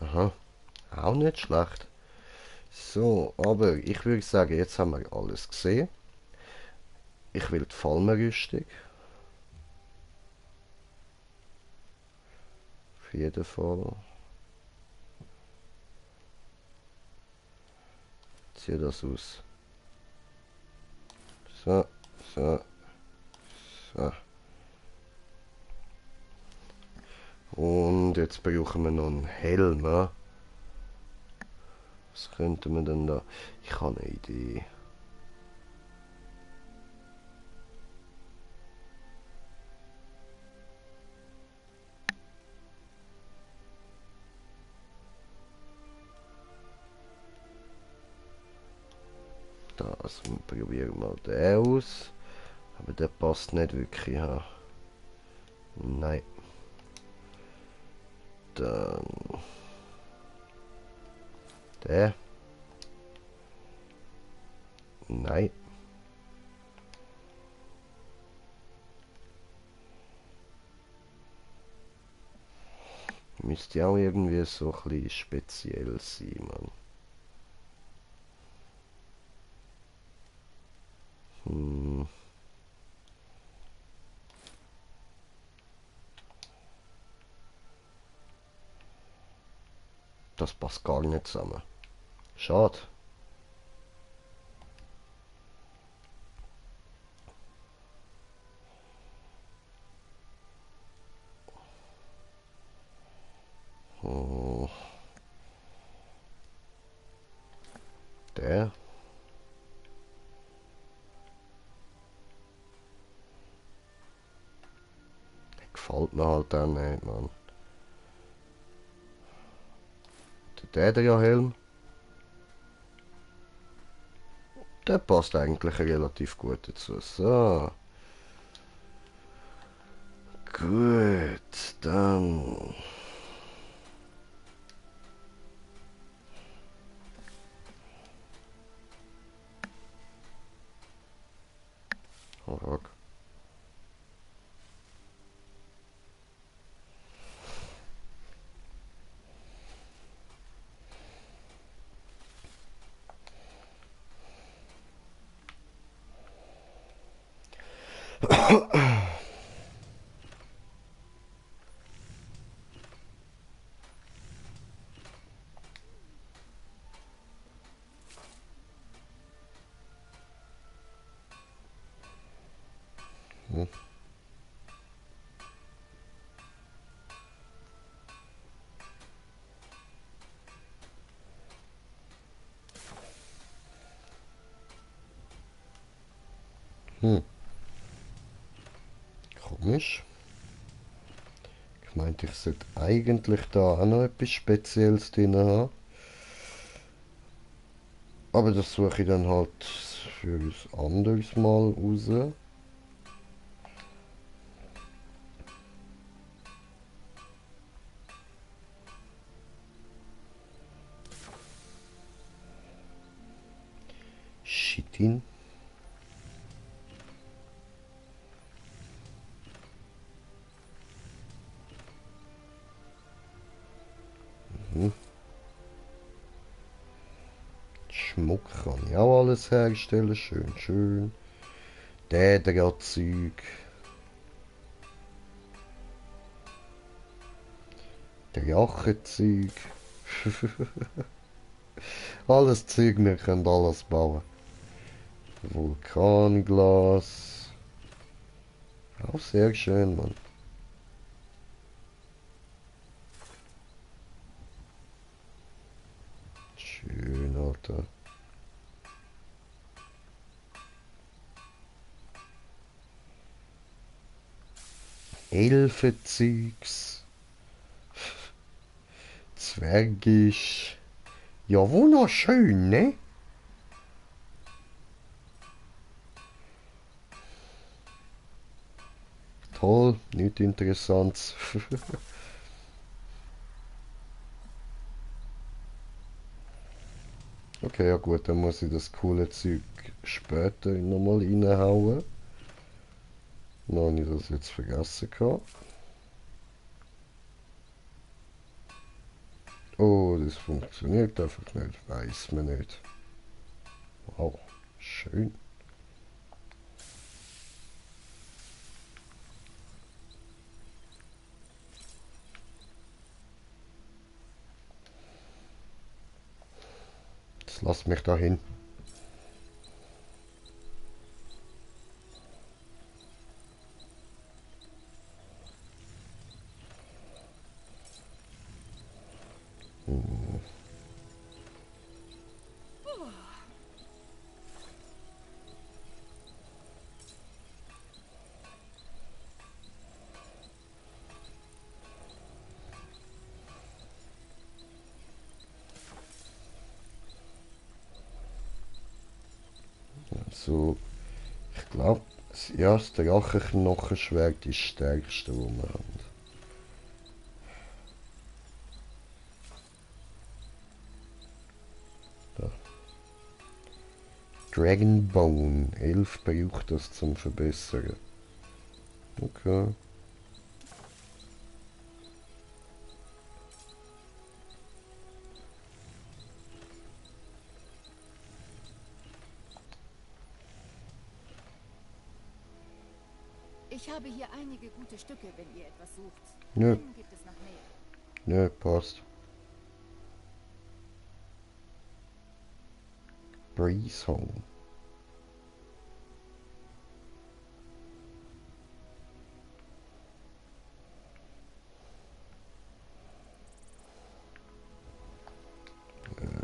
Aha. Auch nicht schlecht. So, aber ich würde sagen, jetzt haben wir alles gesehen. Ich will die Fallmerrüstung. Auf jeden Fall. Ziehe das aus. So, so, so. Und jetzt brauchen wir noch einen Helm. Ja? Was könnte man denn da? Ich habe eine Idee. Das probieren wir mal den aus. Aber der passt nicht wirklich. Ja. Nein. Dann der. Nein. Müsste auch irgendwie so ein bisschen speziell sein, Mann. Das passt gar nicht zusammen. Schade. Oh. Der. Der gefällt mir halt auch nicht, Mann. Der Helm. Der passt eigentlich relativ gut dazu. So. Gut, dann. Oh, fuck. Komisch. Ich meinte, ich sollte eigentlich da auch noch etwas Spezielles drin haben. Aber das suche ich dann halt für ein anderes Mal raus. Chitin. Schmuck kann ich auch alles herstellen. Schön, schön. Däderzeug. Drachenzeug. Alles Zeug, wir können alles bauen. Vulkanglas. Auch sehr schön, Mann. Schön, Alter. Elfenzeugs. Zwergisch. Ja, wunderschön, ne? Toll, nichts Interessantes. Okay, ja gut, dann muss ich das coole Zeug später nochmal reinhauen. Dann habe ich das jetzt vergessen gehabt. Oh, das funktioniert einfach nicht, weiß man nicht. Wow, schön. Jetzt lass mich da hin. So, ich glaube, ja, das Drachenknochenschwert ist das stärkste, das wir haben. Da. Dragon Bone. 11 braucht das zum Verbessern. Okay. Ich habe hier einige gute Stücke, wenn ihr etwas sucht. Nö. Einen gibt es noch mehr. Nö, passt. Breeze Home.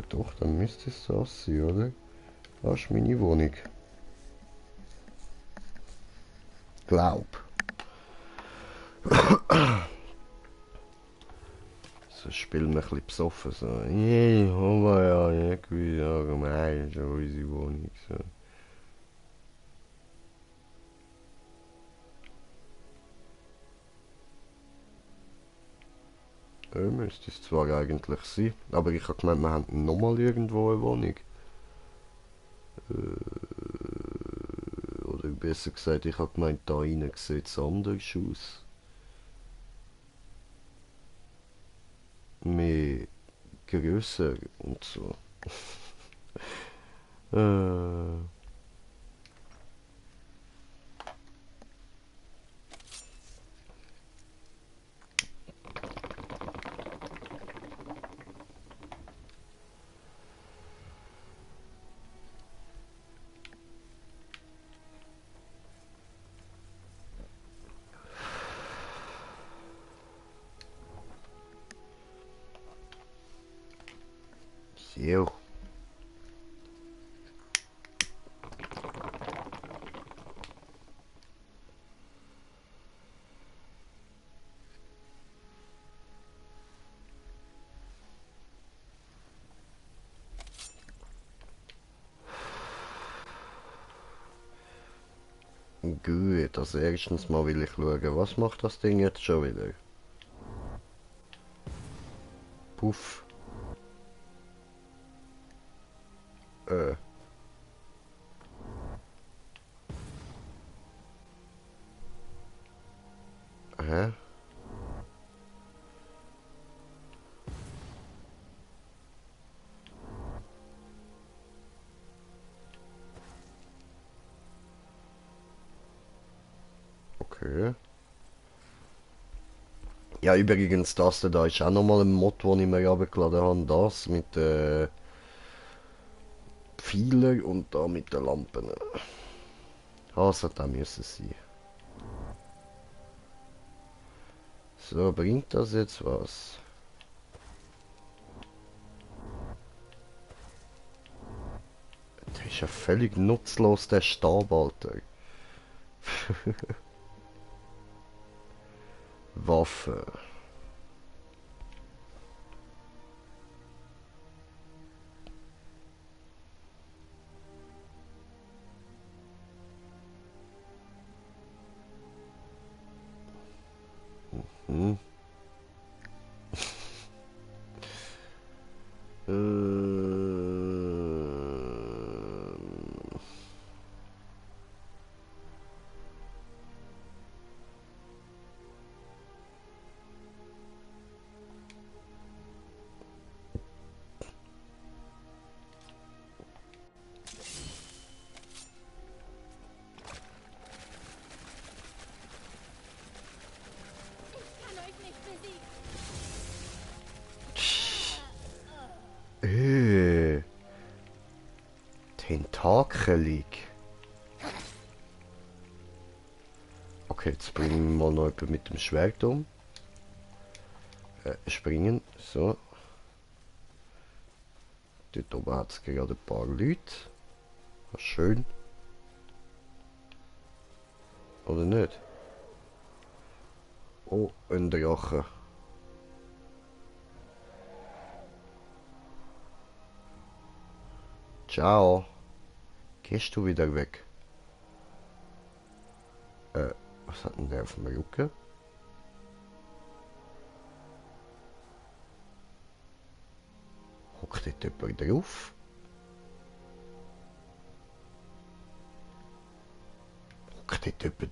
Doch, dann müsste es das sein, oder? Das ist meine Wohnung. Glaub. So, spielen wir ein bisschen besoffen. So, yeah, aber ja, irgendwie allgemein, so unsere Wohnung. So. Müsste es zwar eigentlich sein, aber ich habe gemeint, wir haben nochmal irgendwo eine Wohnung. Oder besser gesagt, ich habe gemeint, da rein sieht es anders aus. Mehr grösser und so. äh. Jo. Gut, also erstens mal will ich schauen, was macht das Ding jetzt schon wieder? Puff. Hä? Okay. Ja, übrigens, das da ist auch nochmal ein Mod, den ich mir runtergeladen habe. Das mit Pfeiler und da mit den Lampen. Das hat auch müssen sein. So, bringt das jetzt was? Der ist ja völlig nutzlos, der Stab, Alter. Waffe. Hm. Kann euch nicht besiegen. Tentakelig. Okay, jetzt bringen wir mal noch jemanden mit dem Schwert um. Springen, so. Dort oben hat es gerade ein paar Leute. Was schön. Oder nicht? Oh, ein Drache. Ciao. Gehst du wieder weg? Was hat denn der auf dem Rücken? Hockt dort jemand drauf? Hockt dort jemand...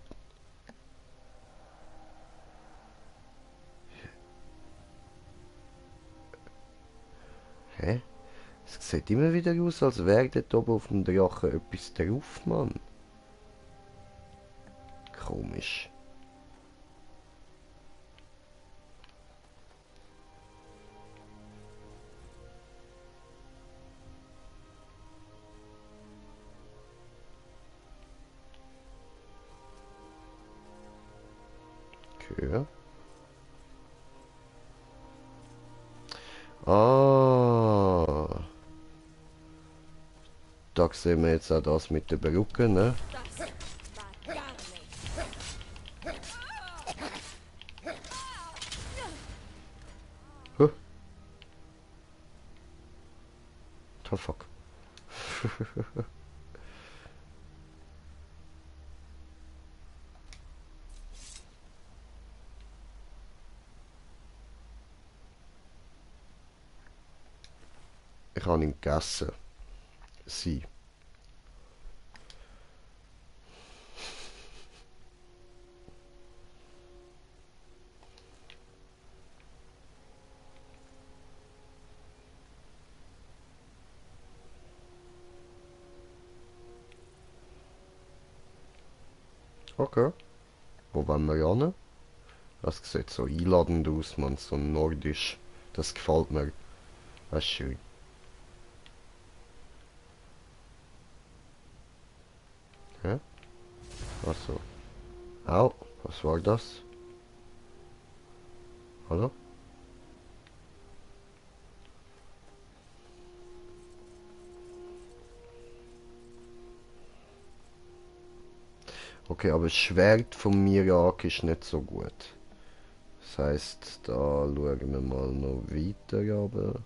Hä? Es sieht immer wieder aus, als wäre dort oben auf dem Drachen etwas drauf, Mann. Komisch. Okay. Ah. Da sehen wir jetzt auch das mit der Brücke, ne? Das war gar nichts. Huh. Oh fuck. Ich habe ihn gegessen. Sie. Okay. Wo wollen wir hin? Das sieht so einladend aus, man. So nordisch. Das gefällt mir. Das ist schön. Hä? Achso. Au, was war das? Hallo? Okay, aber das Schwert von Mirak ist nicht so gut. Das heisst, da schauen wir mal noch weiter, aber...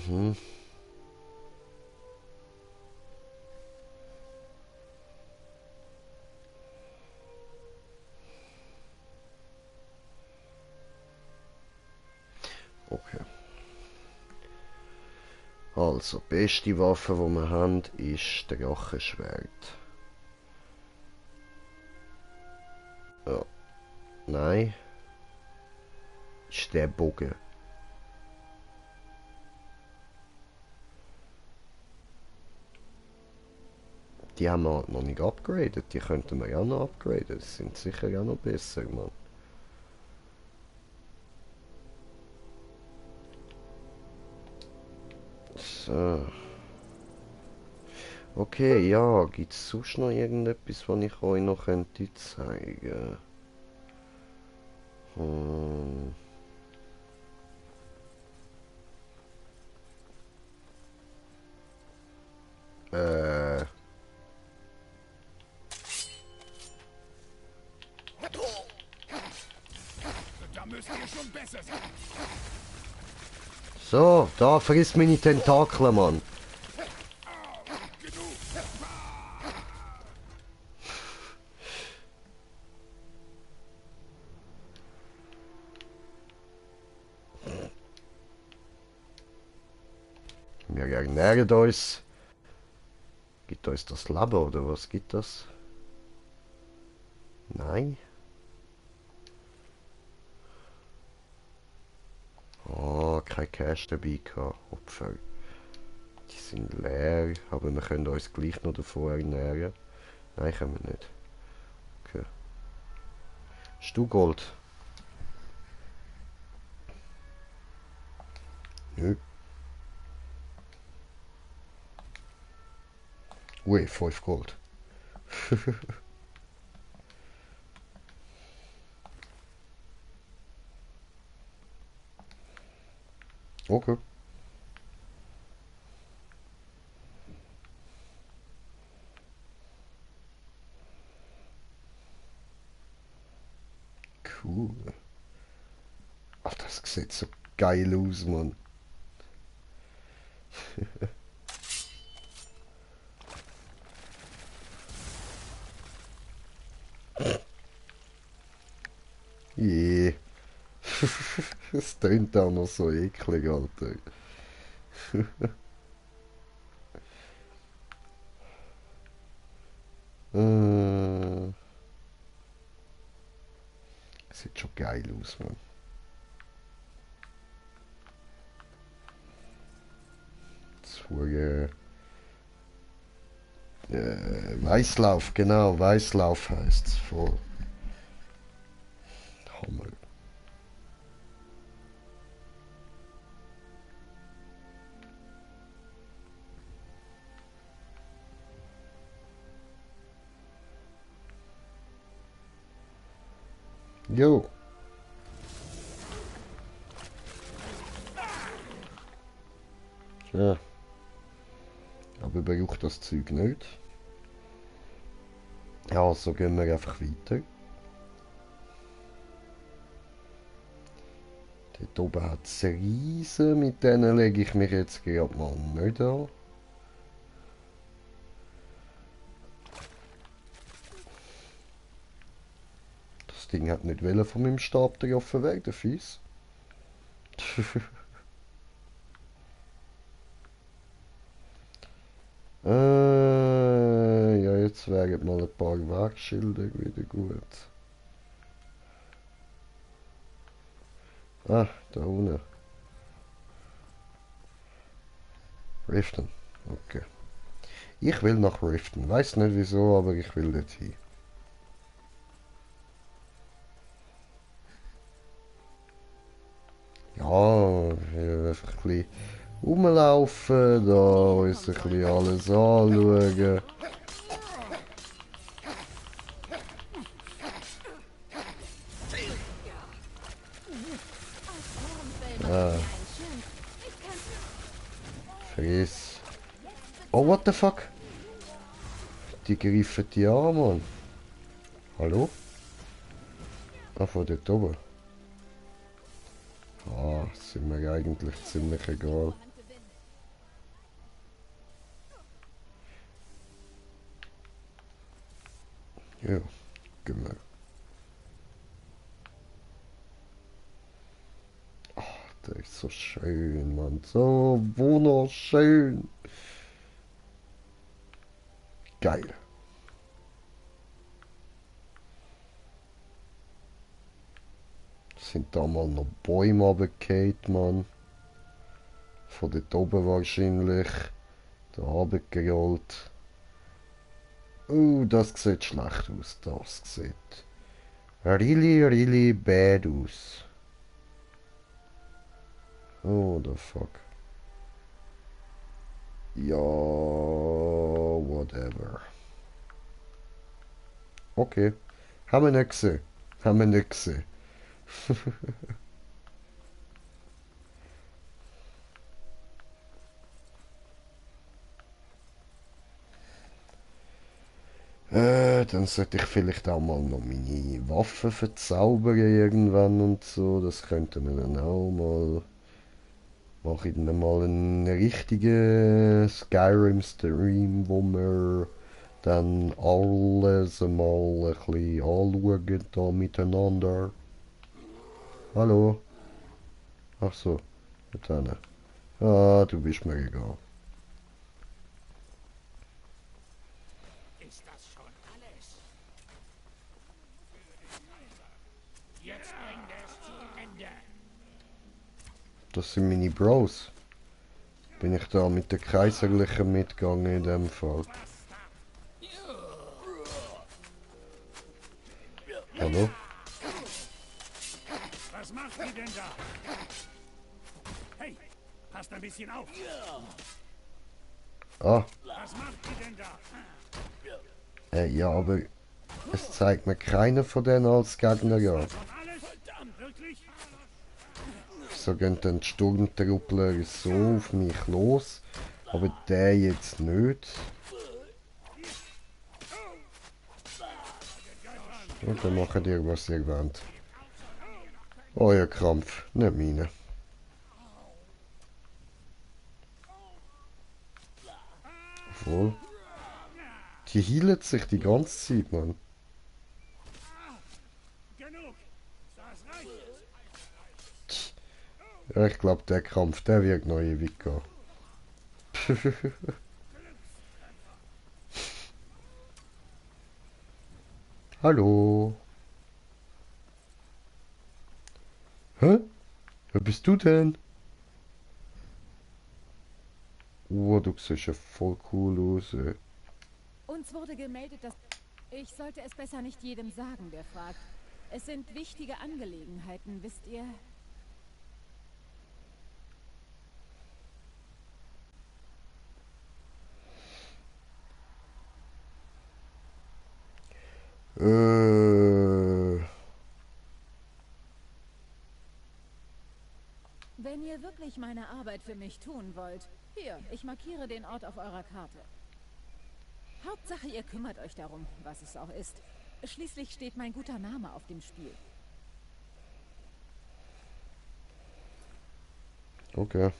Mhm. Okay. Also, die beste Waffe, die wir haben, ist der Drachenschwert. Ja. Nein. Ist der Bogen. Die haben wir noch nicht upgradet. Die könnten wir ja noch upgraden. Die sind sicher ja noch besser, Mann. So. Okay, ja, gibt es sonst noch irgendetwas, was ich euch noch könnte zeigen? Hm. Äh. Da müsst ihr schon besser sein. So, da frisst meine Tentakel, Mann. Wir ernähren uns. Gibt uns das Leben oder was gibt das? Nein. Oh, kein Cash dabei gehabt. Opfer. Die sind leer, aber wir können uns gleich noch davon ernähren. Nein, können wir nicht. Okay. Hast du Gold? Nö. Ui, 5 Gold. Okay. Cool. Ach, das sieht so geil aus, Mann. Je. Es tönt auch noch so eklig, Alter. Sieht schon geil aus, Mann. Weißlauf, genau, Weißlauf heißt's voll. Hammer. Jo. Ja. Aber braucht das Zeug nicht. Ja, so gehen wir einfach weiter. Dort oben hat es Riesen, mit denen lege ich mich jetzt gerade mal nicht an. Das Ding hat nicht wollen von meinem Stab getroffen weg, der Fies. Ja, jetzt wären mal ein paar Wegschilder wieder gut. Ah, da unten. Riften. Okay. Ich will nach Riften. Weiß nicht wieso, aber ich will dort hin. Ja, einfach ein bisschen rumlaufen, da uns ein bisschen alles anschauen. Ah, friss. Oh, what the fuck? Die greifen die an, Mann. Hallo? Ah, von dort oben. Ah, sind mir eigentlich ziemlich egal. Ja, genau. Ach, der ist so schön, Mann. So wunderschön. Geil. Sind da mal noch Bäume runtergefallen, Mann. Von dort oben wahrscheinlich. Da runtergerollt. Das sieht schlecht aus. Das sieht really bad aus. Oh, the fuck. Ja, whatever. Okay. Haben wir nicht gesehen. Haben wir nicht gesehen. Dann sollte ich vielleicht auch mal noch meine Waffen verzaubern irgendwann und so. Das könnte man dann auch mal. Mache ich dann mal einen richtigen Skyrim-Stream, wo wir dann alles mal ein bisschen anschauen da miteinander. Hallo? Ach so, dann. Ah, du bist mir egal. Ist das schon alles? Jetzt bringt es zu Ende. Das sind meine Bros. Bin ich da mit der Kaiserlichen mitgegangen in dem Fall. Hallo? Was macht ihr denn da? Hey, passt ein bisschen auf. Ah, Was macht ihr denn da? ja, aber es zeigt mir keiner von denen als Gegner an. Schon alles? Verdammt, wirklich? So gehen dann die Sturmtruppler so auf mich los, aber der jetzt nicht. Und dann machen die, was ihr wollt. Euer Krampf, nicht meine. Obwohl. Die healen sich die ganze Zeit, Mann. Genug. Das reicht. Ja, ich glaube, der Kampf, der wird noch ewig gehen. Hallo. Hä? Wer bist du denn? Oh, du siehst ja voll cool aus, ey. Uns wurde gemeldet, dass... Ich sollte es besser nicht jedem sagen, der fragt. Es sind wichtige Angelegenheiten, wisst ihr? Wenn ihr wirklich meine Arbeit für mich tun wollt, hier, ich markiere den Ort auf eurer Karte. Hauptsache, ihr kümmert euch darum, was es auch ist. Schließlich steht mein guter Name auf dem Spiel. Okay.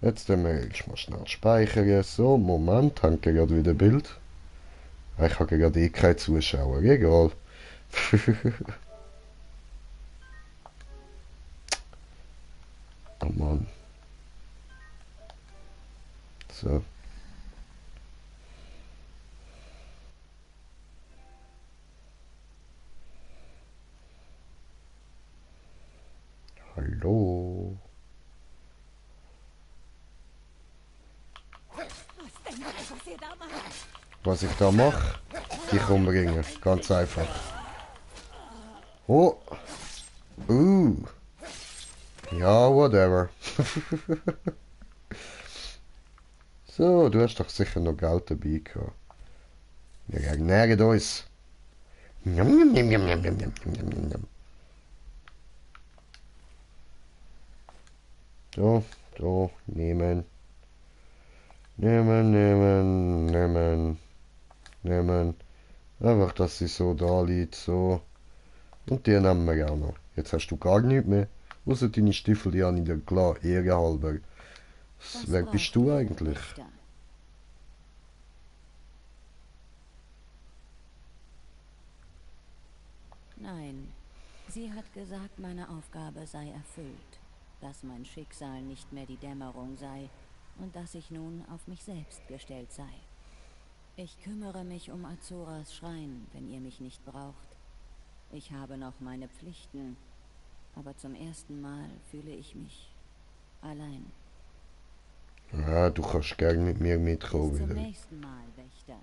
Jetzt ich mal schnell speichern. So, Moment, haben gerade wieder Bild. Ich habe gerade eh keine Zuschauer, egal. Oh Mann. So. Hallo. Was ich da mache? Dich umbringen. Ganz einfach. Oh. Ja, whatever. So, du hast doch sicher noch Geld dabei gehabt. Wir ernähren uns. Njam, njam, njam, njam, njam, njam, njam, njam, njam. So, so, nehmen. Nehmen, nehmen, nehmen, nehmen. Einfach, dass sie so da liegt, so. Und die nehmen wir auch noch. Jetzt hast du gar nichts mehr. Außer deine Stiefel, die habe ich dir klar, ehrenhalber. Wer bist du eigentlich? Nein, sie hat gesagt, meine Aufgabe sei erfüllt, dass mein Schicksal nicht mehr die Dämmerung sei und dass ich nun auf mich selbst gestellt sei. Ich kümmere mich um Azoras Schrein, wenn ihr mich nicht braucht. Ich habe noch meine Pflichten, aber zum ersten Mal fühle ich mich allein. Ja, du kannst gerne mit mir mitkommen. Bis zum nächsten Mal, Wächter.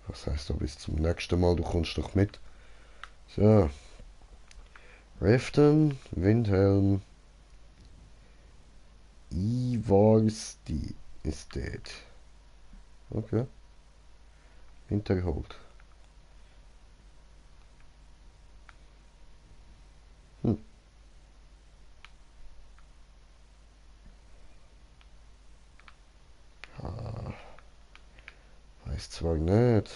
Was heißt da bis zum nächsten Mal? Du kommst doch mit. So. Riften, Windhelm. Ivarsti ist dead. Okay. Hinterholt. Weiß zwar nicht.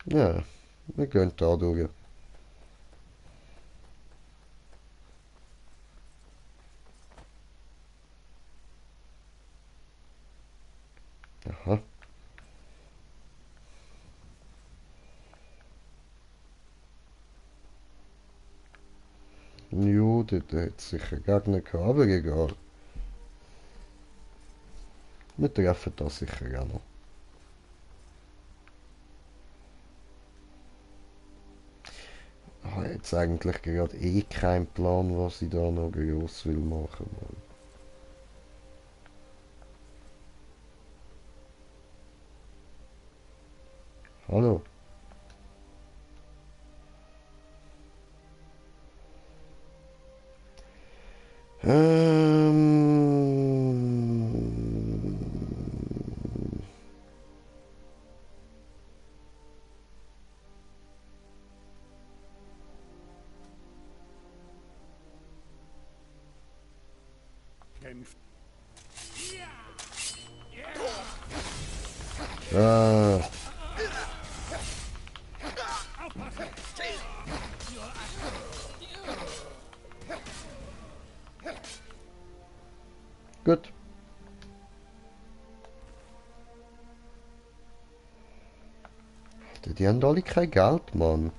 Ja, wir gehen da durch. Aha. Jo, dort hat es sicher Gegner gehabt, aber egal. Wir treffen das sicher auch noch. Ich habe jetzt eigentlich gerade eh keinen Plan, was ich da noch groß will machen. Hallo. Kämpft. Gut. Die haben alle kein Geld, Mann.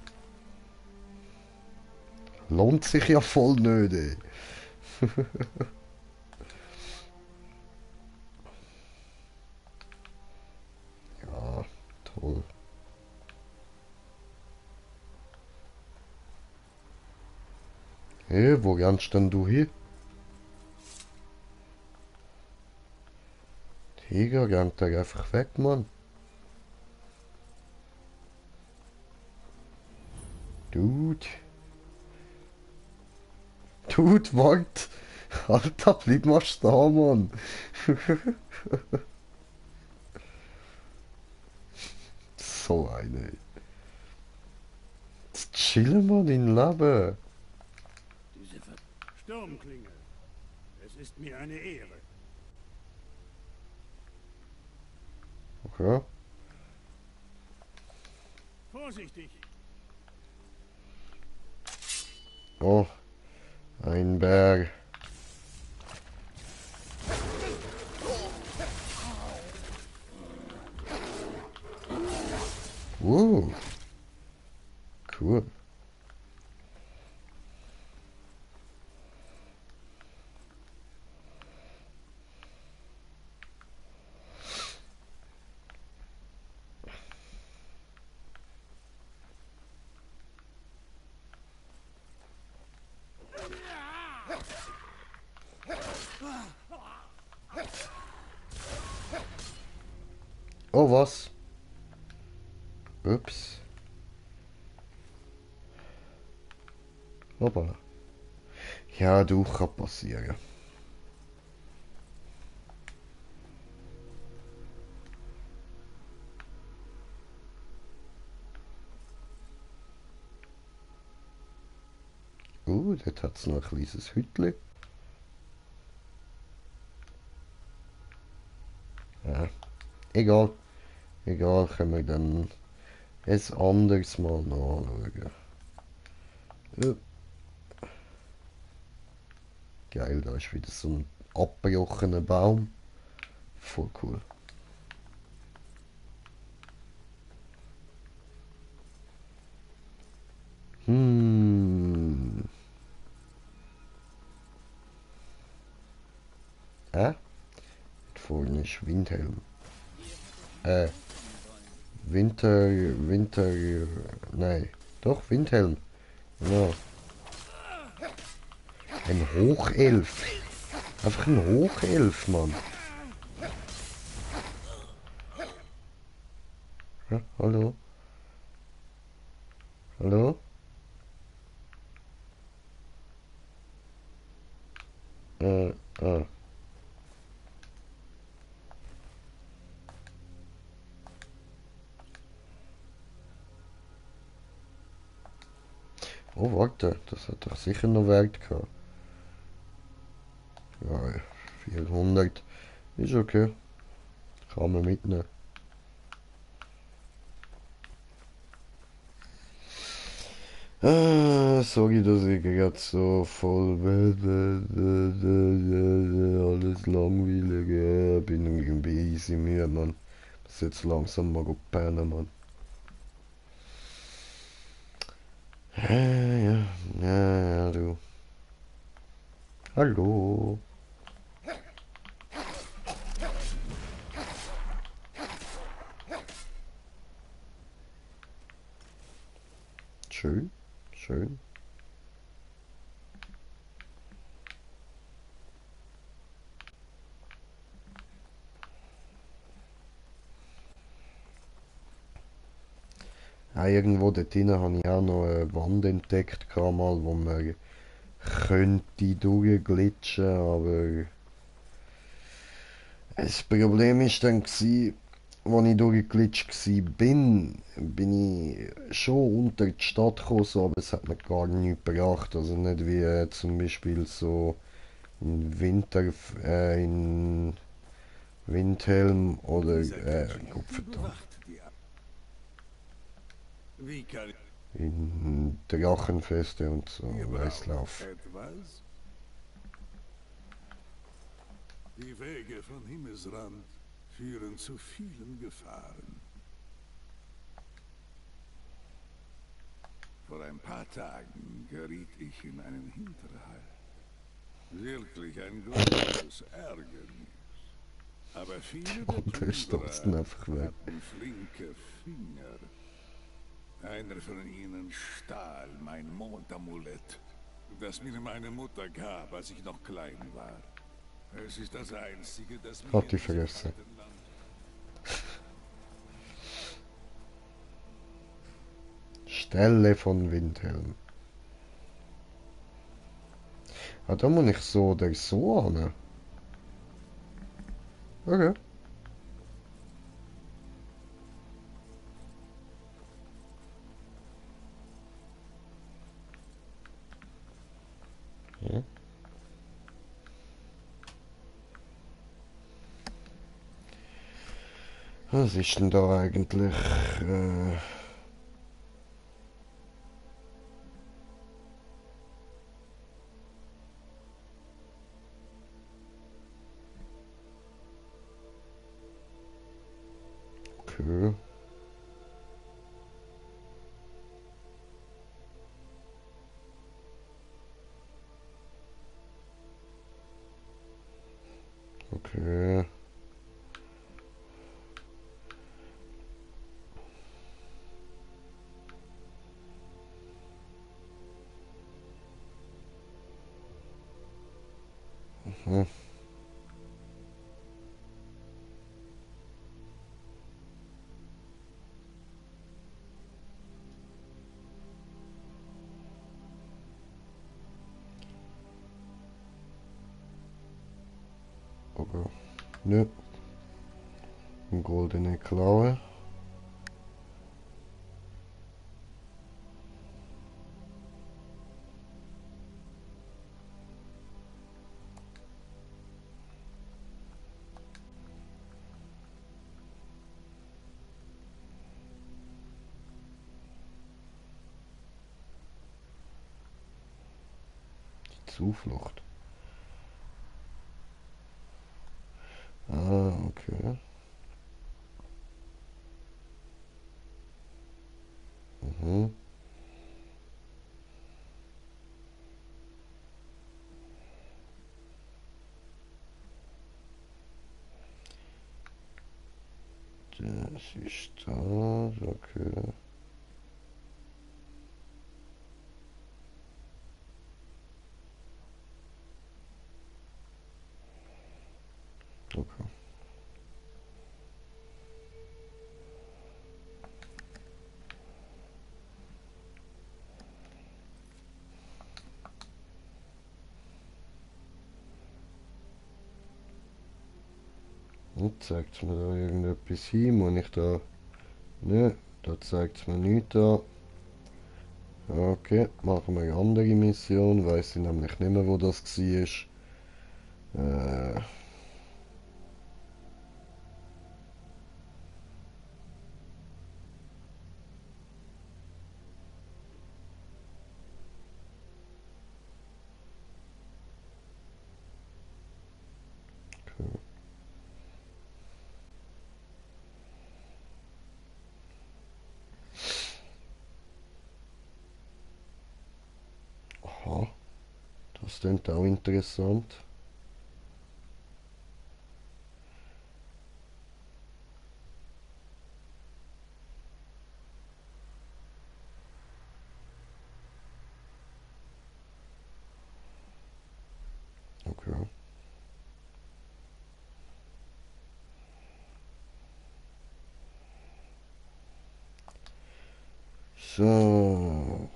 Lohnt sich ja voll nicht, ey. Ja, toll. Hey, wo rennst denn du hin? Tiger rennt da einfach weg, Mann. Dude. Dude, wart. Alter, bleib mal stehen, Mann. So eine. Jetzt chillen wir dein Leben. Sturmklinge. Es ist mir eine Ehre. Okay. Vorsichtig! Oh, ein Berg. Cool. Oh, was? Ups. Hoppala. Ja, du, kann passieren. Dort hat es noch ein kleines Hütchen. Ja, egal. Egal, können wir dann ein anderes Mal noch anschauen. Geil, da ist wieder so ein abgebrochener Baum. Voll cool. Da vorne ist Windhelm. Winter, nein, doch, Windhelm. Ja. Ein Hochelf. Einfach ein Hochelf, Mann. Ja, hallo? Hallo? Ah. Oh, warte, das hat doch sicher noch Wert gehabt. Ja, 400 ist okay. Kann man mitnehmen. Sorry, dass ich gerade so voll alles langweilig. Bin irgendwie easy müde, Mann. Muss jetzt langsam mal pennen, Mann. Ja, du. Hallo. Schön, schön. Ja, irgendwo dort drinnen habe ich auch noch eine Wand entdeckt, mal, wo man könnte durchglitschen, aber das Problem ist dann gewesen, als ich durchgeglitscht bin ich schon unter die Stadt gekommen, so, aber es hat mir gar nichts gebracht. Also nicht wie zum Beispiel so in in Windhelm oder Wie kann ich in Drachenfeste und so, Weißlauf. etwas? Die Wege von Himmelsrand führen zu vielen Gefahren. Vor ein paar Tagen geriet ich in einen Hinterhalt. Wirklich ein großes Ärgernis. Aber viele der Und der stoßen einfach weg. hatten flinke Finger. Einer von ihnen stahl mein Mondamulett, das mir meine Mutter gab, als ich noch klein war. Es ist das einzige, das mir Hat die in diesem vergessen. alten Land... Stelle von Windhelm. Ah, da muss ich so oder so an. Okay. Ja. Was ist denn da eigentlich? Okay. Okay. Mhm. Okay. Nö. Eine goldene Klaue. Die Zuflucht. Ah, okay. Mhm. Das ist das, okay. Okay. Und zeigt es mir da irgendetwas hin? Muss ich da... Ne, da zeigt es mir nichts an. Okay, machen wir eine andere Mission. Weiß ich nämlich nicht mehr, wo das war. Äh, okay. Aha, das klingt auch interessant. Okay. So,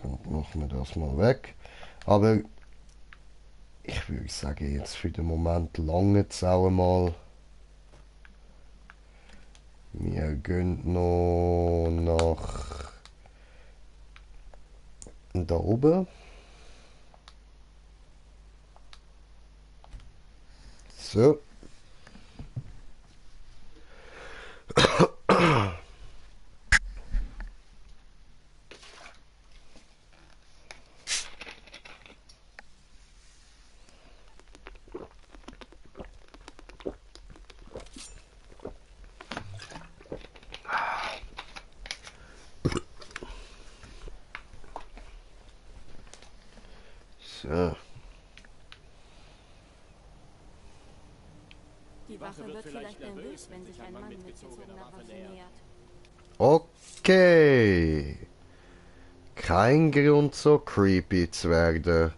dann machen wir das mal weg. Aber ich würde sagen, jetzt für den Moment lange es auch mal. Wir gehen noch nach da oben. So. So. Die Wache wird vielleicht nervös, wenn sich ein Mann mit gezogener Waffe nähert. Okay. Kein Grund, so creepy zu werden.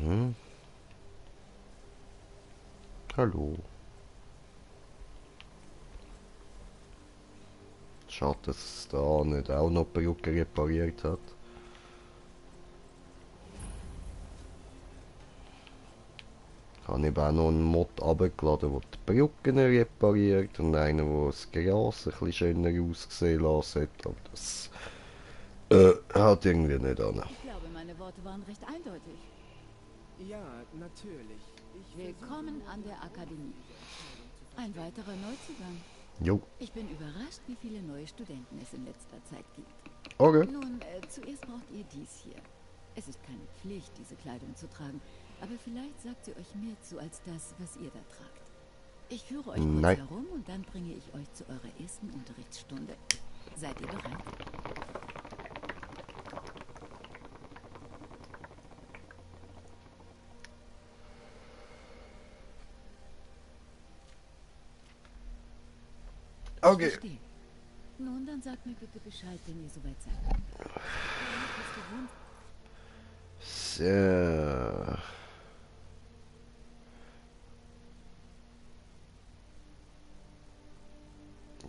Mhm. Hallo. Schade, dass es da nicht auch noch die Brücke repariert hat. Ich habe eben auch noch einen Mod runtergeladen, der die Brücken repariert und einen, der das Gras ein bisschen schöner aussehen lassen hat. Aber das Haut irgendwie nicht an. Ich glaube, meine Worte waren recht eindeutig. Ja, natürlich. Willkommen an der Akademie. Ein weiterer Neuzugang. Jo. Ich bin überrascht, wie viele neue Studenten es in letzter Zeit gibt. Okay. Nun, zuerst braucht ihr dies hier. Es ist keine Pflicht, diese Kleidung zu tragen, aber vielleicht sagt sie euch mehr zu als das, was ihr da tragt. Ich führe euch kurz Nein. herum und dann bringe ich euch zu eurer ersten Unterrichtsstunde. Seid ihr bereit? Okay. Verstehe. Nun, dann sagt mir bitte Bescheid, wenn ihr soweit seid. Bist du wohnt? So.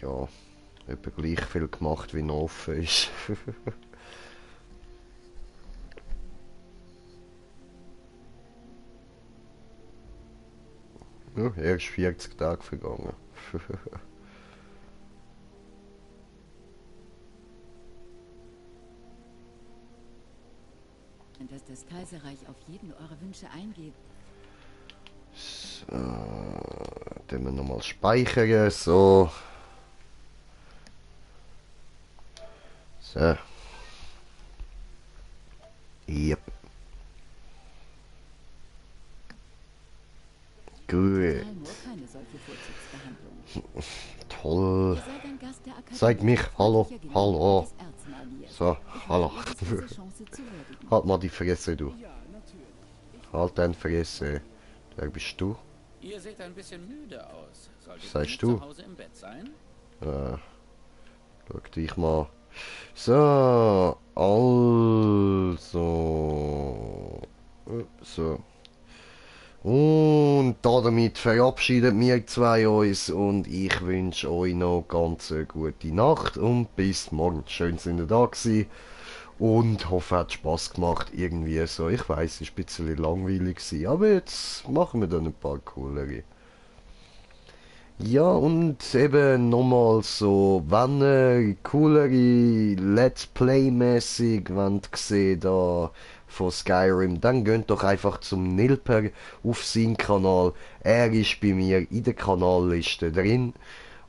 Ja, etwa gleich viel gemacht, wie noch offen ist. Ja, erst 40 Tage vergangen. Dass das Kaiserreich auf jeden eurer Wünsche eingeht. So, dann wir nochmal speichern, so. So. Yep. Gut. Nur keine solche Vorzugsbehandlung. Toll. Ihr seid ein Gast der Akademie. Zeig mich. Hallo. Freundlicher Hallo. Gelegenheit des Erzmagiers. So, hallo. Ich hoffe, ihr wisst diese Chance zu würdigen. Halt mal die Fresse, du. Halt deine Fresse. Wer bist du? Ihr seht ein bisschen müde aus. Solltet Sagst ihr du? zu Hause im Bett sein? Schau dich mal. So, also. So. Und damit verabschieden wir zwei uns und ich wünsche euch noch ganz eine gute Nacht und bis morgen. Schön sind ihr da gewesen und hoffe, es hat Spass gemacht irgendwie so. Ich weiß, es war ein bisschen langweilig gewesen, aber jetzt machen wir dann ein paar coolere. Ja, und eben nochmal so, wenn ihr coolere Let's Play-mäßig wollt sehen da von Skyrim, dann geht doch einfach zum Nilper auf seinen Kanal. Er ist bei mir in der Kanalliste drin.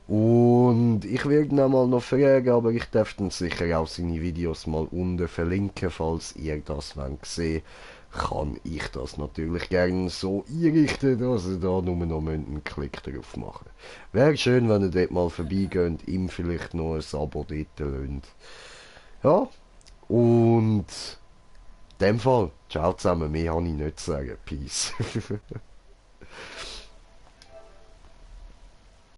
Und ich werde ihn mal noch fragen, aber ich darf dann sicher auch seine Videos mal unten verlinken, falls ihr das sehen wollt. Kann ich das natürlich gerne so einrichten, dass ihr da nur noch einen Klick drauf machen. Wäre schön, wenn ihr dort mal vorbeigeht, ihm vielleicht noch ein Abo dort lasst. Ja, und in dem Fall, ciao zusammen, mehr habe ich nicht zu sagen. Peace.